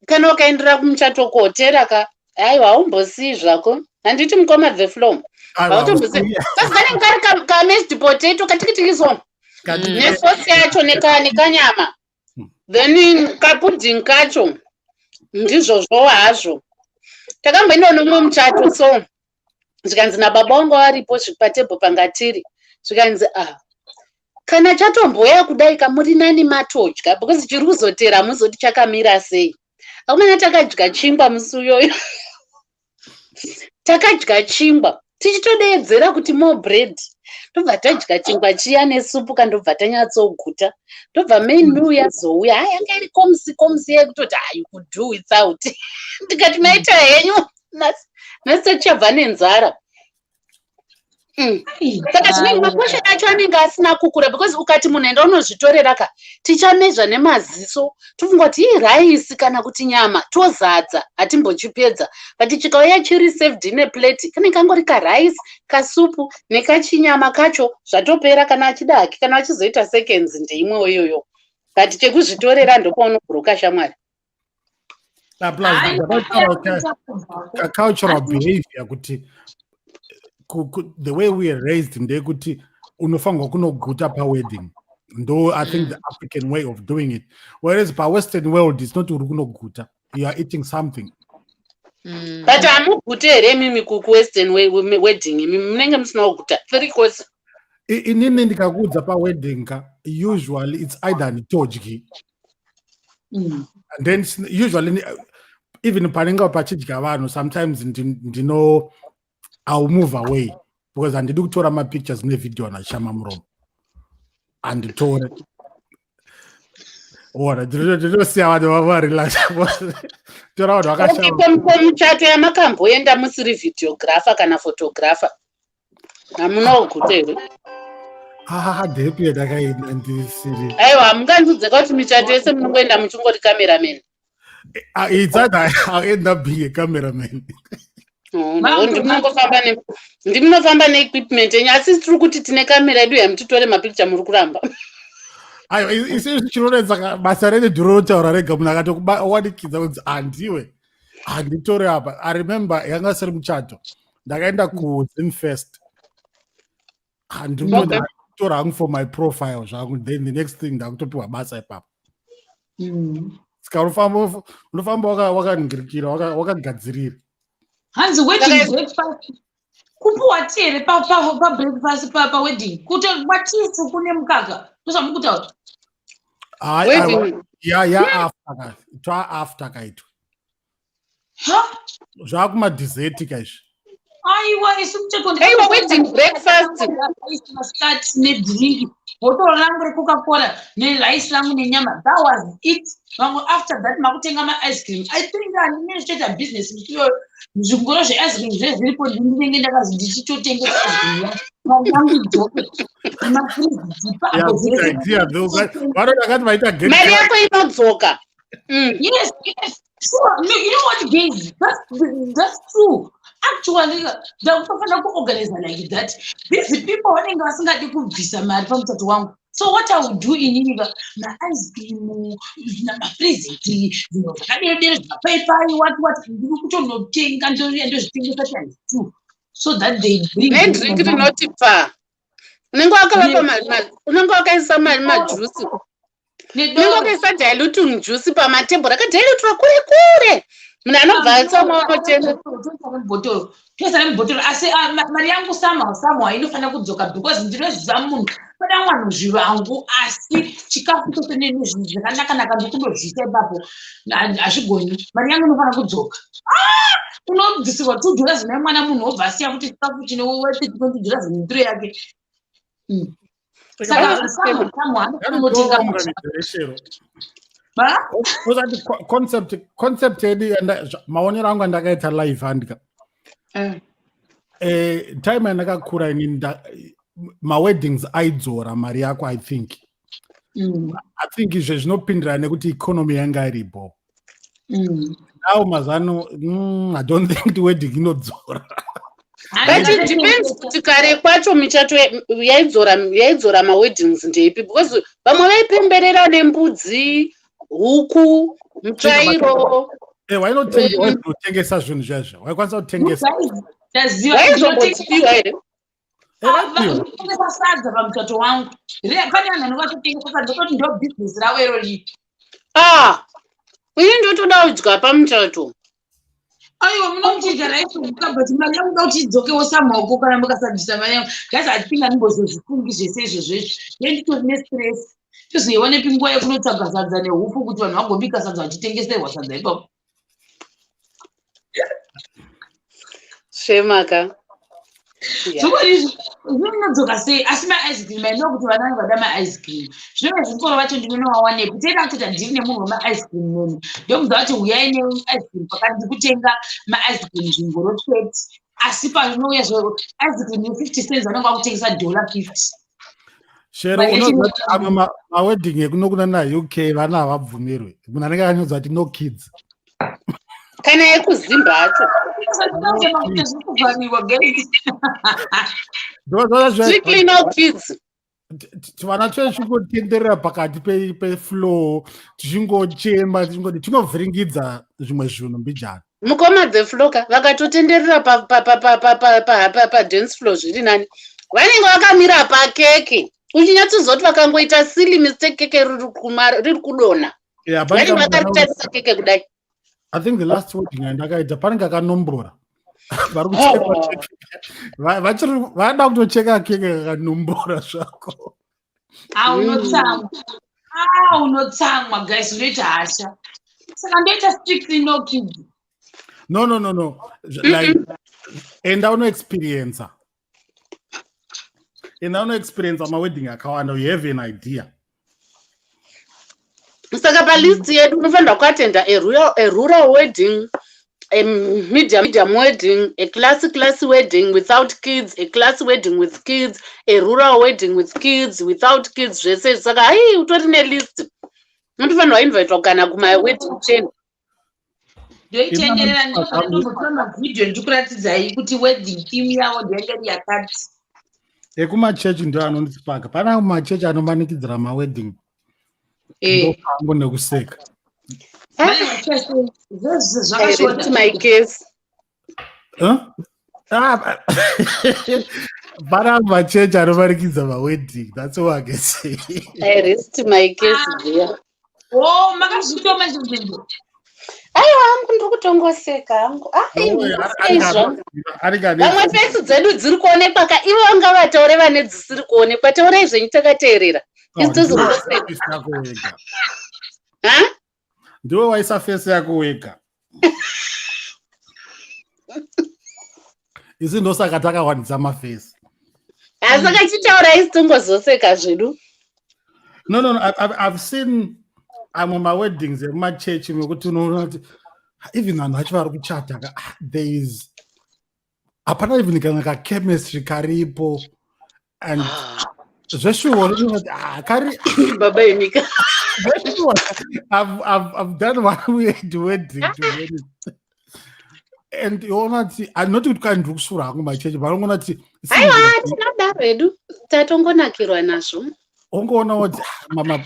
kana ukaendera kumuchato kuhotera ka, aiwa, haumbosii zvako. Handiti mukoma The Flow? Hautombosii kasi kanenge kari kamashed potato katikitikiso nesosi yacho nekanyama, then kapudding kacho, ndizvozvo hazvo. Takamboendawo nomumwe muchato, so Zvikanzi nababa vangu varipo patebho pangatiri, zvikanzi, "Ah, kana chatomboya kudai kamuri nani matodya, because chiri kuzotera muzoti chakamira sei." Akumana, takadya chingwa musi uyoyo, takadya chingwa tichitodeedzera kuti more bread. Ndobva tadya chingwa chiya nesupu, kandobva tanyatsoguta. Ndobva main meal yazouya, hai, yanga iri komusi komusi yekutoti, "Ah, you could do without." Ndikati, "Maita henyu, nhasi tichabva nenzara." Saka zvinenge maportion acho anenge asina kukura, because ukati munhu enda unozvitorera ka, tichamezva nemaziso, tofunga kuti iraisi kana kuti nyama, tozadza, hatimbochipedza. But chikauya chiri served in a plate, kanenge kangori karaisi, kasupu nekachinyama kacho, zvatopera. Kana achida hake, kana achizoita seconds, ndeimwewo iyoyo, but chekuzvitorera ndopaunobhuruka, shamwari. Plus ndakataura cultural behavior kuti the way we are raised ndeyekuti unofanirwa kunoguta pawedding. Ndo, I think, the African way of doing it, whereas pawestern world it's not uri kunoguta, you are eating something. But hamugute here imimi kuwestern wedding? Imi munenge musina kuguta three course. Inini ndikakuudza, pawedding ka, usually it's either handitodyi and then usually even panenge pachidya vanhu, sometimes ndino I'll move away because handidi kutora mapictures nevideo anachama muromo, handitore. Ona, ndinosiya vanhu varelax, tora vanhu vakashama. Komuchato yamakamboenda musiri videographer kana photographer, hamuna kuguta here? Ah, ndepi yandakaenda ndisiri? Aiwa, hamungandiudzeka kuti michato yese munongoenda muchingori cameraman. It's either I'll end up being a cameraman. Oh, ndimunofamba neequipment yenyu, asi tiri kuti tine kamera yedu yamutitore mapicture, muri kuramba. Aiwa, isusu chinonetsa basa redu ndinotaura rega, munhu akatokuwanikidza kunzi handiwe, handitore apa. I remember yanga siri muchato, ndakaenda kuZimfest, handinotora hangu for my profile zvangu, then the next thing ndakutopiwa basa ipapo. Saka unofamba wakaningirikira, wakagadzirira. Hanzi wedding breakfast, kupuwa tii here pabreakfast pawedding? Kuti matii supu nemukaka, ndozvamukutaura? Ya, after ka, twa after kaitwa zvakumadessert kaizvi. Aiwa, isu muchato Aiwa, wedding breakfast. Masikati nedrink, bhotoro rangu recoca-cola nerice rangu nenyama, that was it. Vamwe after that makutenga maice cream. I think handine zvichoita business misi iyoyo, zvingoro zveice cream zve zviripo, ndinenge ndakazi ndichitotengesa ice cream yangu, yangu idzoke idea though, vanoti akati vaita get Mari yako inodzoka. Yes, sure. No, you know what, guys, that's true actually. Ndakutofanira kuorganiza like that. These people vanenge vasingadi kubvisa mari pamuchato wangu, so what I will do inini ka, maice cream namapresent, zvinhu zvakadero dero, zvimapaipai, what what, ndiri kutonotenga, ndouya ndozvitengesa times two so that they bring Nedrink rinoti pfa, unenge wakavapa, unenge wakaisa majuice, unenge wakaisa diluting juice pamatebhura, akadilutwa kure kure, munhu anobva atsama unotenga. Mubhotoro, toisa nemubhotoro, asi mari yangu somehow somehow inofanira kudzoka, because ndinoziva munhu pada mwanhu zvivangu, asi chikafu chose nezvinhu zvakanaka-naka ndokundozviita ipapo, hazvigoni. Mari yangu inofanira kudzoka. Ah! Unobvisirwa $2 naye mwana, munhu wobva asiya kuti chikafu chine worth $20 mundiro yake. Saka somehow somehow anofanira kutenga. Usati concept yedu maonero angu andakaita live handika time yandakakura ini, maweddings aidzora mari yako, I think. I think izvo zvinopindirana nekuti economy yanga iripo. Now mazano, I don't think kuti wedding inodzora. But it depends kuti kare kwacho michato yaidzora maweddings ndeipi, because vamwe vaipemberera nembudzi, huku, mutsvairo. Wainotengesa zvinhu zvaizvo, waikwanisa kutengesa. Ndaziva. Waizombodzipiwa here? Vanotengesa sadza pamuchato wangu. Pane vanhu vanenge sadza, toti ndo bhizinesi ravo irori. Ah, ini ndotoda kudya pamuchato. Aiwa, munomuchidya rice muka, but mari yangu da kuti idzokewo somehow kana mukasabvisa mari yangu. Guys, hatinga ndimbozozvifungi zvese izvozvo izvi. Nditori nestress. Tozoiwanepi nguva yekunotsvaga sadza nehufu kuti vanhu vagobika sadza vachitengeserwa sadza ipapo? Shemaka. Zvokwadi zvinodzoka sei? Asi maice cream, I know kuti vana vangu vada maice cream. Zvinova zvikoro vacho ndinonovawanepi? Toida kutoita dhiri nemunhu wemaice cream neni. Ndomudza kuti huyai neice cream pakati, ndikutenga maice cream zvingoro 30, asi panouya zvo ice cream ye50 cents vanenge vakutengesa $50. Shero, But unoziva kuti amwe mawedding ekuno kuna naUK vana havabvumirwi. Munhu anenge akanyodza kuti "no kids". Kana yekuzimba acho. Zviri kuvhariwa, guys. Strictly no kids. Tivana twechingotenderera pakati pefloor, tichingochema, tichingoti tinovhiringidza zvimwe zvinhu mbijana. Mukoma, the floor ka, vakatotenderera padance floor zviri nani. Vanenge vakamira pakeke, uchinyatsozoti vakangoita silly mistake, keke riri kudonha. Yeah, pane Vanenge vakaritarisa keke kudai. I think the last wedding yandakaita, panenge akanombora vari kuchekwa keke. Vachiri vada kutocheka keke kakanombora zvako. Ah, unotsamwa. Ah, unotsamwa, guys, unoita hasha. Saka ndoita strictly no kids? No, like, enda unoexperienca, enda unoexperienca mawedding akawanda, you have an idea. Saka palist yedu unofanira kuatenda a rural wedding, a medium wedding, a classy wedding without kids, a classy wedding with kids, a rural wedding with kids, without kids, zvese. Saka hai, utori nelist, unotofanirwa invitwa kana kumawedding 10. Ndoitenderera, ndinotombotora mavhidhiyo ndikuratidzai kuti wedding theme yavo ndenge iri yakati. Ekumachechi ndo anondisipaka. Pana machechi anomanikidzira mawedding. Ndofango nekuseka. I rest my case. Huh? Ah, pana machechi anomanikidza mawedding, that's all I can say. I rest my case there. O, makazvitoma izvozvo? Aiwa, hangu ndiri kutongoseka hangu. Vamwe face dzedu dziri kuonekwa ka, ivo vanga vataure vane dzisiri kuonekwa. Taurai zvenyu, takateerera isu, tozongoseka. Ha. Ndiwe waisa face yako wega, isi ndosaka takawandisa maface. Saka chitaura, isi tongozoseka zvedu. No, I've seen amwe maweddings emachechi mekuti unoona kuti even vanhu vacho vari kuchata ka, ah, there is hapana even kana kachemistry karipo, and zveshuwo unoti, ah, kari Baba yenyika. Zveshuwa, I've done one weird wedding, to be honest. And unoona kuti, not kuti kani ndiri kusvura hangu machechi, but unoona kuti Aiwa, tinodaro hedu, tatongonakirwa nazvo. Ongoona kuti, ah,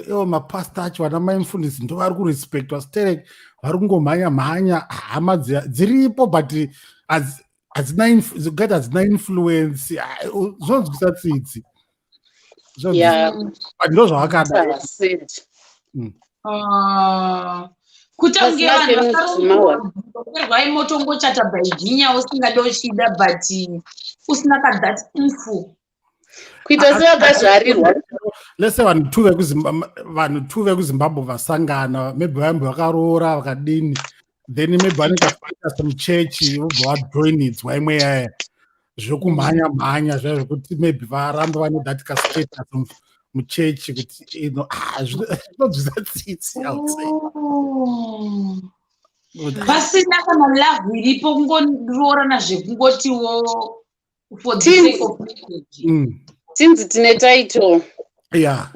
ivo mapasta acho, vana mai mufundisi ndo vari kurespectwa sterek, vari kungomhanya mhanya. Hama dziripo, but hadzina gati, hadzina influence. Ah, zvinonzwisa tsitsi. But ndo zvavakada. Sad. Ah, kutange Pasina vanhu chemistry mawa. vakarwai, motongochata bhaibhinya usingade uchida, but usina kathat info. Kuita sevakazvarirwa. Lese vanhu two vekuZimbabwe vasangana, maybe vaimbo vakaroora vakadini, then maybe vanenge vaita semuchechi, vobva vajoinidzwa imwe yaya zvokumhanya mhanya zvaya, zvekuti maybe varambe vane that kastatus muchechi kuti ah, zvinonzwisa tsitsi, I would say. Oh. Pasina kana love iripo, kungoroorana zvekungotiwo for the sake of marriage. Tinzi tine title. Zvinonzi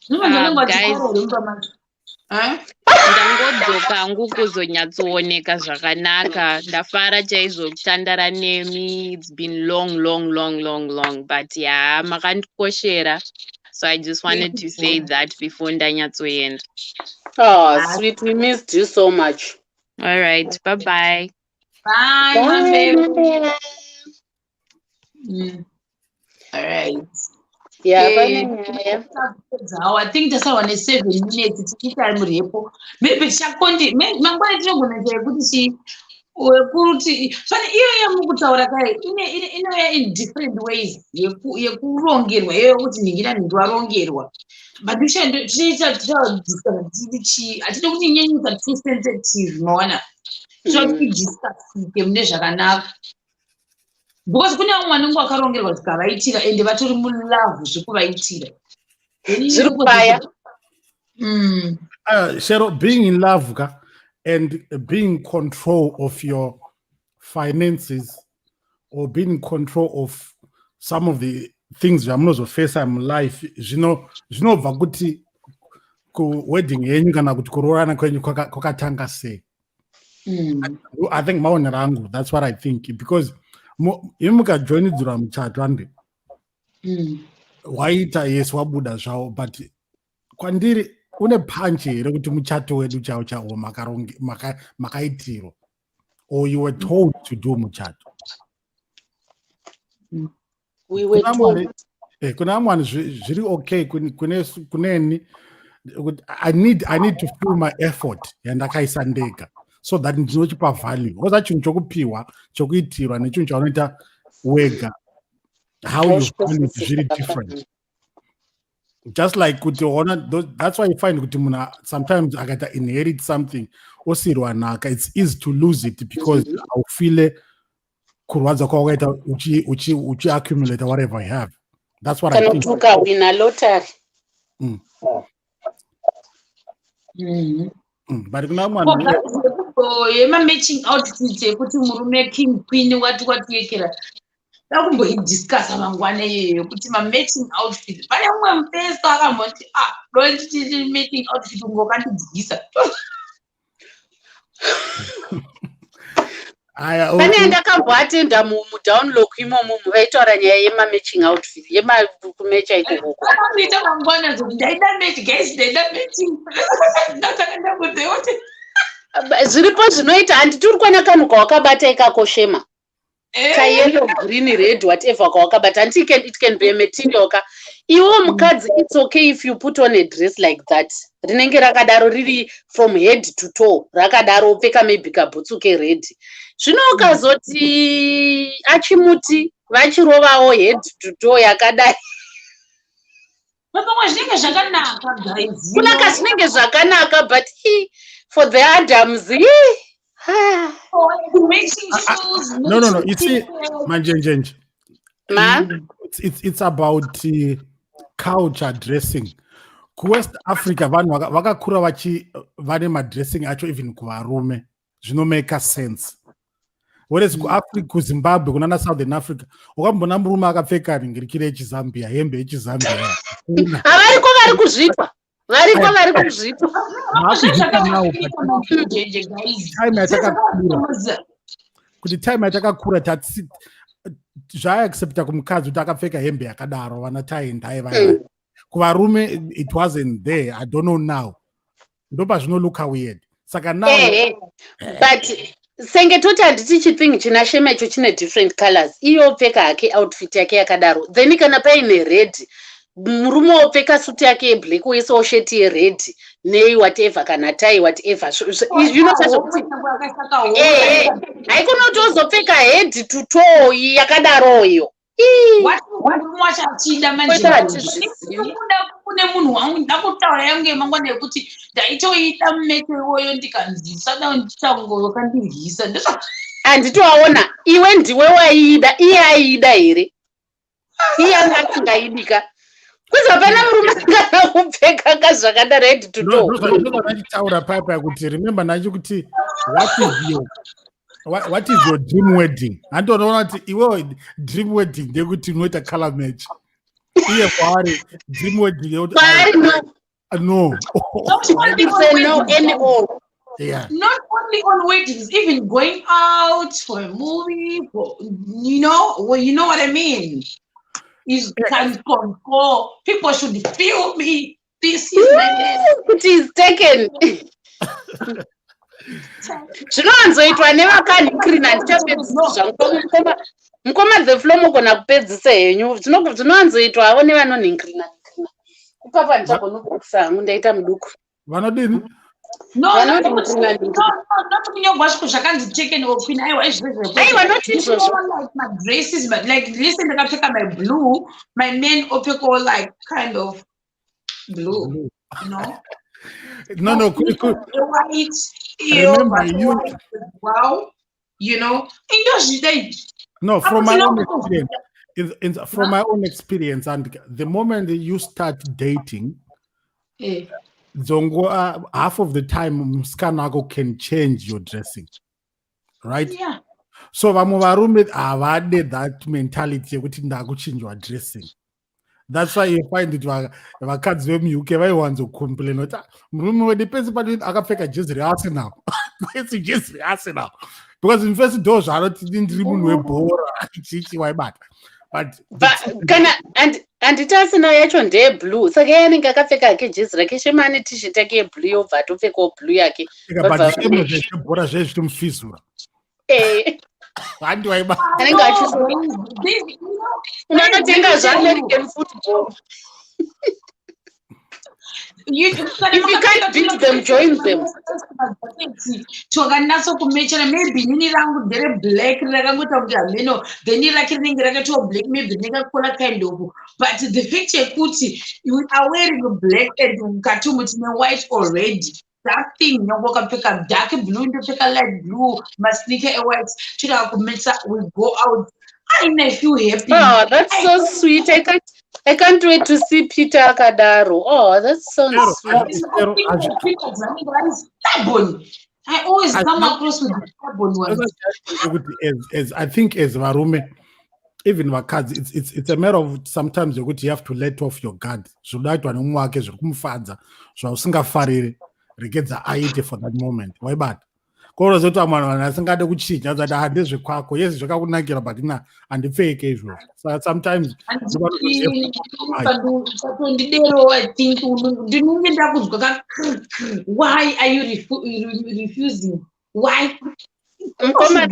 Ah, vanenge guys. vachikorora mumba macho. Eh? Ndangodzoka hangu kuzonyatsooneka zvakanaka. Ndafara chaizvo kutandara nemi. It's been long, long, long, long, long, but yeah, makandikoshera, so I just wanted to say that before ndanyatsoenda. Oh, sweet, we missed you so much. All right, bye bye. Bye, Bye, Mambeva. Mambeva. All right. Ya, pane nyaya. Takupedzawo. I think tasarwa ne7 minutes tichiita murepo. Maybe tichakondi mangwana tinogona kuita yekuti chi wekuti pane iyo yamukutaura kai inouya in different ways yekurongerwa iyoyo, kuti nhingi nanhingi warongerwa, but tichaita tichadiscussa tiri chi hatidi kuti inyanyisa too sensitive, maona, tinoda kuti idiscussike mune zvakanaka, because kune vamwe vanenge vakarongerwa zvikavaitira, ende vatori mulove zvekuvaitira. Zviri kubaya. Shero, being in love ka, and being in control of your finances or being in control of some of the things zvamunozofesa mulife, zvinobva kuti kuwedding yenyu kana kuti kuroorana kwenyu kwakatanga sei. I think maonero angu, that's what I think, because imi mukajoinidzirwa muchato ande waita, yes, wabuda zvawo, but kwandiri une panchi here kuti muchato wedu chaiwo chaiwo makaitirwa or you were told to do muchato? We were Kuna told. Kuna vamwe vanhu zviri okay, kuneni kuti I need to feel my effort yandakaisa ndega so that ndinochipa value, oza chinhu chokupiwa, chokuitirwa nechinhu chaunoita wega, how you value it zviri different. Just like kuti ona, that's why you find kuti munhu sometimes akaita inherit something, osiyirwa nhaka, it's easy to lose it because aufile kurwadza kwawakaita uchiaccumulate whatever you have. That's what I Kana think. kuti ukahwina lottery. But kuna vamwe vanhu Yemamatching outfits yekuti murume king, queen, wati watiyekera, da kumboidiscussa mangwana iyoyo yekuti mamatching outfit. Pane mumwe mupesa akamboti, "Ah, donditi matching outfit unge wakandidyisa." Aya, Pane yandakamboatenda mudownlock imomo, vaitaura nyaya yemamatching outfit, yemakumecha ikokoko. Akamboita mangwana zoti, "Ndaida match, guys, ndaida matching." Ndatanga ndambodzeoti. Zviripo zvinoita, handiti uri kuona kanhu kawakabata ikako, Shema, kayellow, green, red, whatever kawakabata, handiti it can be a material ka. Iwo mukadzi, it's okay if you put on a dress like that rinenge rakadaro, riri from head to toe rakadaro, upfeka maybe kabhutsu kered. Zvino ukazoti achimuti vachirovawo head to toe yakadai. Pamwe zvinenge zvakanaka, guys. Kunaka zvinenge zvakanaka, but for the Adams, ii, ah. Matching shoes. No. You see, Matching. Manjenjenje. Ma. It's about culture, dressing. KuWest Africa vanhu vakakura vachi vane madressing acho, even kuvarume zvinomake sense, whereas kuAfrica, kuZimbabwe, kunana Southern Africa, ukambona murume akapfeka ringirikire yechizambia, hembe yechizambia? Hakuna. Havariko, vari kuzvipa, variko, vari kuzvipa. Vaakuzviita now, but time yatakakura, kuti time yatakakura tatisi zvaaiaccepta kumukadzi kuti akapfeka hembe yakadaro, vana taendai vaya. Kuvarume it wasn't there. I don't know now, ndopazvinolooka weird. Saka now Ehe, but senge toti, handiti chithing china Shema icho chine different colors, iye opfeka hake outfit yake yakadaro, then kana paine red, murume wopfeka suti yake yeblack, oisawo sheti yered nei, whatever, kana tai, whatever. You know sazvokuti ehe, haikona kuti ozopfeka head to toe yakadaroyo. Murume wacho achida. Kwete, hatizvizivi. Manje kune munhu wangu nda kutaura yangu yemangwana yekuti ndaitoida mumeto iwoyo, ndikanzi sada ndichango wakandiryisa. Handitoaona, iwe ndiwe waiida, iye aiida here? Iye anga asingaidika kuzi hapana murume angada kupfeka kazvakadaro head to toe. Ndozvandachitaura paya kuti, remember nacho kuti what is your dream wedding? Handitonoona kuti iwewe dream wedding ndeyekuti unoita color match, iye kwaari dream wedding yekuti Kwaari no. No. Not only It's on a no weddings, any all. Not only on weddings, even going out for a movie, for, well, you know what I mean, is can control. People should feel me. This is my man. Kuti is taken. Zvinowanzoitwa nevakanhikirini. Handichapedzisi zvangu. Mukoma The Flow, mugona kupedzisa henyu. Zvinowanzoitwa havo nevanonhingirina nhingirina. Ipapo handichagoni kupedzisa hangu, ndaita muduku. Vanodini? No, Vanonhingirina. not kunyorwa sviko zvakanzi taken or queen. Aiwa, izvozvo. Aiwa, not izvozvo. Like my dresses, but like, listen, ndakapfeka my blue, my man opfekawo like kind of blue, you know? No, white iyo, Remember but white as well, you know? Indozvida izvi. No, from my own Absolutely. experience, from my own experience, and the moment you start dating, dzongo, half of the time musikana wako can change your dressing, right? Yeah. So vamwe varume havade that mentality yekuti ndakuchinjwa dressing. That's why you find kuti vakadzi vemuUK vaiwanzocomplain kuti, "Ah, murume wedu pese pano akapfeka jezi reArsenal, pese jezi reArsenal," because in first ndo zvaanoti, "Ndiri munhu webhora," chichi waibata, but Kana handiti Arsenal yacho ndeyeblue, saka iye anenge akapfeka hake jezi rake. Shema ane T-shirt yake yeblue, yobva atopfekawo blue yake. But shemo zvebhora zvezvitomufizura. Handi waibata. Anenge unonotenga zvaAmerican football. If you can't beat them, join them. Twakanatso kumechana. Maybe inini rangu ndere black, rakangoita kuti hameno, then rake rinenge rakaitawo black, maybe rinenge kind of, but the fact yekuti you are wearing black and mukati umu tine white already, that thing, nyange wakapfeka dark blue, ndopfeka light blue, masneaker ewhite, toda kumecha, we go out and I feel happy. Oh, that's so sweet. I can't wait to see Peter akadaro. Oh, that sounds sweet. Stubborn. I always come across with the stubborn ones. As I think, as varume, even vakadzi, it's a matter of sometimes yekuti you have to let off your guard. Zvinoda nemumwe wake zviri kumufadza, zvausingafariri, regedza aite for that moment, waibata. Korozoti vamwe vanhu asingade kuchinja, zati, "Ah, ndezvekwako, yes, zvakakunakira, but ina handipfeke izvozvo." So sometimes Ndidero, I think ndinenge ndakuzwa ka, "Why are you refusing? Why?" Mukoma,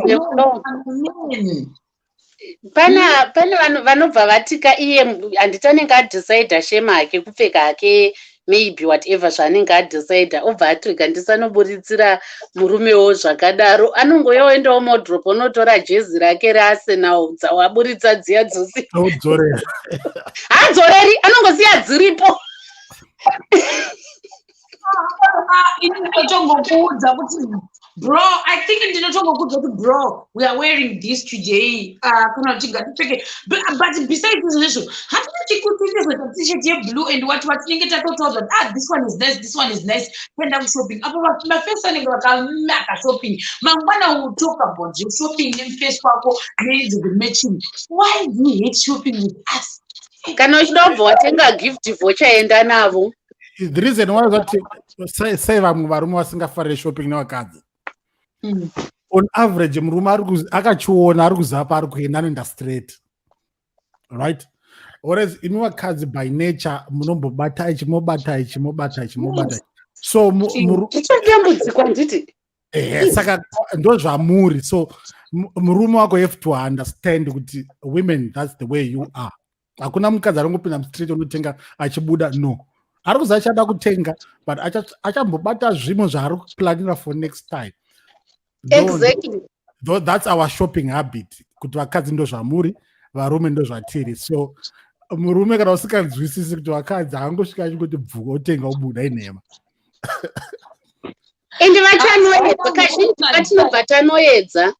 pane vanhu vanobva vatika iye, handiti anenge adecida, Shema hake kupfeka hake maybe whatever zvaanenge adecida, obva atirega ndisanoburitsira murumewo zvakadaro. Anongoya oendawo muwardrobe, onotora jezi rake reArsenal dzawaburitsa dziya dzose. Odzorera. Haadzoreri, anongosiya dziripo. Ini ndinotongokuudza kuti, "Bro," I think ndinotongokuudza kuti, "Bro, we are wearing this today," kana kuti ngatipfeke. But besides izvozvo, hatinoti kuti tizoita T-shirt yeblue and what what, tinenge tatotaura kuti, "Ah, this one is nice, this one is nice." Kuenda kushopping apo, mafesi anenge vakanaka. Shopping mangwana will talk about shopping nemufesi wako neidzi, the matching. Why do you hate shopping with us? Kana uchida kubva watenga gift voucher, enda navo. The reason why zati sei vamwe varume vasingafariri shopping nevakadzi, on average murume akachiona ari kuzapa ari kuenda, anoenda straight, right? Whereas imi vakadzi by nature munombobata ichi, mobata ichi, mobata ichi, mobata ichi, so Tichadambudziko, handiti? Ehe, saka ndo zvamuri. So murume wako have to understand kuti women, that's the way you are. Hakuna mukadzi arongopinda mustreet unotenga achibuda. No, ari kuzi achada kutenga, but achambobata zvimwe zvaari kuplanira for next time. Though that's our shopping habit, kuti vakadzi ndo zvamuri, varume ndo zvatiri. So murume kana usinganzwisisi kuti vakadzi haangosvika achingoti bvuka otenga obuda, inhema. Ende vachanoedza kazhinji, katinobva tanoedza.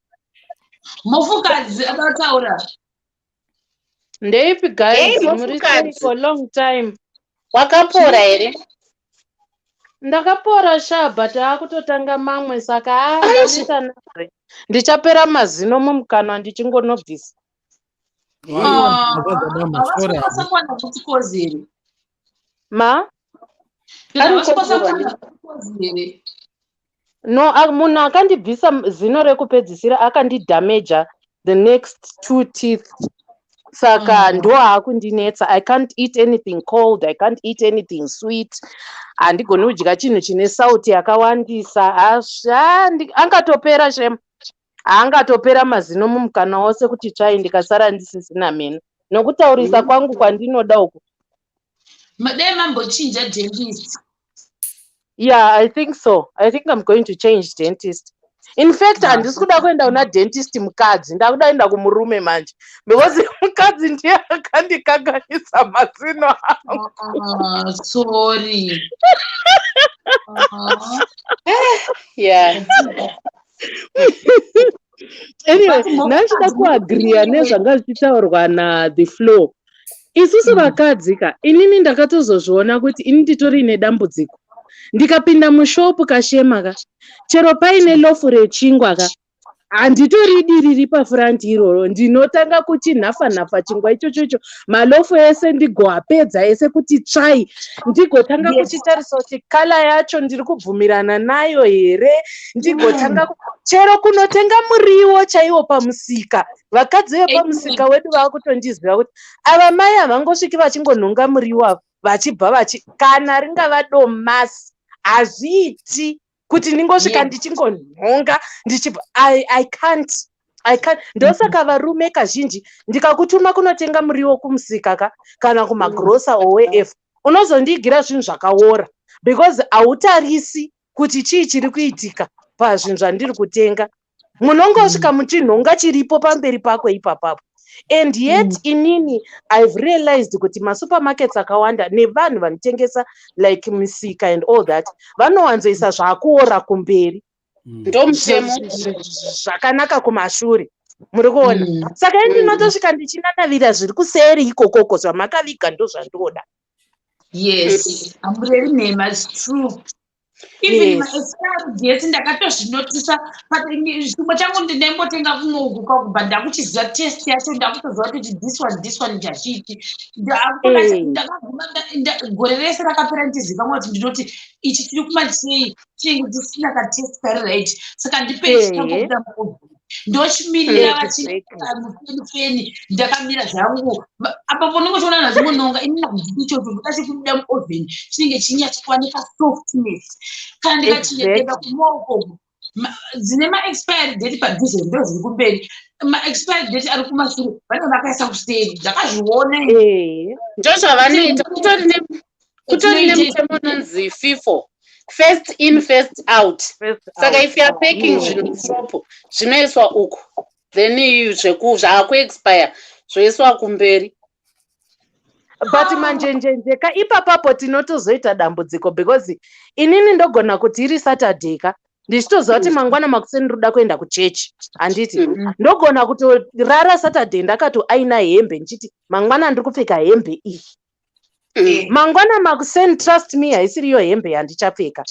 Mufukadzi akataura. Ndeipi, guys? Hey, Muri sei? Mufukadzi. For long time. Wakapora here? Ndakapora sha, but akutotanga mamwe, saka ndaneta nazve. Ndichapera mazino mumukanwa ndichingonobvisa. Havasi kukwana kuti kozi here? Ma? Havasi kukwana kuti kozi here? No, munhu akandibvisa zino rekupedzisira akandidhameja the next two teeth. Saka ndo aakundinetsa. I can't eat anything cold, I can't eat anything sweet, handigoni kudya chinhu chine sauti yakawandisa. Angatopera shem, haangatopera mazino mumukanwa wose kuti tsvai, ndikasara ndisisina meno nokutaurisa kwangu kwandinoda uku. Dai mambochinja dentist. Yeah, I think so. I think I'm going to change dentist. In fact, handisi kuda kuenda kuna dentist mukadzi, ndakuda kuenda kumurume manje, because mukadzi ndiye akandikanganisa mazino angu. Ah, sorry. Ah. Yeah. Anyway, But mukadzi ndachida kuagriya nezvanga zvichitaurwa nathe flow. Isusu vakadzi ka, inini ndakatozozviona kuti ini nditori nedambudziko. Ndikapinda mushopu kashema ka, chero paine lofu rechingwa ka, handitoridi riri pafront iroro. Ndinotanga kuchinhafa nhafa chingwa ichocho icho, malofu ese ndigoapedza ese kuti tsvai, ndigotanga kuchitarisa kuti colour yacho ndiri kubvumirana nayo here, ndigotanga chero kunotenga muriwo chaiwo pamusika. Vakadzi vepamusika wedu vakutondiziva kuti ava mai havangosviki vachingonhonga muriwo ava vachibva vachi, kana ringava domasi, hazviiti kuti ndingosvika ndichingonhonga ndichibva. I can't, I can't. Ndosaka varume kazhinji ndikakutuma kunotenga muriwo kumusika ka, kana kumagrosa or wherever, unozondiigira zvinhu zvakaora because hautarisi kuti chii chiri kuitika pazvinhu zvandiri kutenga. Munongosvika muchinhonga chiripo pamberi pako ipapapo. And yet inini I've realized kuti masupermarkets akawanda nevanhu vanotengesa, like misika and all that, vanowanzoisa zvaakuora kumberi, Ndomutemo. zvakanaka kumashure. Muri kuona? Saka ini ndinotosvika ndichinanavira zviri kuseri ikokoko, zvamakaviga ndo zvandoda. Yes, hamureri nhema, it's true. Even maexpiry dates ndakatozvinotisa. Chimwe changu ndinaimbotenga kumwe uku kwakubva ndakuchiziva taste yacho, ndakutoziva kuti this one, this one chachiti. Ndakaguma gore rese rakapera ndichizikamwa kuti ndinoti ichi chiri kumachei chinenge chisina kataste kari right, saka ndipei chichangobuda muoven, ndochimirira. Vachimufeni ndakamira zvangu apa pononge chiona vanhu vachingononga, ini handidi ichocho, ndoda chekubuda muoven chinenge chinyatsokuwanika softness. Kana ndikachingeteka kumaoko, dzine maexpiry date padhuze ndo zviri kumberi, maexpiry date ari kumashure vanenge vakaisa kuseri. Ndakazviona. Ndozvavanoita. Kutori nemutemo unonzi FIFO, first in, first out. Saka if you are packing zvinhu mushopu, zvinoiswa uku, then zvaakuexpire zvoiswa kumberi. But manjenjenje ka, ipapapo tinotozoita dambudziko, because inini ndogona kuti iri Saturday ka, ndichitoziva kuti mangwana makuseni ndoda kuenda kuchechi, handiti? Ndogona kutorara Saturday ndakatoaina hembe, ndichiti mangwana ndiri kupfeka hembe iyi. Mangwana makuseni, trust me, haisiriyo hembe yandichapfeka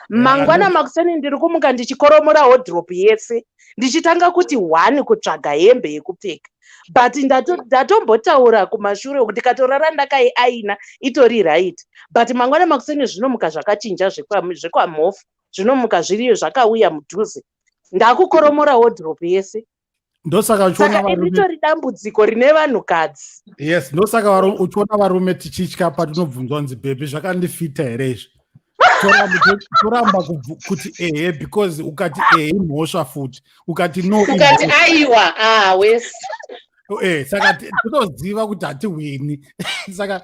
mangwana makuseni. Ndiri kumuka ndichikoromora wardrobe yese, ndichitanga kuti one kutsvaga hembe yekupfeka. But ndatombotaura kumashure uku, ndikatorara ndakaiaina itori right, but mangwana makuseni zvinomuka zvakachinja, zvekwamhofu zvinomuka zviriyo zvakauya mudhuze, ndakukoromora wardrobe yese. Ndosaka uchiona Saka varume ritori dambudziko rine vanhukadzi. Yes, ndosaka uchiona varume tichitya patinobvunzwa kunzi, "Baby, zvakandifita here izvi?" Toramba kuti ehe, because ukati ehe imhosva futi, ukati no Ukati imhosva. Aiwa, ah, wesi. Saka totoziva kuti hatiwini, saka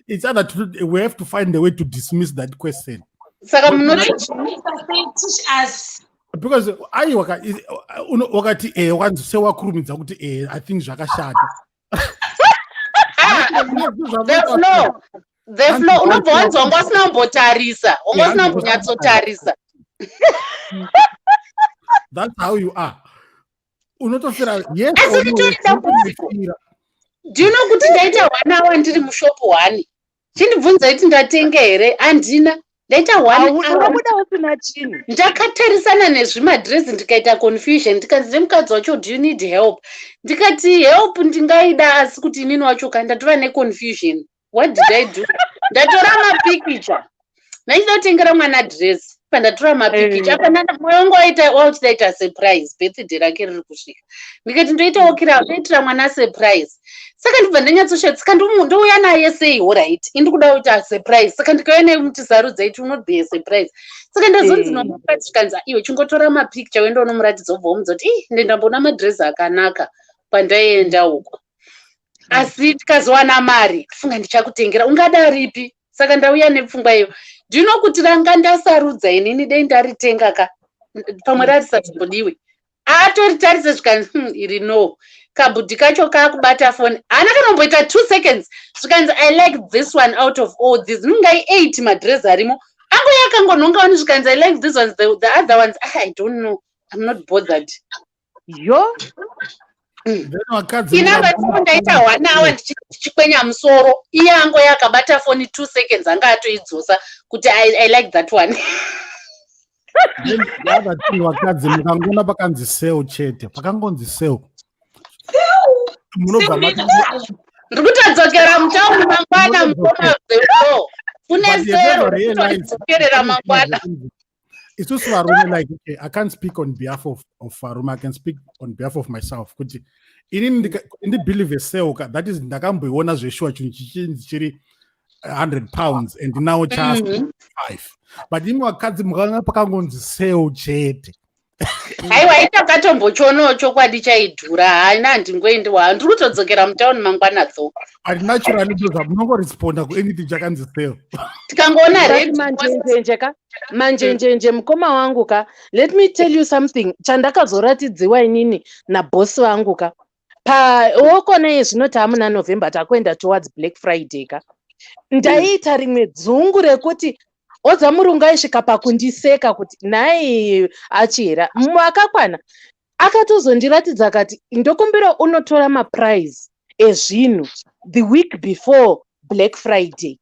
it's either we have to find a way to dismiss that question. Saka munoti Teach us. Because aiwa wakati ehe, wakanzi sewakurumidza kuti ehe, I think zvakashata. The flow, the flow, unobva wanzi wanga usina kumbotarisa, wanga usina kumbonyatsotarisa. That's how you are, unotofira yes. Asi ritori dambudziko. Do you know kuti ndaita one hour ndiri mushopu one? Chindibvunzai kuti ndatenga here, handina. Ndaita one hour. Unobuda usina chinhu. Ndakatarisana nezvimadhirezi, ndikaita confusion, ndikanzi nemukadzi wacho, "Do you need help?" Ndikati, "Help ndingaida, asi kuti inini wacho ka ndatova neconfusion." What did I do? Ndatora mapikicha, ndachida kutengera mwana dhirezi. Pandatora mapikicha apa, mwoyo wangu waita wauchidaita surprise. Birthday rake riri kusvika, ndikati ndoitawo kira ndoitira mwana surprise. Saka ndibva ndanyatsoshaya, saka ndouya naye sei? Alright, indikuda kuita surprise, saka ndikauya naye muti sarudza, it will not be a surprise. Saka ndazonzi nomupa, zvikanzi, "Iwe chingotora mapicture, uende unomuratidza, ubva womudza kuti ii ndendamboona madhirezi akanaka pandaienda uko, asi tikazowana mari funga ndichakutengera, ungada ripi?" Saka ndauya nepfungwa iyo. Ndino kuti ranga ndasarudza inini, dei ndaritenga ka, pamwe rarisatombodiwe. Atoritarise, zvikanzi, iri no." Kabhudhi kacho kaakubata foni, haana kana kumboita 2 seconds, zvikanzi, "I like this one out of all these." Nungai eight madhirezi arimo, angoya akangonhonga wani, zvikanzi, "I like these ones, the other ones, ah, I don't know, I'm not bothered." Yo. Then vakadzi Inamba ndaita one hour ndichikwenya musoro, iye angoya akabata foni 2 seconds, anga atoidzosa kuti, I like that one." Then the other thing, vakadzi, mukangoona pakanzi sale chete, pakangonzi sale, munobva mati Ndiri kutodzokera mutauni mangwana, mukoma zefo kune sale, ndikutodzokerera mangwana. Isusu varume, like, okay, I can't speak on behalf of varume, I can speak on behalf of myself, kuti inini ndibelieve sale ka, that is ndakamboiona zveshuwa chinhu chichinzi chiri £100 and now cha 5. But imi vakadzi, mukaona pakangonzi sale chete, Haiwa, itakatombochionawo chokwadi chaidhura, haina, handingoendi wa, ndiri kutodzokera mutauni mangwana tho. But naturally ndozva munongoresponda kuanything chakanzi sale. Tikangoona But red. Manjenjenje ka, manjenjenje, mukoma wangu ka, let me tell you something chandakazoratidziwa inini nabhosi vangu ka. Paokona zvino taamuna November, takuenda towards Black Friday ka, ndaiita rimwe dzungu rekuti odza murungu aisvika pakundiseka kuti, "Nhai achihera, akakwana." Akatozondiratidza akati, "Ndokumbira unotora maprice ezvinhu the week before Black Friday,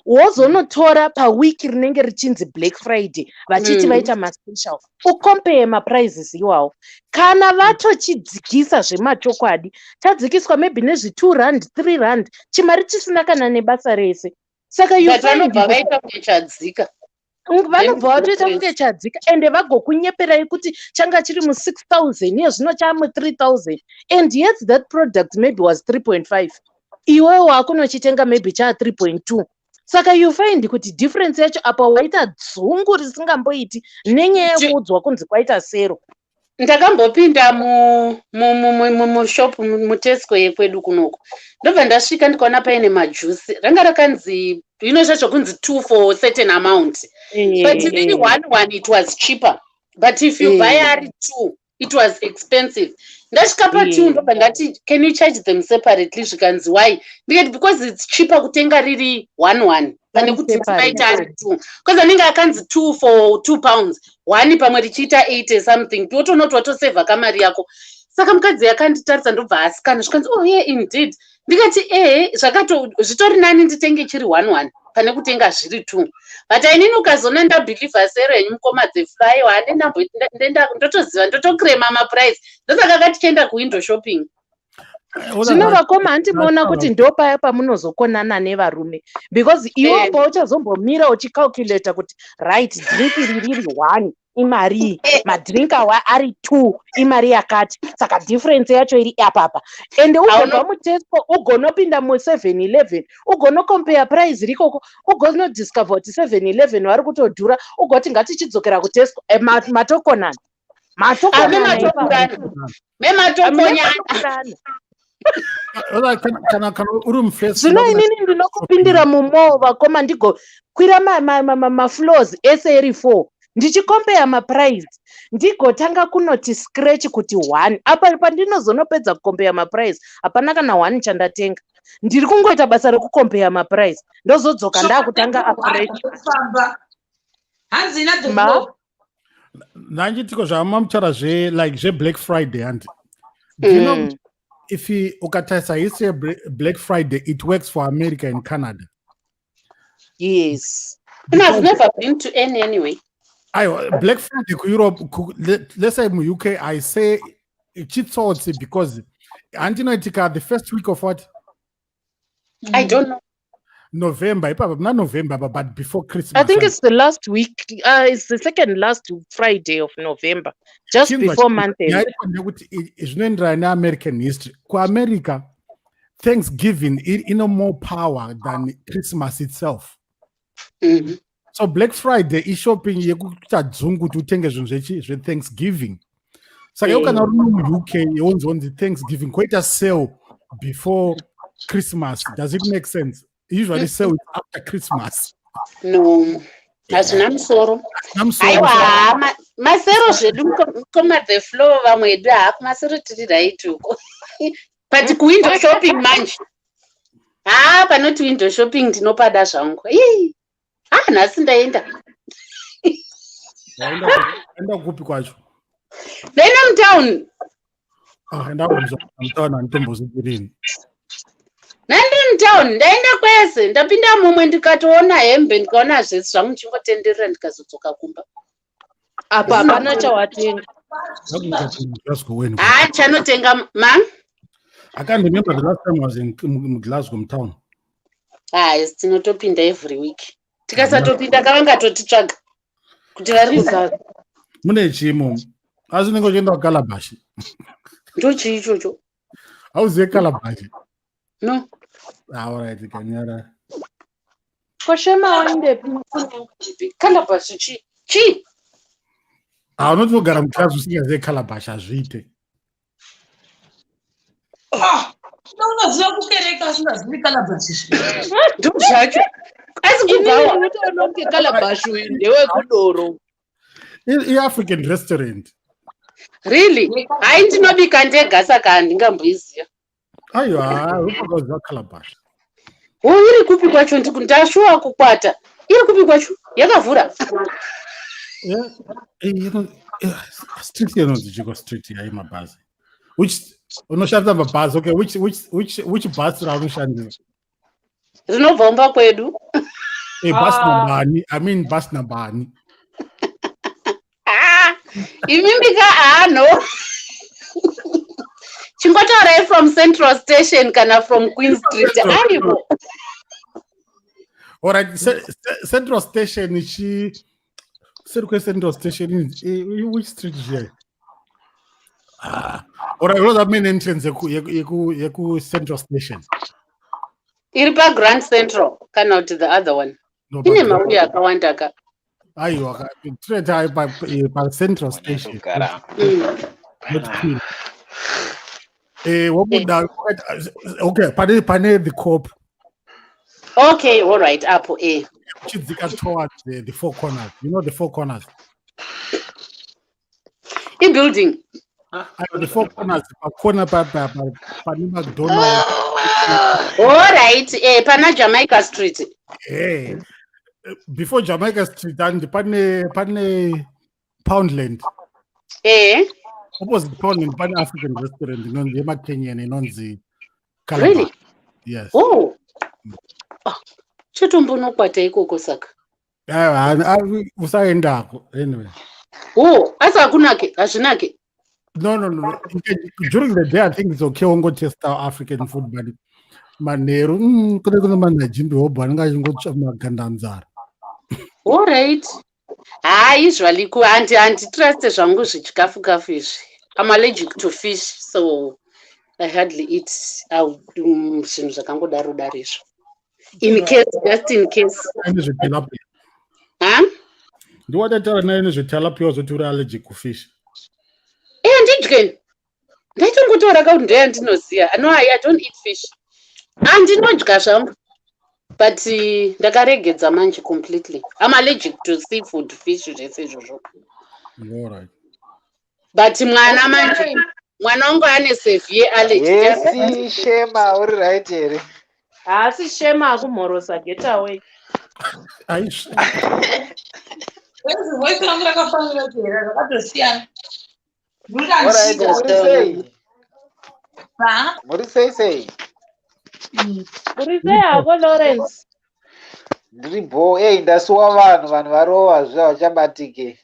wozonotora pawiki rinenge richinzi Black Friday, vachiti vaita maspecial, ucompare maprices iwawo. Kana vatochidzikisa zvemachokwadi, chadzikiswa maybe nezvi2 rand, 3 rand, chimari chisina kana nebasa rese." Saka you But find vanobva kuti vaita kunge chadzika. Vanobva vatoita kunge chadzika, ende vagokunyeperai kuti changa chiri mu6 000, iye zvino chaamu3 000, and yet that product maybe was 3.5, iwewe wakunochitenga maybe chaa 3.2. Saka you find kuti difference yacho apa waita dzungu risingamboiti nenyaya yekuudzwa kunzi kwaita sale. Ndakambopinda mushop muTesco yekwedu kunoku, ndobva ndasvika ndikaona paine majusi, ranga rakanzi ino zvacho kunzi two for certain amount, but inini one one it was cheaper, but if you buy ari two, it was expensive. Ndasvika pa2, ndobva ndati, "Can you charge them separately?" Zvikanzi, "Why?" Ndikati, "Because it's cheaper kutenga riri one one pane kuti tibaita ari two, because anenge akanzi two for £2, one pamwe richiita 80 something, totonoti watosevha kamari yako." Saka mukadzi akanditarisa, ndobva asikana, zvikanzi, "Oh yeah, indeed." Ndikati, "Ehe, zvakato zvitori nani nditenge chiri one one pane kutenga zviri two." But ainini ukazona ndabhilivha sale henyu, mukoma dzefly, ndotoziva, ndotokrema maprice, ndosaka katichienda kuwindow shopping. Zvino vakoma, handimuona kuti ndo paya pamunozokonana nevarume, because iwe pauchazombomira uchicalculata kuti, right, drink iri riri one imari, madrink awa ari two imari yakati, saka difference yacho iri apapa, ende ugobva muTesco ugonopinda mu7 11, ugonocompare price rikoko, ugonodiscover kuti 7 11 vari kutodhura, ugoti ngatichidzokera kuTesco. Matokonana. Matokonana. Mematokonyana. Kana uri mufirst Zvino inini ndinokupindira mumall, vakoma, ndigokwira mafloors ese eri four ndichicompare maprice, ndigotanga kunoti scratch kuti one. Apa pandinozonopedza kucompare maprice, hapana kana one chandatenga. Ndiri kungoita basa rekucompare maprice, ndozodzoka ndaakutanga afresh. Famba hanzi ina the Ma? floor. Nanjitiko zvamamutaura zve like zveBlack Friday, handi? Do you know if ukatarisa history yeBlack Friday, it works for America and Canada. Yes. And I've never been to any anyway. Aiwa, Black Friday kuEurope, let's say muUK, I say chitsotsi, because handinoitika the first week of what? I don't know. November ipapa, muna November apa, but before Christmas. I think it's the last week, it's the second last Friday of November, just before month end. Nyaya iripo ndeyekuti zvinoenderana neAmerican history. KuAmerica, Thanksgiving ino more power than Christmas itself. So Black Friday ishopping yekuita dzungu kuti utenge zvinhu zveThanksgiving. Saka iwe kana uri muUK, wonzi Thanksgiving koita sale before Christmas, does it make sense? Usually sale is after Christmas. No, hazvina musoro. Namusoro. Aiwa, masero zvedu koma the flow, vamwe edu haa, kumasero tiri right uko, but kuwindow shopping manje, haa, panoti window shopping ndinopada zvangu. Ii, ah, nhasi ndaenda. Waenda kupi kwacho? Ndaenda mutown. Ah, enda kumutaona, handitombozvirini. Ndaenda mutown, ndaenda kwese, ndapinda mumwe, ndikatoona hembe, ndikaona zvese zvangu, ndichingotenderera, ndikazodzoka kumba. Apa hapana chawatenga. Glasgow when? Haa, chanotenga ma I can't remember the last time I was in Glasgow town. Hai, tinotopinda every week. Tikasatopinda, kavangatotitsvaga kuti vari Exactly. Mune chimo. Asi unenge uchienda kuCalabash. Ndochii ichocho? Hauzive Calabash? No. Ah, alright, kanyara. Koshema waendepi? Calabash chii chii? Ah, unoti kugara muGlasgow usingazive Calabash, hazviite. Ah, unoziva kukereka asingazivi Calabash? Ndo zvacho, asi Inini kubvawa. ndinotoona kunge Calabash uyu ndewekudoro. IAfrican restaurant. Really? Hai, ndinobika ndega, saka handingamboiziva. Aiwa, unoziva Calabash. Ho, iri kupi kwacho? Ndashuwa kukwata, iri kupi kwacho? Yakavhura? Yeah. Street inonzi chiko, street yayi mabhazi. Which unoshandisa mabhazi? Okay, which bus raunoshandisa? Rinobva umba kwedu. Eh, bus Ah. number ani? I mean, bus number ani? Ah, imimi ka, ah, no, chingotaurai from Central Station kana from Queen Street, aripo. Alright, Central Station ichi seri kweCentral Station which street is here? Ah, alright, unoza main entrance yeku Central Station. Iri paGrand Central kana kuti the other one? No, Ine mauya akawanda ka. Aiwa, straight pa Central Station. Not Queen. Eh, wobuda, okay, pane the Co-op. Okay, all right, apo eh. Uchidzika towards the Four Corners. You know the Four Corners? Ibuilding? Aiwa, the Four Corners, pakona pane McDonald's. All right, eh, pana Jamaica Street. Hey, before Jamaica Street and pane Poundland. Opposite Poundland pane African restaurant inonzi yemaKenyan, inonzi Calabar. Really? Yes. Oh. Ah, chitombonokwata ikoko saka. Aiwa, usaendako anyway. Oh, asi hakunake, hazvinake? No. During the day I think it's okay, wongotesta African food, but manheru kune manajimbi hobho anenge achingotsva magandanzara. All right, haa, usually ku handitrust zvangu zvichikafu kafu izvi. I'm allergic to fish, so I hardly eat zvinhu zvakangodaro daro izvo, in case, just in case. Nezvetilapia. Ha. Ndiwatataura naye nezvetilapia, wazoti uri allergic kufish. E, handidyeni, ndaitongotaura kakuti ndoyandinoziva. No, I don't eat fish. Handinodya zvangu, but ndakaregedza manje completely. I'm allergic to seafood, fish, zvese izvozvo. Alright. But mwana manje, mwana wangu ane severe allergy. Yesi, Shema, uri right here? Haasi Shema akumhorosa, get away. Aish. Voice rangu rakafanira kuera, rakatosiyana. Alright, muri sei? Muri sei sei? Uri sei hako, Lawrence? Ndiri bho. Ei, ndasuwa vanhu, vanhu varova zve vachabatike.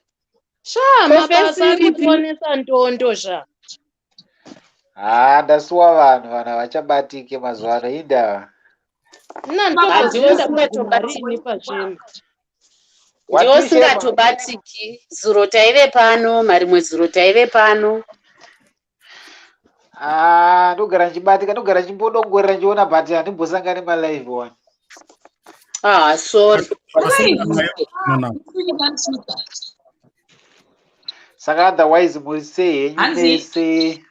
Sha, mabasa ari kutionesa ndondo sha. Ha, ndasuwa vanhu, vanhu havachabatike mazuva ano, indava. Ina nditozoziva ndakuguma riini pazvinhu. Ndiwe usingatobatiki. Zuro taive pano, marimwe zuro taive pano. Ah, ndogara ndichibatika, ndogara ndichimbodongorera ndichiona but handimbosangani malive one. Ah, sorry. No, no. Saka otherwise muri sei henyu Hanzi- mese?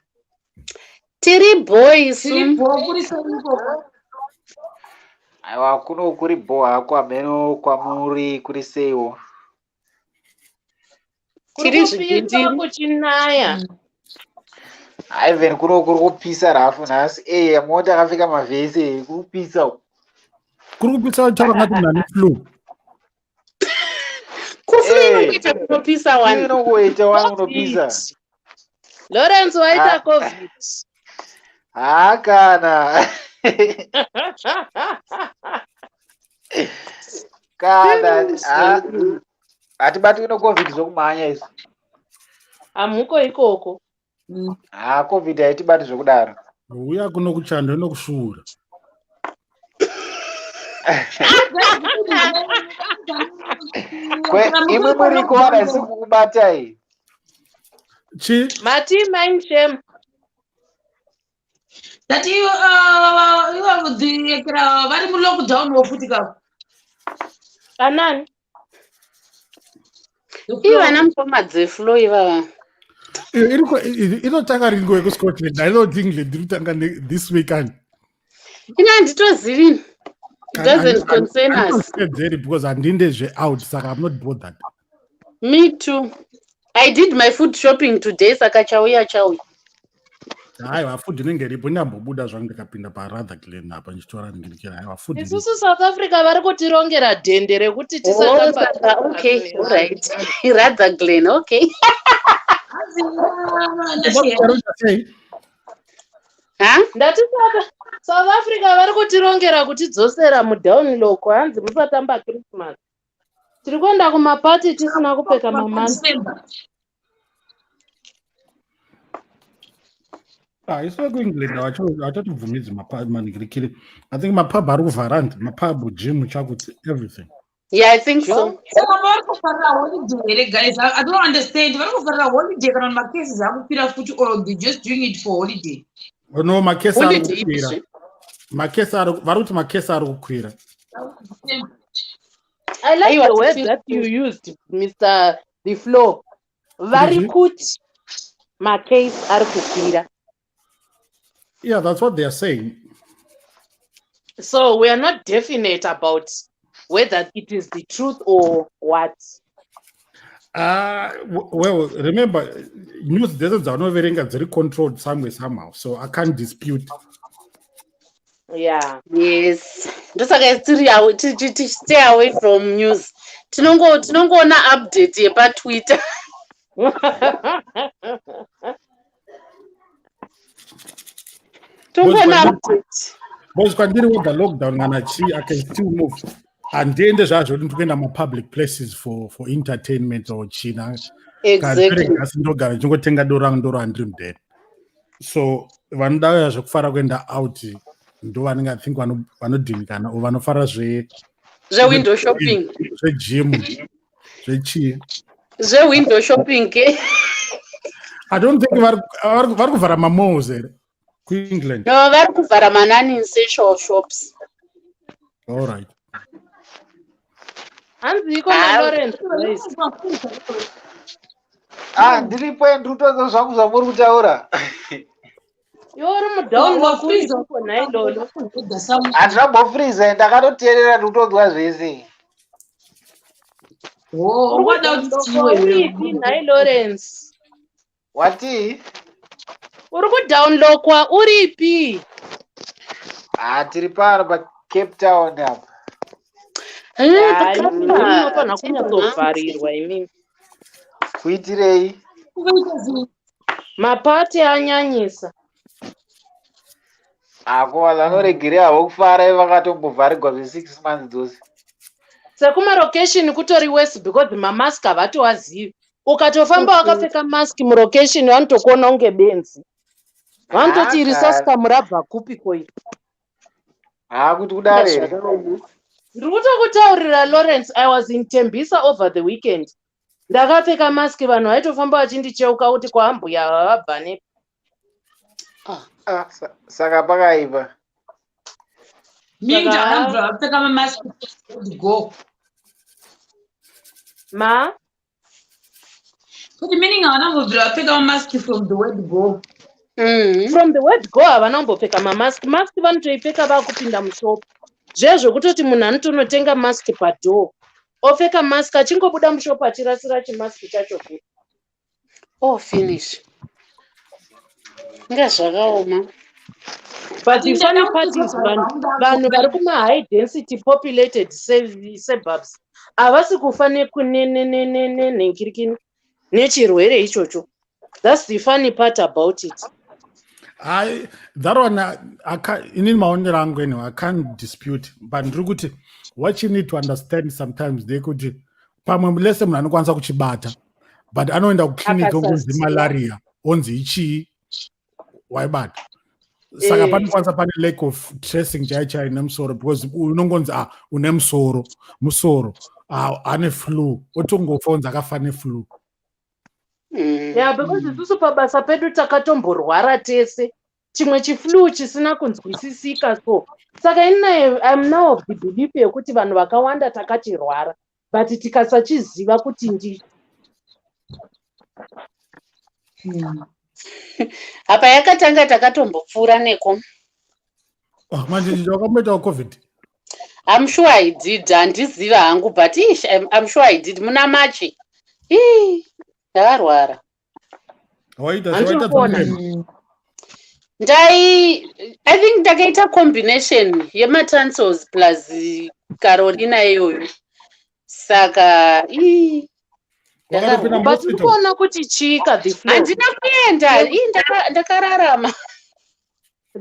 Tiri boys. Tiri bho kuri sei ikoko? Aiwa kuno kuri bho hako hameno kwamuri kuri seiwo. Kuri Tiri kupisa zvigindiri. kuchinaya. Ivan kuno kuri kupisa rafu nhasi. Eh, mota akapfeka mavhesi eh, kuri kupisa. uku. Kuri kupisa taura ngati munhu ane flu. Kuflu Eh. inongoita kunopisa wani. Inongoita wani unopisa. Lawrence waita Ah. COVID. Haa kana. Kana haa hatibatwi neCovid zvokumhanya izvi. Hamuko ikoko. Haa COVID haitibati zvokudaro. Uya kuno kuchando inokusvuura. Kwe imwe muriko wana isi kukubatai. Chi? Mati mind shame. That ivo ivo dziyekera vari mulockdown wofuti ka. Anani? Ii vana mukoma dzeflo ivava. Inotanga rini nguva yekuScotland? I don't think England iri kutanga this weekend. Ini handitozivi. It doesn't concern us. Handitozvitedzeri because handinde zveout saka I'm not bothered. Me too. I did my food shopping today saka chauya chauya. Haiwa food inenge iripo ndambobuda zvangu ndikapinda paRutherglen apa ndichitora ndikira haiwa food iripo. Isusu South Africa vari kutirongera dhende rekuti Oh, tisatamba saka okay, all right. Rutherglen, okay. Sei? Huh? Ndati South Africa vari kutirongera kutidzosera mudownlock hanzi musatamba Christmas. Tiri kuenda kumapati tisina kupfeka mamask. Ah, isu vekuEngland havachatibvumidzi manhingirikiri. I think mapub ari kuvhara hanzi mapub, gym chakuti everything. Yeah, I think so. Saka vari kufarira holiday here guys? I don't understand. Vari kufarira holiday kana macases akukwira futi or they just doing it for holiday? Oh, no, makesi ari Holiday kukwira. izvi. Makesi ari vari kuti makesi ari kukwira. I like Aiwa, the word tichi- that you used, Mr. The Flow. Vari kuti macase ari kukwira. Yeah, that's what they are saying. So we are not definite about whether it is the truth or what. Well, remember, news dzese dzaunoverenga dziri controlled somewhere somehow, so I can't dispute. Yeah. Yes. Ndosaka tiri stay away from news. Tinongoona update yepaTwitter. Tongoona update. Because kwandiri wega lockdown kana chii, I can still move. Handiende zvazvo kuti ndikuenda mapublic places for entertainment or china. Exactly. Asi ndogara ndichingotenga doro rangu ndoro handiri mudheni. So vanoda zvekufara kuenda out ndo vanenge I think vanodhinikana or vanofara zve Zvewindow shopping. zvegym zvechii. Zvewindow shopping ke. I don't think vari kuvhara mamalls here kuEngland. No, vari kuvhara ma-non-essential shops. All right. Hanzi iko naLawrence guys. Ah, ndiripo ndiri kutonzwa zvangu zvamuri kutaura. Iwe uri mudownlock uri iko nhai Lolo. Handinambofreeza ndakatoteerera ndiri kutonzwa zvese. Uri kudownlockwa uripi nhai Lawrence? Watii? Uri kudownlockwa uripi? Ah, tiri pano paCape Town apa. Hayi, munofanira kunyatsovharirwa imimi. Kuitirei? Mapati anyanyisa. Ako vanhu vanoregerera havo kufara vakatombovharirwa zve6 months dzose. Sekumarokeshini kutori worse because mamask havatoazivi. Ukatofamba wakapfeka mask murokeshini vanotokuona unge benzi. Vanototi iri Haka. sasikamu rabva kupi koi. Haa, kuti kudaro here? Ndiri kutokutaurira, Lawrence, I was in Tembisa over the weekend. Ndakapfeka mask, vanhu vaitofamba vachindicheuka kuti kwaambuya ava vabva nepi. Ah, saka pakaipa. Minja anobva vapfeka mamask go. Ma? Kuti meaning havana kumbobvira vapfeka mamask from the word go. From the word go havana kumbopfeka mamask. Mask vanotoipfeka vakupinda mushop. Zviya zvekutoti munhu anotonotenga mask padoor, opfeka mask, achingobuda mushop achirasira chimask chacho futi. Oh, finish. Inga zvakaoma. But the funny part is vanhu vari kuma-high density populated suburbs havasi kufa nenhingirikini nechirwere ichocho. That's the funny part about it. I that one, I can't, inini maonero angu anyway, I can't dispute, but ndiri kuti what you need to understand sometimes ndeyekuti pamwe lese munhu anokwanisa kuchibata, but anoenda kuclinic onzi Akasaziva. Malaria, onzi ichii waibata. Saka panokwanisa pane lack of tracing chaiyo chaiyo nemusoro, because unongonzi, ah, une musoro, musoro, ah, ane flu, otongofa onzi akafa neflu. Yeah, because isusu pabasa pedu takatomborwara tese chimwe chiflu chisina kunzwisisika. So saka ini I'm now of the belief yekuti vanhu vakawanda takachirwara, but tikasachiziva kuti ndicho. Apa yakatanga takatombopfuura neko. Oh, manje wakamboitawo COVID? I'm sure I did. Handiziva hangu, but ish, I'm sure I did muna Machi. Ii, ndakarwara. Waita Handiri waita kuona. dzomurema. Ndai, I think ndakaita combination yematonsils plus Carolina iyoyo, saka ii, Wakatopinda But muhospital? uri kuona kuti chika the flu. Handina kuenda. Ii, ndakararama.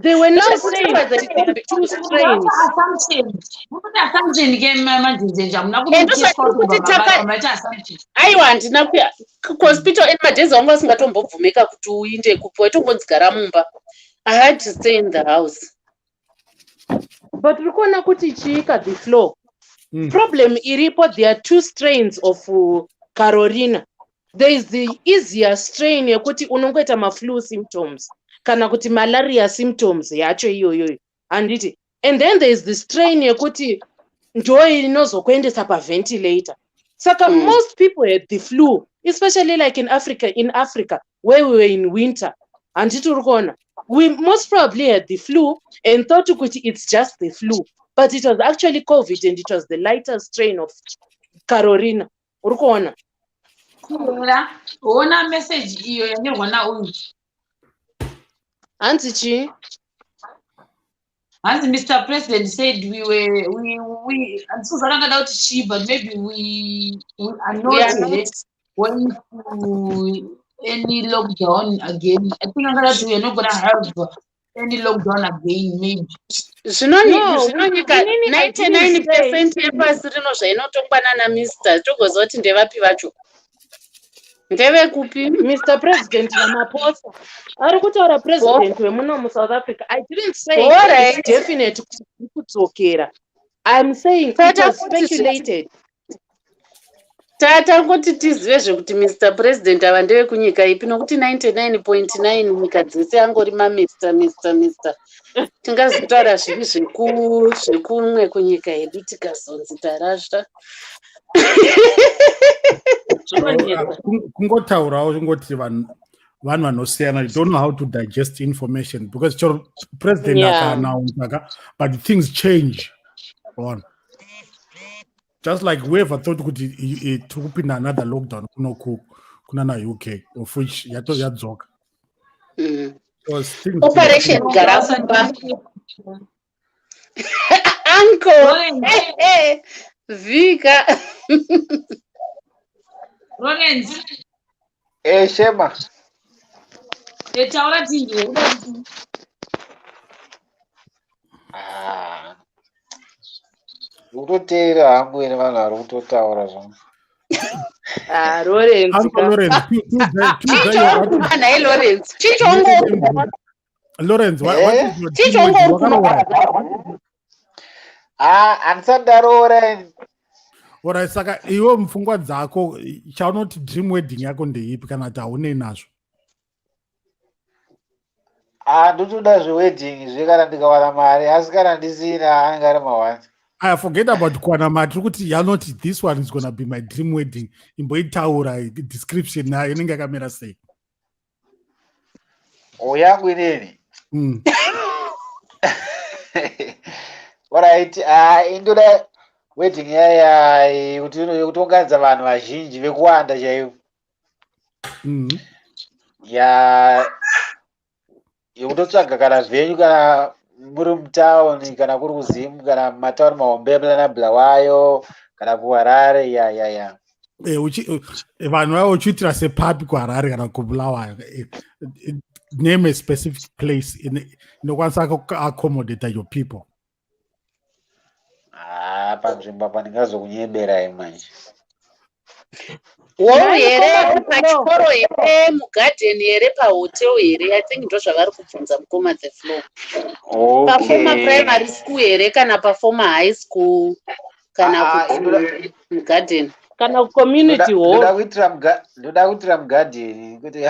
They were now saying that there are two strains. Mukuti assumption ke manjenjenje, hamuna Eh, ndozvatiri kuti maita assumption. Aiwa, handina kuya kuhospital. En madays vangu vasingatombobvumeka kuti uinde kupi, waitongonzi gara mumba. I had to stay in the house. But uri kuona kuti chika the flu. Problem iripo, there are two strains of Carolina. There is the easier strain yekuti unongoita maflu symptoms kana kuti malaria symptoms yacho iyoyoyo, handiti? And then there is the strain yekuti ndo inozokuendesa paventilator. Saka most people had the flu, especially like in Africa where we were in winter, handiti? Uri kuona, we most probably had the flu and thought kuti it's just the flu, but it was actually COVID and it was the lighter strain of Carolina. Uri kuona? Kuona, ona message iyo yanyorwa nauyu. Hanzi chii? Hanzi Mr President said we were we handisikuziva angada kuti chii, but maybe we are not, We are here not. going to any lockdown again. I think angada kuti we are not gonna have any lockdown again, maybe. No, Zvinonyika inini I didn't 99 say- percent yepasi rino zvainotongwa nana Mr, togoziva kuti ndevapi vacho, ndevekupi. Mr President Ramaphosa ari kutaura, president wemuno muSouth Africa. I didn't say it's definite kuti tiri kudzokera. I'm saying it Tata was speculated. Tatangoti tizive zvekuti Mr President ava ndevekunyika ipi, nokuti 99.9 nyika dzese angori maMr Mr Mr. Tingazotaura zviri zvekumwe kunyika yedu tikazonzi tarasva. Zvinonetsa. Kungotaurawo kungoti vanhu vanosiyana, you don't know how to digest information, because chero president akaannounce ka, but things change on just like whoever thought kuti tiri kupinda another lockdown kuno kunana UK, of which yato yadzoka. Because things Operation gara kumba, uncle. Lawrence, Vika. Lawrence. Eh, Shema. Taura tinzwe, uda kuti Ah. Kutoteerera hangu ine vanhu vari kutotaura zvangu. Ah, Lawrence Uncle ka. Lawrence, Chichongokupa nhai, Lawrence, chichongokupa. Lawrence, what Eh? is your team? Wakaroora? Ah, handisati ndaroora ini. Orit, saka iwe mupfungwa dzako chaunoti dream wedding yako ndeipi kana kuti haunei nazvo? Ah, ndotoda zvewedding zve kana ndikawana mari, asi kana ndisina anenge ari mahwanzi. Aya, forget about kuwana mari, tiri kuti yanoti this one is gonna be my dream wedding. Imboitaura description nayo inenge yakamira sei? O yangu inini. Alright, ah, indoda wedding yaya yekuti yekuti vanhu vazhinji vekuwanda chaivo. Ya yekutotsvaga kana venue, kana muri mutauni, kana kuri kuZimu, kana mumatauni mahombe muna Bulawayo kana kuHarare, ya. Vanhu vavo uchiitira sepapi kuHarare kana kuBulawayo? Name a specific place inokwanisa kuaccommodata your people. Ah, panzvimbo apa ndingazokunyeberai manje. Hall here, pachikoro here, mugadheni here, pahotel here? I think ndo zvavari kubvunza mukoma The Flow. Paformer primary school here, kana paformer high school, kana Ah, kuti mugadheni? Kana community Ndoda hall. Ndoda kuitira mugadheni, kuti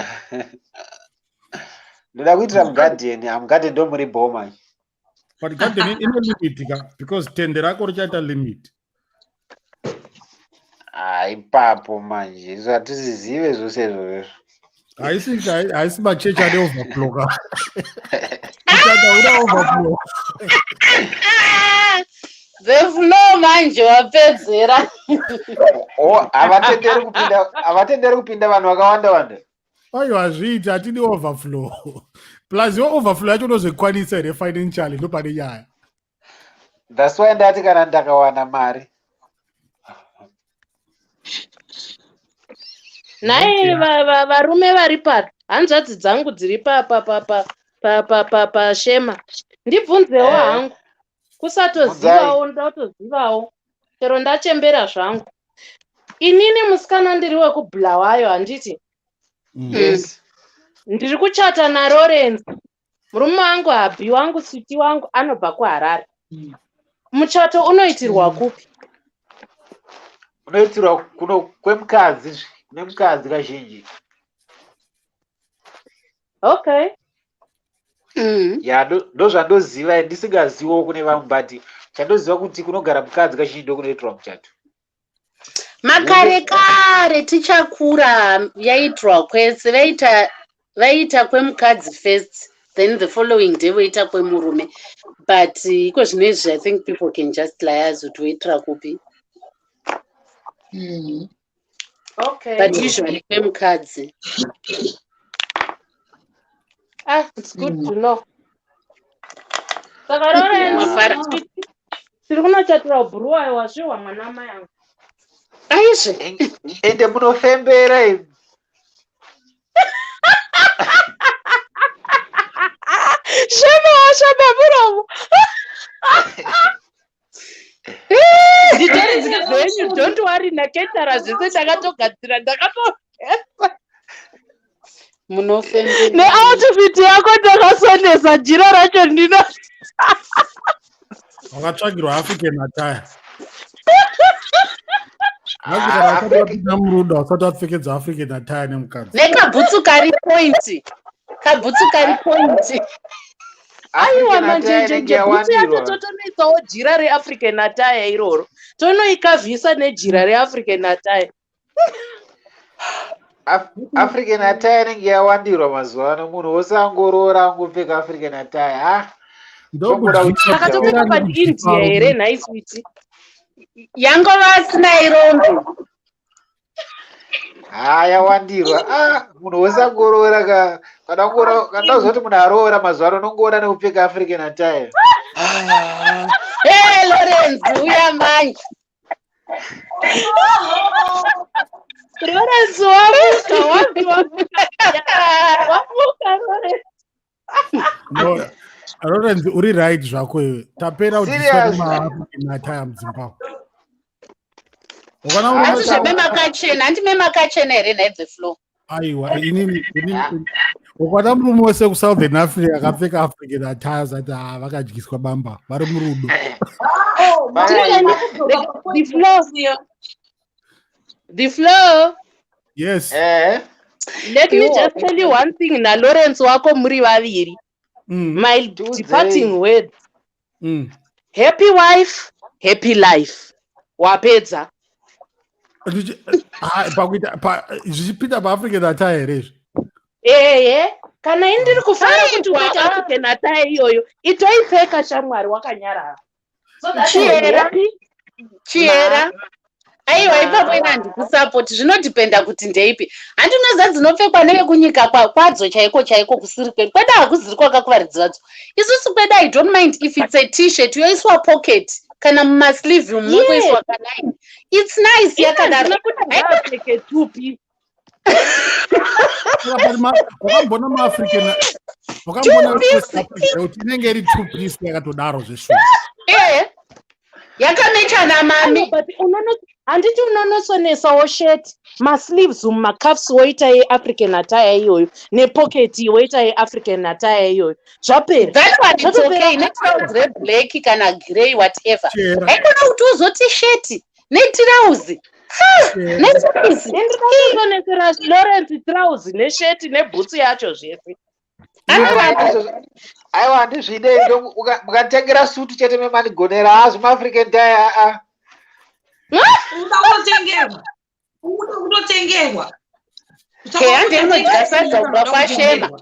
ndoda kuitira mugadheni. Ah, mugadheni ndo muri bho manje. But garden ine limit ka, because tende rako richaita limit. Ah, ipapo manje izvo hatisizive zvose izvozvo. Haisi machechi ane overflow ka, uchaita una overflow. The Flow manje wapedzera. O, havatenderi kupinda vanhu vakawanda wanda. Aiwa, hazviiti, hatidi overflow. Plus iwe overflow yacho unozvikwanisa here financially? Ndo pane nyaya. That's why ndati kana ndakawana mari. Nhai, varume vari papi? Hanzvadzi dzangu dziri pashema, ndibvunzewo hangu kusatozivawo, ndotozivawo chero ndachembera zvangu. Inini musikana ndiri wekuBulawayo, handiti? Yes. Ndiri kuchata naLawrence, murume wangu, hubby wangu, sweetie wangu anobva kuHarare. Muchato unoitirwa kupi? Unoitirwa kuno kwemukadzi, kune mukadzi kazhinji. Okay. Ya, ndozvandoziva, ndisingaziviwo kune vamwe, but chandoziva kuti kunogara mukadzi kazhinji ndokunoitirwa muchato. Makare kare tichakura yaitirwa kwese, vaita kwemukadzi first, then the following day voita kwemurume, but iko zvino izvi I think people can just liaise kuti voitira kupi. But usually kwemukadzi. Ah, it's good to know. Saka Lawrence, Wafara. tiri kunochatira Bhuruwayo, wazviwa mwana mai angu. Aizve. Ende munofembera imi. Shema washama muromo. Nditori zvenyu, don't worry, naketara zvese ndakatogadzira, ndakato Munofembera. Neoutfit yako ndakasonesa jira racho ndino. Wakatsvagirwa African attire. Nhasi kana usati wapinda murudo, usati wapfekedza African attire nemukadzi. Nekabhutsu kari point, kabhutsu kari point. Aiwa, African attire inenge manjenjenje, bhutsu yacho yawandirwa. totonoisawo jira reAfrican attire iroro, tonoikavhisa nejira reAfrican attire. African attire inenge yawandirwa mazuva ano, munhu wose angoroora angopfeka African attire, ha. Zvongoda Ndokudyisa. Saka topfeka paIndia here nhai, sweetie? Yangova asina irombe. Ha, yawandirwa. Ah, munhu wese angoroora ka, kana ndakuziva kuti munhu aroora mazuva ano unongoona nekupfeka African attire. Hey, Lawrence, uya manje. Lawrence wamuka, wamuka, wamuka Lawrence. No, Lawrence, uri right zvako iwe. Tapera kudyiswa Serious? nemaAfrican attire mudzimba. Ukaona Hanzi zvememakachena, handi memakachena here nhai, The Flow? Aiwa, inini ukaona murume wese kuSouthern Africa akapfeka African attire, zati ha, vakadyiswa bamba, vari murudo. The floor, the floor. Yes. Let me just tell you one thing naLawrence wako muri vaviri. My departing words: happy wife, happy life. Wapedza. Pakuita zvichipinda paAfrican attire here izvi? Ehe, kana indiri kufara kuti ukaita African attire iyoyo, itoipfeka shamwari, wakanyarara. So that Chiyera. Happy. Chiyera, aiwa, ipapo ina handikusapoti. Zvinodhipenda kuti ndeipi. Handinoziva dzinopfekwa nevekunyika kwadzo chaiko chaiko, kusiri kwedu. Kwedu hakuziri kwakakuvaridzi vadzo. Isusu kwedu, I don't mind if it's a T-shirt yoiswa pocket kana mumasleeve mungoiswa kanaini. It's nice yakadaro. Ngapfeke tupi. Wakamboona maAfrican, wakamboona kuti inenge iri two piece yakatodaro zveshuwa? Ee, yakamechana mami. But handiti unonosonesawo shirt masleeves, mumacuffs, woita yeAfrican attire iyoyo, nepocket woita yeAfrican attire iyoyo, zvapera. That one, it's okay, netrouse reblack kana grey, whatever. Chera. Haikona kuti uzoti sheti netirauzi nesaizi. Indinosonesera Lawrence trouse nesheti nebhutsu yacho, zvese. Aiwa, handizvide. Mukatengera sutu chete, memanigonera azvo maAfrican attire aa. Uda kutotengerwa, uda kutotengerwa. Handei unodya sadza kumba kwaShema.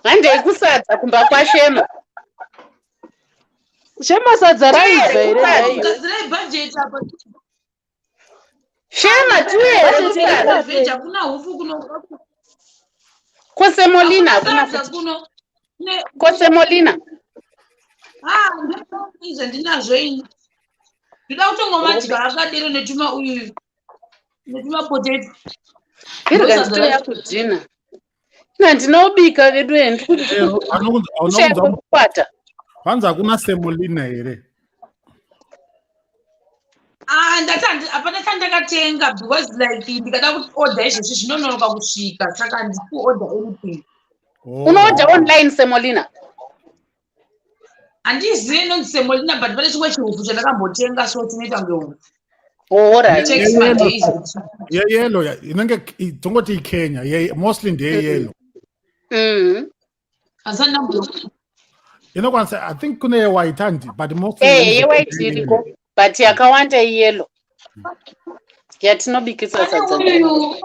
Handei kusadza kumba kwaShema. Shema, sadza raibva here nhaiyo? Gadzirai bhajeti apa. Shema, tiuye here kusadza? Veg, hakuna hufu kuno. Kosemolina hakuna Sadza futi. kuno. Kosemolina. Ah, zvandinazvo ini, ndoda kutongomadya akadero netuma uyu netumapotato. Irga nditoya kudhina ina, ndinobika vedu. Ndikushaya. Kwanzi hakuna semolina here? Ah, ndati hapana chandakatenga because like ndikada kuorder izvozvi zvinononoka kusvika, saka handisi kuorder anything. Unoorder online semolina? Handizivi inonzi semolina, but pane chimwe chihufu chandakambotenga, so chinoita kunge hufu. Alright. Takes madays. Yeyellow inenge tongoti iKenya, mostly ndeyeyellow. Handisati ndambo Inokwanisa, I think kune yewhite handi, but mostly Eh, yewhite iriko, but yakawanda iyellow yatinobikisa Pane sadza. uyu,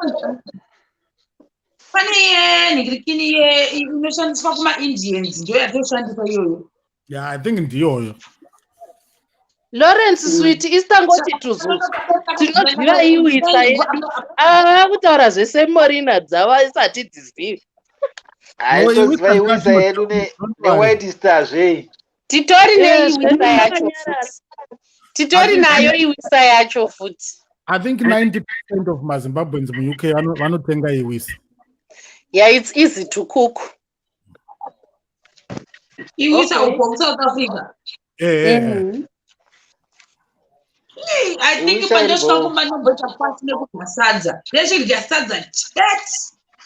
pane yenhikirikini inoshandiswa kumaIndians, ndo yatoshandisa iyoyo. Yeah, I think ndiyoyo. Lawrence, sweet, isitangoti tuzuzu, tinoziva iwisa yedu. Ava kutaura zvesemorina dzavo isati dzizivi. Haitoziva iwisa yedu neWhite Star zvei. Titori Eh, neiwisa yacho futi, titori nayo iwisa yacho futi. I think 90% of maZimbabweans muUK vanotenga iwisa. Yeah, it's easy to cook. Iwisa uko kuSouth Africa? Eh. Hey, I think Iwisa pandosvika iripo. kumba ndomboita pasi nekudya sadza, ndechidya sadza chete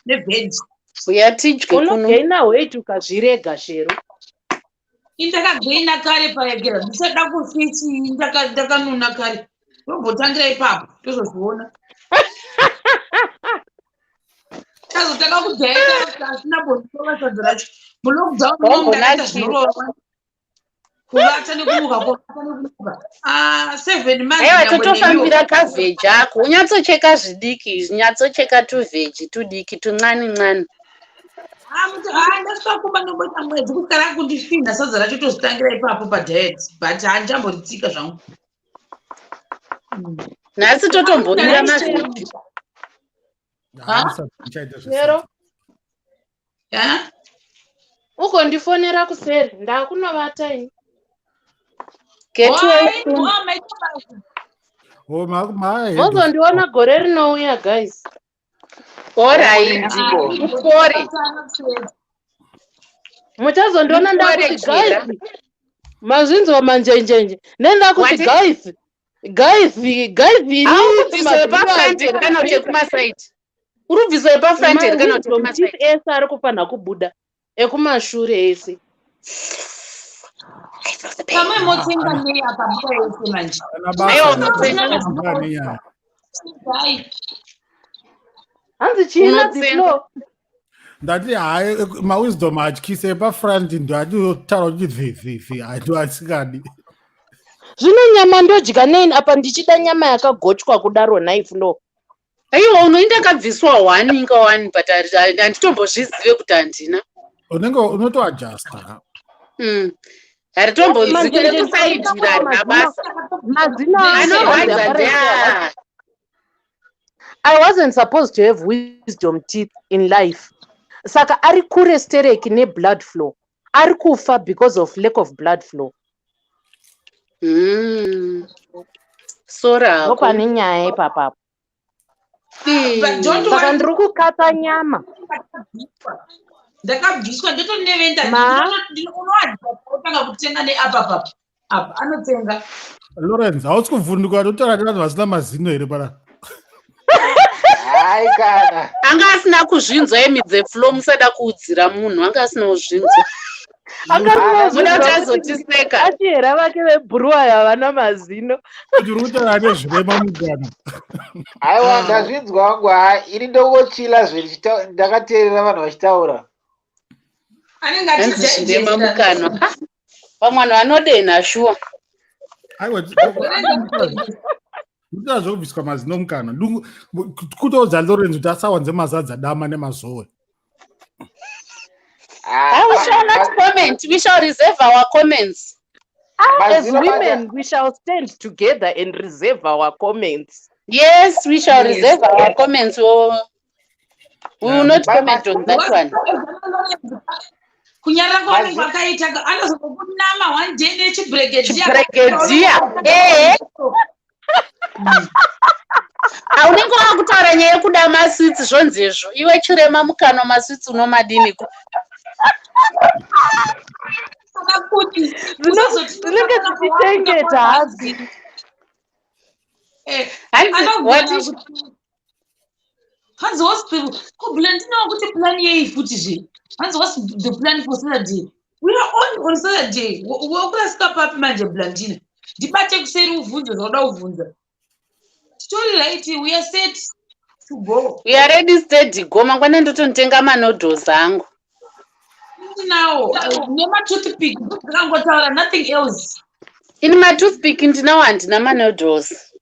neveg. Uya tidye kuno. Unogaina weight ukazvirega, Shero. Indakagaina kare paegera, ndisada kufiti, ndakanuna kare, ndombotangira ipapo, tozozviona. Tazotanga kudhaita asina bondova sadza racho mulockdown. Wambonakirwa. Ndakaita zvinorova, kuvata nekumuka, kuvata nekumuka. Ah, 7 months. Aiwa, Nyangwe totofambira kaveg ako, unyatsocheka zvidiki, nyatsocheka tuveg tudiki tun'ani n'ani. Ah, ndasvika kumba ndomboita mwedzi kusara kundifinha sadza racho, tozotangira ipapo padiet, but handichamboritsika zvangu. Nhasi totombomira maveg. Ndichaita. Shero. Eh? Ugondifonera kuseri, ndakunovata ini. Get well Why? soon. Why, maita basa. Mozondiona gore rinouya, guys. Alright, upore. Muchazondiona Upore, ndakuti Chira. guys, mazvinzwa manjenjenje, nendakuti Wati? guys, guys, guys, inini Aukubviswe pafront kana kuti kumasaidi? Uri kubviswa epafront here kana kuti Mawisdom teeth ekumaside? ese ari kufanira kubuda ekumashure ese. I feel the pain. Pamwe motsenga nei akabuda ese manje? Kana basa Aiwa, kana unotsenga. nenyaya. Dai. Hanzi chiina the Unotsenga. floor. Ndati hayi, mawisdom atyise epafront ndo atinotaura kuti vhivhivhi ando asingadi. Zvino nyama ndodya nei apa ndichida nyama yakagochwa kudaro nhai Flo? Aiwa, unoinda akabviswa one inga one, but handitombozvizive kuti handina. Unenge unotoadjusta. Haritombonzwike Manjenje rekusaidhira harina basa. Mazino angu Anorwadza hanzi ndeaa. I wasn't supposed to have wisdom teeth in life. Saka ari kure stereki neblood flow. Ari kufa because of lack of blood flow. Sora hako. Ndopane nyaya ipapapo. But don't Saka worry, ndiri kukata nyama. ndakabviswa ndotonevenda. Ma? Unoadza kutenga neapa papa apa anotsenga. Lawrence, hausi kuvhunduka totaura nevanhu vasina mazino here pana? Hayi kana. Anga asina kuzvinzwa imi dzeflo, musada kuudzira munhu anga asina kuzvinzwa. Anga Muda kuti asina kuzvinzwa. azotiseka. Achihera vake vebhuruwayo havana mazino. Kuti uri kutaura nezvirema mugana. Aiwa, ndazvinzwa wangu. Ha, ini ndongochila zve ndakateerera vanhu vachitaura. Anenge Hanzi zvirema achidigesta. mukanwa. Ah, vamwe vanhu vanodenha shuwa. Aiwa, ndikuita zvekubviswa mazino mukanwa. Kutoudza Lawrence kuti asawanze mazadza dama nemazowe. Ah, we shall not comment, we shall reserve our comments. As Mazino women, we shall stand together and reserve our comments. Yes, we shall Yes. reserve our comments. We will not comment on that one. Kunyarara kwavanenge vakaita anozokunama one day nechibregedhiya. Chibregedhiya, ehe. Haunenge wakutaura nyaya yekuda maswitsi zvonzezvo, iwe chirema mukanwa, maswitsi unomadiniko? Saka kuti Dzinenge dzichichengeta hadzi. Hanzi anogona wati kuti hanzi, what's the ko ndinawo kuti plan yei futi zve? Hanzi, what's the plan for Saturday? We are on Saturday. Wekurasika papi manje, Blandina? Ndibate kuseri uvhunze zvauda kuvhunza. Titori right, we are set to go. We are ready, steady, go. Mangwana ndotonotenga manoodles angu. Ndinawo nematoothpick, ndakangotaura, nothing else. Ini matoothpick ndinawo, handina manoodles.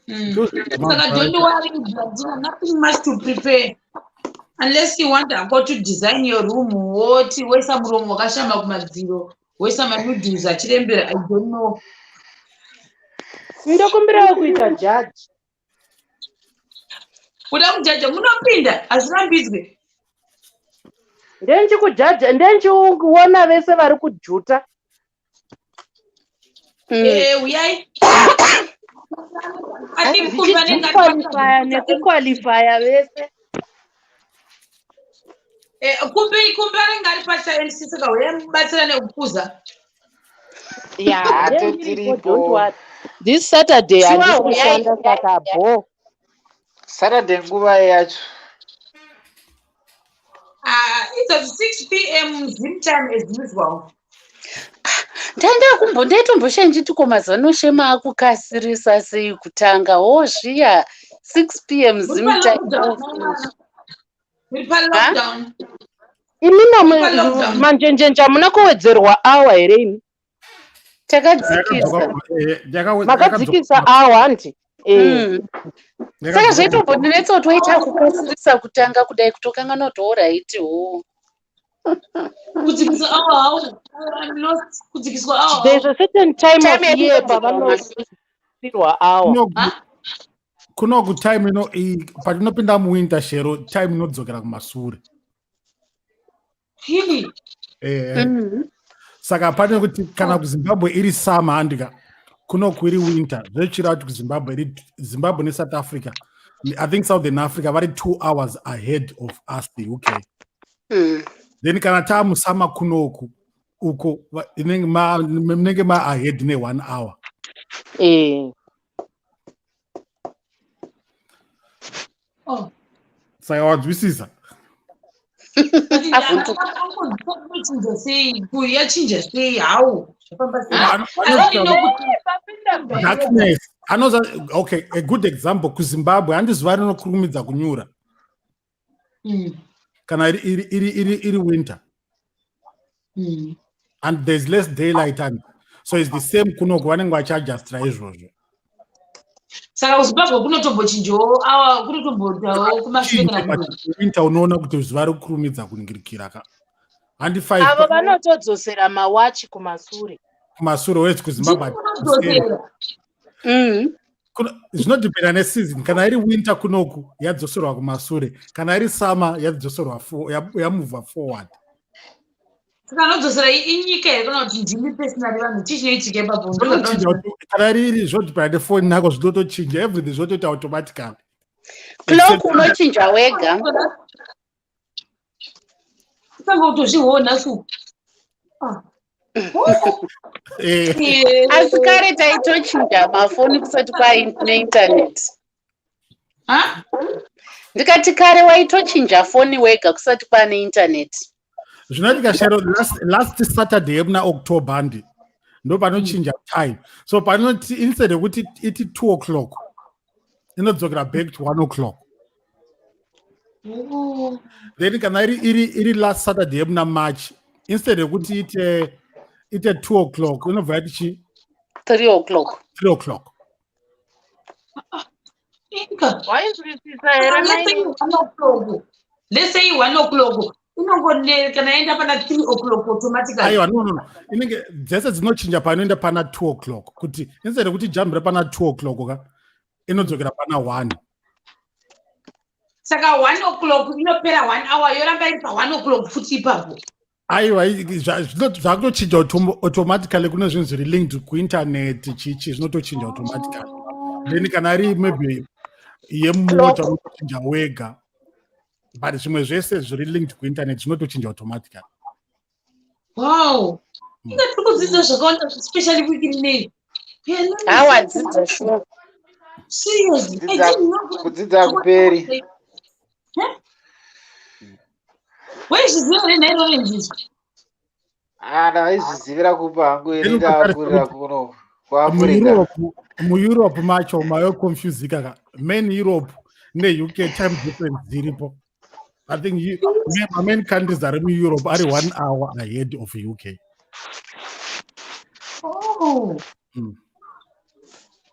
Saka don't worry, Blandina, nothing much to prepare unless you want hako to design your room, woti woisa muromo wakashama kumadziro, woisa manoodles achirembera, I don't know. Ndokumbirawo kuita jaji. Kuda kujaja, munopinda, hazvirambidzwe. Ndenchikujaja, ndenchiona vese vari kujuta. Uyai. I think kumbe vanenge Ndichiqualifya nekuqualifya vese. Kumbe anenge ari pacha MC, saka uyai mubatsira nekukuza. Yeah, Ah, ndendiripo, tiripo. don't worry. This Saturday Sure, handisi uyai, kushanda, saka bo. Saturday nguva yacho? Ah, it's at 6 p.m. Zim time as usual. Ndaenda ndaitombosha ndichiti ko mazuva ano Shema akukasirisa sei kutanga wo zviya 6 p.m. Muri Zim time. palockdown. Muri palockdown. Imi Lockdown. manjenjenje hamuna kuwedzerwa awa here imi? Takadzikisa. Makadzikisa awa handi? Saka zvaitombondinetsa kuti waita kukasirisa kutanga kudai kutokangana kuti alright ho. Kudzikiswa awa how? I'm lost. Kudzikiswa awa how? There's a certain time Time of year yekudzikiswa. pavanosirwa awa. Kunoku time ino patinopinda muwinter, Shero, time inodzokera kumasure. Really? Eh, saka pane kuti kana kuZimbabwe iri summer, handika, kunoku iri winter. Zvochira kuti kuZimbabwe iri, Zimbabwe neSouth Africa, I think Southern Africa vari 2 hours ahead of us, the UK. Then kana taamusummer kunoku uko munenge maahead ne1 hour. Oh. Saka wanzwisisa. Avhunduka. Kunochinja sei? Yachinja sei? How? Zvafamba sei? I don't know kuti Darkness. Anoza, okay, a good example kuZimbabwe handi zuva rinokurumidza kunyura kana iri winter and there's less daylight, and so it's the same kunoku, vanenge vachiadjustira izvozvo. Saka kuZimbabwe kunotombochinjawo awa, kunotomboitawo kumashure kana Chinja, kumberi? but winter unoona kuti zuva rikukurumidza kuningirikira ka, handi 5 Avo vanotodzosera mawachi kumasure. Kumasure, whereas kuZimbabwe Kunodzosera. Zvinodhipenda neseason. Kana iri winter kunoku yadzoserwa kumasure, kana iri summer yadzoserwa yamuvha forward. Saka anodzosera inyika here kana kuti ndimi personally vanhu? Chii chinoitika ipapo? Zvinochinja kana riri, zvodhipenda nefoni nako, zvinotochinja everything, zvotoita automatically. Clock unochinja wega. Kutanga kutozviona nhasi. Asi kare taitochinja mafoni kusati kwaine internet. Ha? Ndikati kare waitochinja foni wega kusati kwane internet. Zvinoitika, Shero, last Saturday yemuna October handi ndo panochinja time, so panoti instead yekuti iti 2 o'clock inodzokera back to 1 o'clock. Then kana iri last Saturday yemuna March, instead yekuti ite 2 o'clock inobva yati chi? 3 o'clock. 3 o'clock. Inga. Wainzwisisa here? Let's say 1 o'clock. Let's say 1 o'clock. Inongone kana yaenda pana 3 o'clock automatically. Aiwa, no, inenge dzese dzinochinja panoenda pana 2 o'clock, kuti instead yekuti jambire pana 2 o'clock ka, inodzokera pana 1. Saka 1 o'clock inopera 1 hour, yoramba iri pa 1 o'clock futi ipapo. Aiwa, zvakutochinja automatically. Kune zvinhu zviri linked kuinternet, chichi zvinotochinja automatically. Then kana ari maybe yemumota unotochinja wega, but zvimwe zvese zviri linked kuinternet zvinotochinja automatically. Wow. Inga tiri kudzidza zvakawanda, especially wiki rinei. Hawadzidza sure. Seriously, I didn't know. Kudzidza kuperi. Waizviziva here nhai, Lawrence? Ah, ndaizvizivira kupa hangu ini, ndakurira kuno kuAfrica. MuEurope macho mayoconfusika ka, main Europe neUK time difference dziripo. I think main countries ari muEurope ari 1 hour ahead of UK. Oh.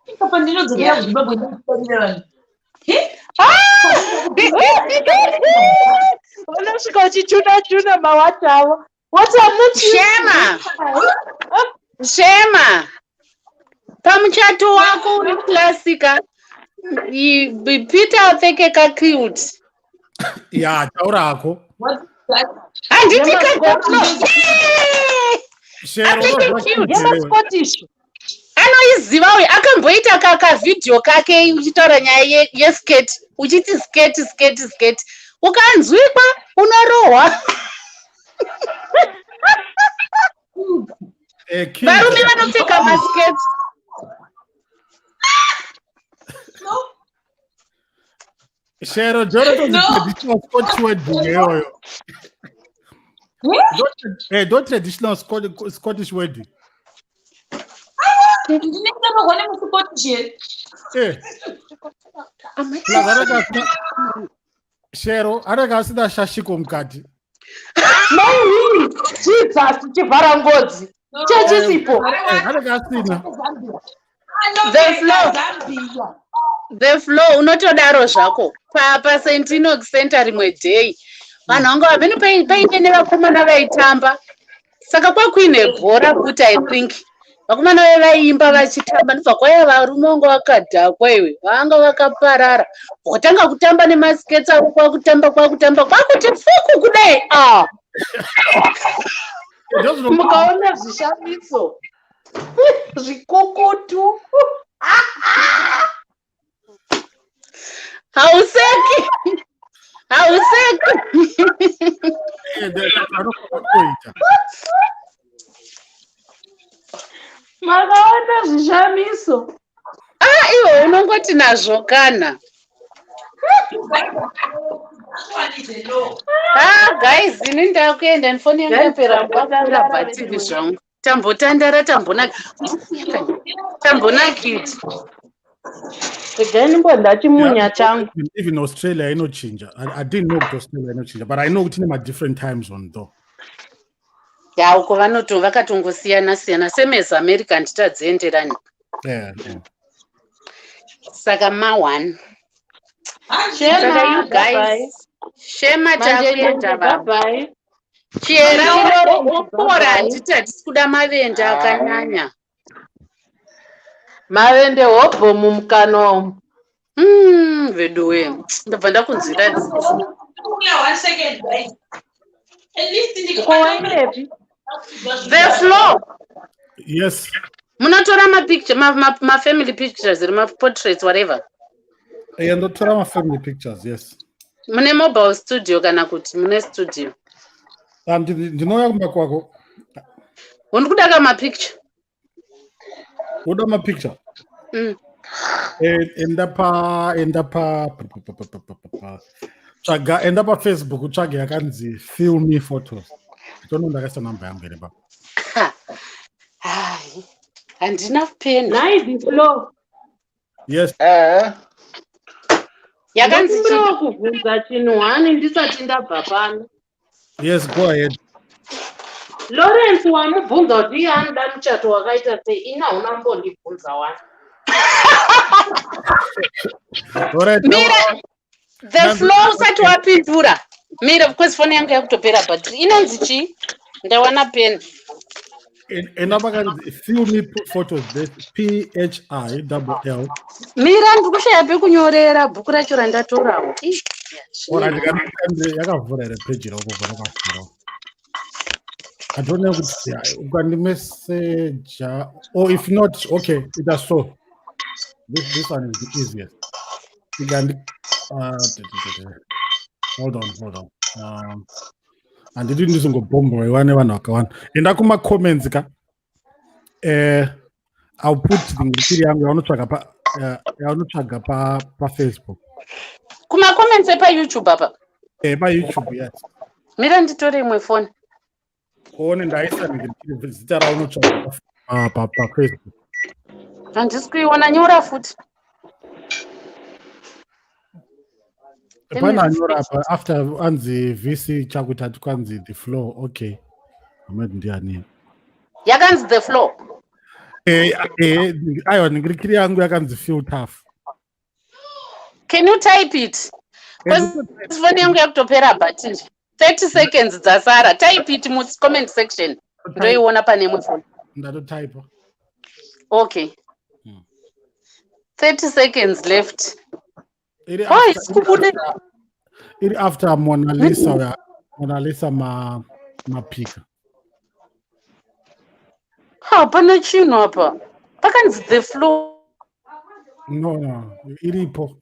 Inga pandinodzokera kuZimbabwe ndinofarira vanhu. Unosvika uchichuna chuna mawachi avo. What I'm not used to. Shema, Shema, pamuchato wako uri classica, Peter apfeke kakilt. Ya, taurako. What is that? Handiti? Shero, Apfeke unozwa kilt. kilt here? YemaScottish. Anoiziva uyu, akamboita kakavhidhiyo kake uchitaura nyaya yeskirt, uchiti skirt, skirt, skirt, ukanzwikwa unorohwa. Kilt. Varume vanopfeka masketi. No. Shero, joro No. traditional Scottish wedding iyoyo. Ndo traditional Scottish wedding. Ndinenge ndarohwa nemuScottish here? Plus anenge asina, Shero anenge asina shashiko mukati. Mai, Jesus, chivhara ngozi chechisipo. Anenge asina. The flow. Zambia. The flow, unotodaro zvako. PaSt Enoch Center rimwe day vanhu vanga vamene paine nevakomana vaitamba, saka kwakuine bhora futi. I think vakomana vai vaiimba vachitamba, ndobva kwaiya varume vanga vakadhakwa iwe, vanga vakaparara, watanga kutamba nemasketsi avo, kwakutamba, kwakutamba, kwakuti fuku kudai a. Mukaona zvishamiso zvikukutu. Hauseki, hauseki. Kuita. Makaona zvishamiso. Ah, iwe unongoti nazvo kana. Ah, guys, ini ndakuenda nifoni yangu yapera kwapera bhatiri zvangu. Tambotandara tambonaka. Tambonakiti. Regai ndimbodya chimunya changu. Even Australia inochinja. I didn't know kuti Australia inochinja, but I know kuti ine ma-different time zone though. Ya, uko vanoto vakatongosiyana siyana same as America handitadzienderani. Yeah. Saka ma-one. Shema, Saka you bye-bye. guys, Shema Manje takuenda bye baba. bye. Chera Manje opora bye-bye. handiti hatisi kuda mavende akanyanya. Mavende hobho mumukanwa umu. Veduwe ndobva ndakunzwira tsitsi. One second, guys. At least Ko waendepi? The floor. Yes. Munotora mapicture mafamily pictures iri maportraits whatever. Yeah, ndotora ma-family pictures, yes. Mune mobile studio kana kuti mune studio? Ndinouya kumba kwako. Undi kuda ka mapicture. Uda mapicture? Mm. Enda pa enda pa pa- tsvaga, enda paFacebook utsvage yakanzi Feel Me Photos. Tono ndakaisa namba yangu here papa. Hai, handina peni. Nhai the floor. Yes. Yakanzi chii? Ndokumbirawo kubvunza chinhu hani ndisati ndabva pano. Yes, go ahead. Lawrence wamubvunza kuti iye anoda muchato wakaita sei, ini hauna kumbondibvunza wani. Alright. Mira, the floor, usati wapindura. Mira, because foni yangu yakutopera battery. Inonzi chii? Ndawana peni. Enda pakanzi Feel Me Photos, this P H I double L. Mira, ndiri kushaya pekunyorera bhuku racho randatorawo. Ih, Alright, yakavhura here peji rako? Rakavhura. I don't know kuti ukandimeseja or if not, okay, ita so. This one is the easiest. Ikandi hold on, hold on. Handidi ndizongobhomboiwa nevanhu vakawanda. Enda kuma-comments ka. I'll put ngirikiri yangu yaunotsvaga pa yaunotsvaga pa paFacebook. Kumacomments epaYouTube apa? PaYouTube, yes. Mira, nditore imwe foni. One ndaisa ngirikiri zita raunotsvaga paFacebook. Handisi kuiona, nyora futi. Let me Pana anyora refresh. apa after anzi VC chakutatu kwanzi the floor. Okay, amati ndiani? Yakanzi the floor. Aiwa, ngirikiri yangu yakanzi Feel Tough. Can you type it? Because foni yangu yakutopera battery. 30 seconds dzasara. Type it mucomment section, ndoiona pane imwe foni. Ndatotaipa. Okay. 30 seconds left. Iri Oh, after- isi kubuda. Iri after Mona Lisa, Mona Lisa Mapika. Hapana chinhu apa pakanzi the floor. No, iripo.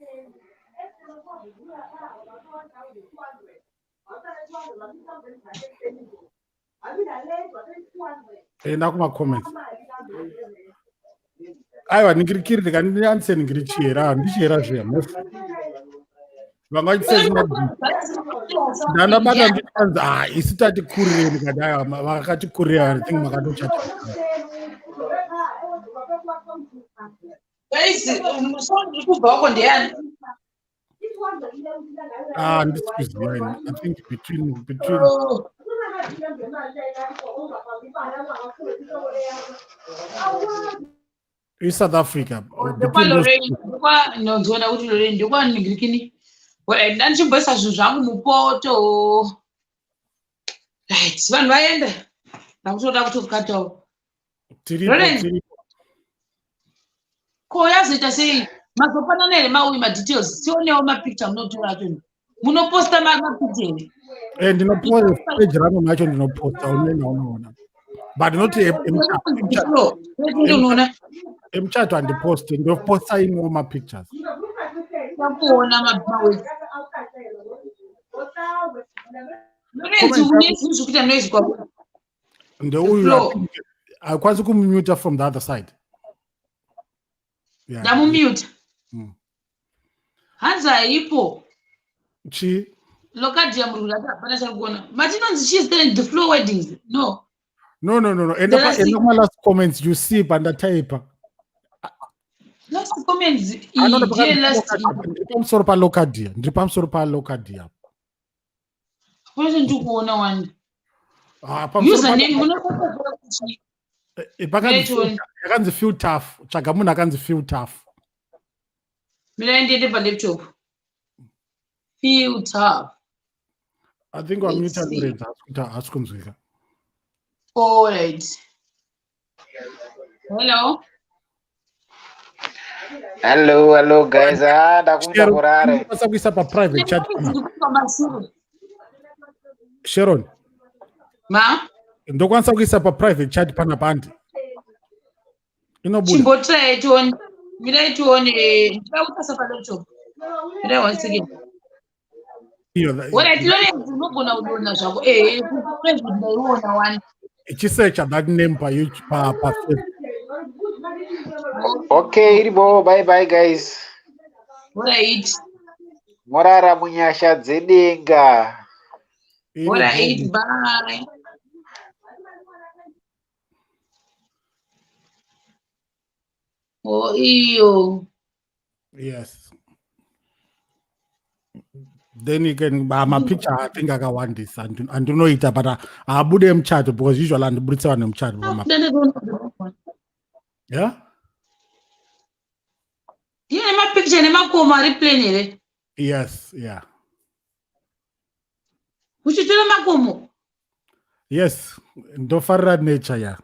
Enda kumacomments. Aiwa, ningirikiri ndikandinyanise ningirichiyera, ndichiyera zviya mofu vanga vachisezina. Ndandabata ndikanzi, ah, isu tati kurirei. Ndikati aiwa, vakatikurira. I think makatochata. Guys, so ndiri kubva uko ndeyani? Ah, handisi kuziva ini. I think between Oh. iSouth Africa between those Lorraine, ndokwa kuti Lorraine ndokwaningirikini. Alright, ndandichimboisa zvinhu zvangu mupoto. Right, vanhu vaenda, ndakutoda kutokatawo. Tiripo. Lorraine. Tiripo. Ko yazoita sei? Mazopanana here mauyu madetails? Tionewo mapicture munotora acho, munoposta mapicture here? Ndinoposta page rangu nacho, ndinoposta unena unoona, but not Unoona. emuchato handiposti, ndoposta imwewo mapictures. Takuona mawedzi. Lorraine, une zvinhu zvekuita noise kwako. Ndeuyu. Floor. Hakwanisi kumumuta from the other side, yeah. Ndamumuta. Hanzi haipo. Chii? Locadia muri kuti hapana chari kuona. Mati inonzi chii zita the flow weddings? No. No, no, no, no. Enda pa enda kuma last comments you see pandataipa. Last comments iyi last. Ndiri pamusoro pa Locadia. Ndiri pamusoro pa Locadia. Hapana ndiri kuona wani. Ah, pamusoro Username munokuona kuti eh, pakanzi yakanzi feel tough. Tsvaga munhu akanzi feel tough. Mirai ndiende pa laptop. Feel tough. I think wamuta Lorenz haasi kunzwika. All right. Hello. Hello, hello guys. Ah, ndakuita kurare. Basa kuisa pa private chat. Sharon. Ma? Ndokwanisa kuisa pa private chat panapa andi. Inobuda. Chimbotirai tione. Mirai tione. Ndida kuisa pa laptop. Mirai one second. Alright, Lawrence unogona kudonha zvako. Eh, private ndaiona wani. Ichisearcha that name pa YouTube pa pa Facebook. Okay, iribo. Bye bye guys. Alright. Morara munyasha dzedenga. Alright, bye. Oh, iyo. Yes. Then you can mapicture I think akawandisa andinoita but haabude muchato because usually andibuditse vanhu muchato. Yeah? Ndiye nemapicture nemakomo ari plain here? Yes, yeah. Uchitora makomo? Yes, ndofarira nature ya.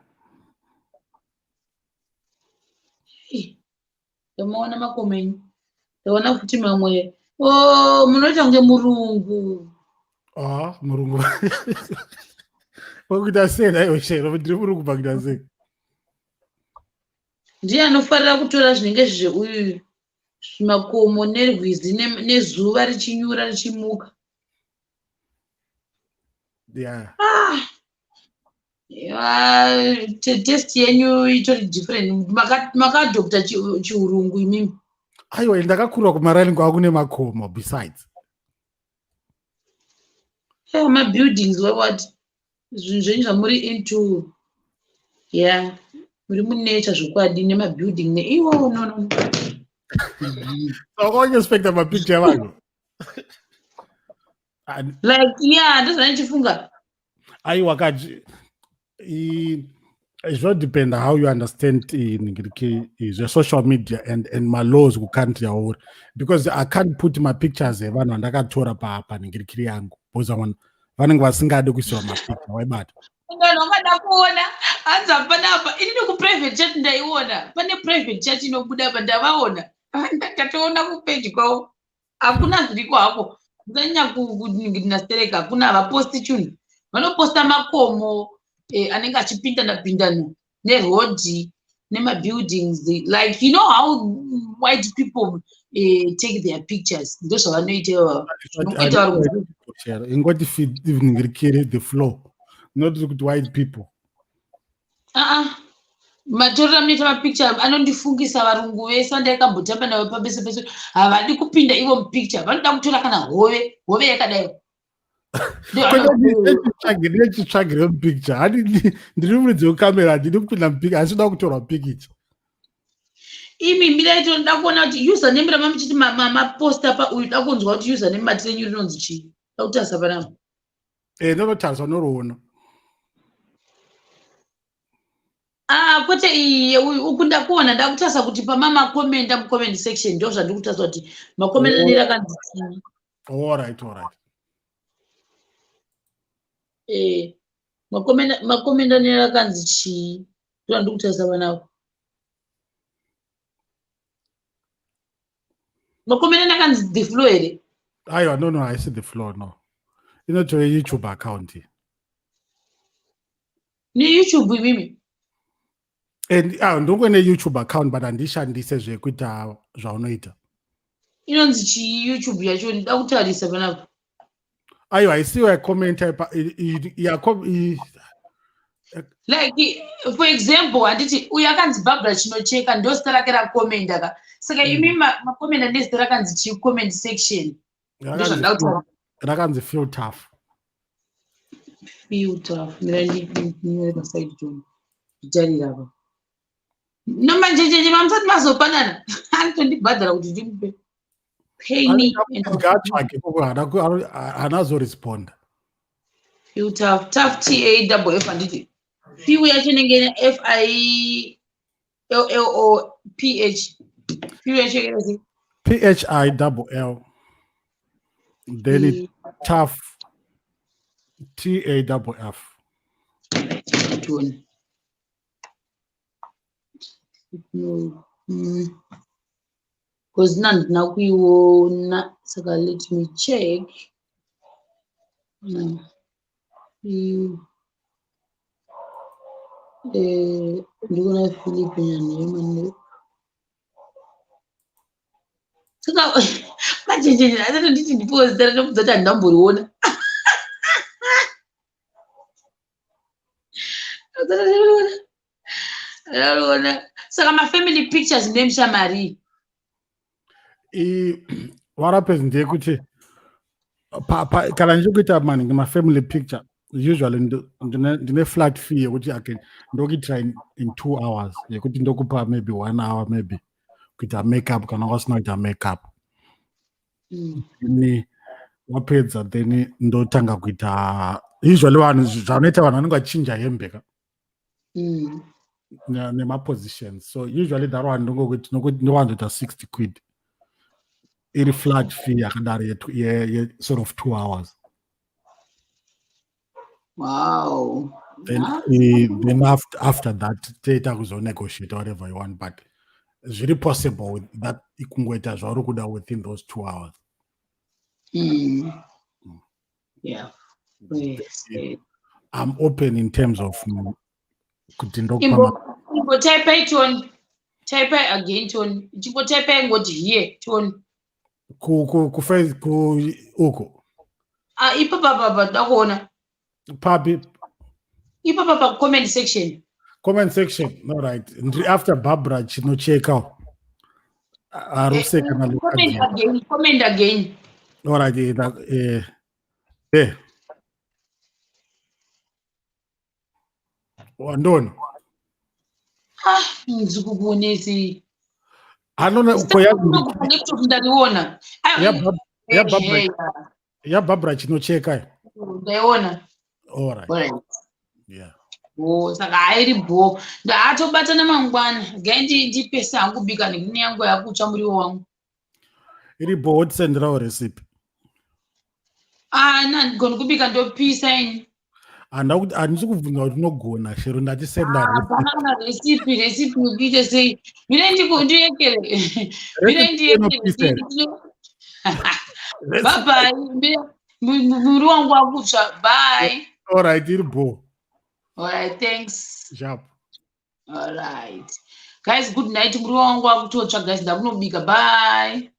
Ndomaona makomo enyu. Ndaona futi mamwe. Oh, munoita kunge murungu. Ah, murungu. Wakuita sei naiwe Shero? Ndiri murungu pakuita sei? Ndiye anofarira kutora zvinenge zveuyu zvimakomo nerwizi nezuva richinyura richimuka. Yeah. Ah. Yeah, test yenyu itori different. Makaadopta chiurungu imimi. Aiwa, ndakakura kumaraini kwava kune makomo besides. Yeah, mabuildings what zvinhu zvenyu zvamuri into. Yeah. Muri munature zvokwadi nemabuilding neiwo no no. So wakaexpecta mapicture evanhu. Like yeah, ndozvandichifunga. Aiwa kaji zvodependa how you understand zve-social media and malaws kucountry yauri, because I can't put mapictures evanhu vandakatora panhingirikiri yangu because vamwe vanenge vasingadi kuisirwa mapicture waibata. Vanhu vangada kuona hanzi hapana apa inini kuprivate chat ndaiona pane private chat inobuda apa ndavaona ndatoona kupeji kwavo hakuna zviriko hako ndanyanya kunastereka hakuna havaposti chinhu vanoposta makomo anenge achipindana pindana nerodhi nemabuildings like you know how white people take their pictures ndozvavanoita ivava zvinoita vari ingoti feed the flow not kuti white people. Matorero amunoita mapicture anondifungisa varungu vese vandakambotamba navo pabese pese havadi kupinda ivo mupicture vanoda kutora kana hove hove yakadai. Ndechitsvagire mupicture handi ndiri muridzi wekamera handidi kupinda mupicture handisi kuda kutorwa pikicha. Imi mirai toda kuona kuti username ramamuchiti maposta pa uyu da kunzwa kuti username mati renyu rinonzi chii da kutarisa panapa. Ndonotarisa noroona. Ah, kwete iye uyu uku ndakuona ndakutarisa kuti pamamakomenda mucomment section ndo zvandiri kutarisa kuti makomenda neri akanzi chii. All right, all right. Makomenda neri akanzi chii ndo zvandiri kutarisa panapa. Makomenda akanzi the flow here? Aiwa, no, no, haisi the flow, no. Inotove YouTube account. NeYouTube imimi? And ndongone YouTube account but handishandise zvekuita zvaunoita. Inonzi chii YouTube yacho ndida kutarisa panapa. Aiwa, isiwo yakomenta Like, for example, handiti uyu akanzi Barbara Chinocheka, ndo zita rake rakomenda ka. Saka imi makomenda nezita rakanzi chii comment section? Ndozvandida kutaura. Rakanzi Feel Tough. Feel Tough. Ndira paside John. Nditarira apa. Nomanjenjenje mamusati mazopanana. Anotondibhadhara kuti ndimupe. Pay me. Ngaatsvage koko, haana azoresponda. Feel Tough. Tough, T A double F, handiti? Fiu yacho inenge ine F I L L O P H. Fiu yacho yakaita P H I double L. Then it Tough, T A double F. Tione. Because nna handina kuiona, saka let me check. Ndikuona Philip Nyanhema. Saka machenjenje asatonditi ndipiwe zita racho, kuti handamboriona. Ndariona. Saka mafamily pictures ndemushamari. What happens ndeyekuti kana ndichikuita maningi mafamily picture, usually ndine flat fee yekuti I can ndokuitira in 2 hours, yekuti ndokupa maybe one hour, maybe kuita makeup kana wasina kuita makeup. Ni wapedza, then ndotanga kuita. Usually vanhu, zvanoita, vanhu vanenge vachinja hembe ka nemapositions. So usually that one ndongokuti ndowanzoita 60 quid, iri flat fee yakadaro ye sort of 2 hours. Then then after that toita kuzonegotiate whatever you want, but zviri possible with that ikungoita zvauri kuda within those 2 hours. Yeah. Yes. I'm open in terms of kuti ndokupa Imbotaipai tione. Taipai again tione. Chimbotaipai ngoti here tione. Ku ku ku face ku uko? Ah, ipapa papa ndakuona. Papi? Ipapa pa comment section. Comment section, all right. Ndiri after Barbara Chinocheka aruse kana Comment again, comment again. All right, eh. Wandona? Ah, ndikukuonesi. Anona ko ya Laptop ndariona. Ah, ya Barbara, ya Barbara Chinocheka. Ndaiona. All right. Alright. Yeah. Oh, saka hairi bho. Ndaatobatana mangwana. Gai ndipese hangu kubika nekune yangu yakutsva muriwo wangu. Iri bho, wotisenderawo recipe. Ah, nandigoni kubika, ndopisa ini. Handisi kubvunza kuti unogona, Shero, ndatisenda recipe. Hapana kana recipe, recipe yekuite sei? Mire ndiyekere. Mire Recipe ndiyekere. inopisa here? Bye bye. Muri wangu wakutsva. Bye. All right, iri bho. All right, thanks. Sharp. All right. Guys, good night. Muri wangu wakutotsva, guys. Ndakunobika. Bye.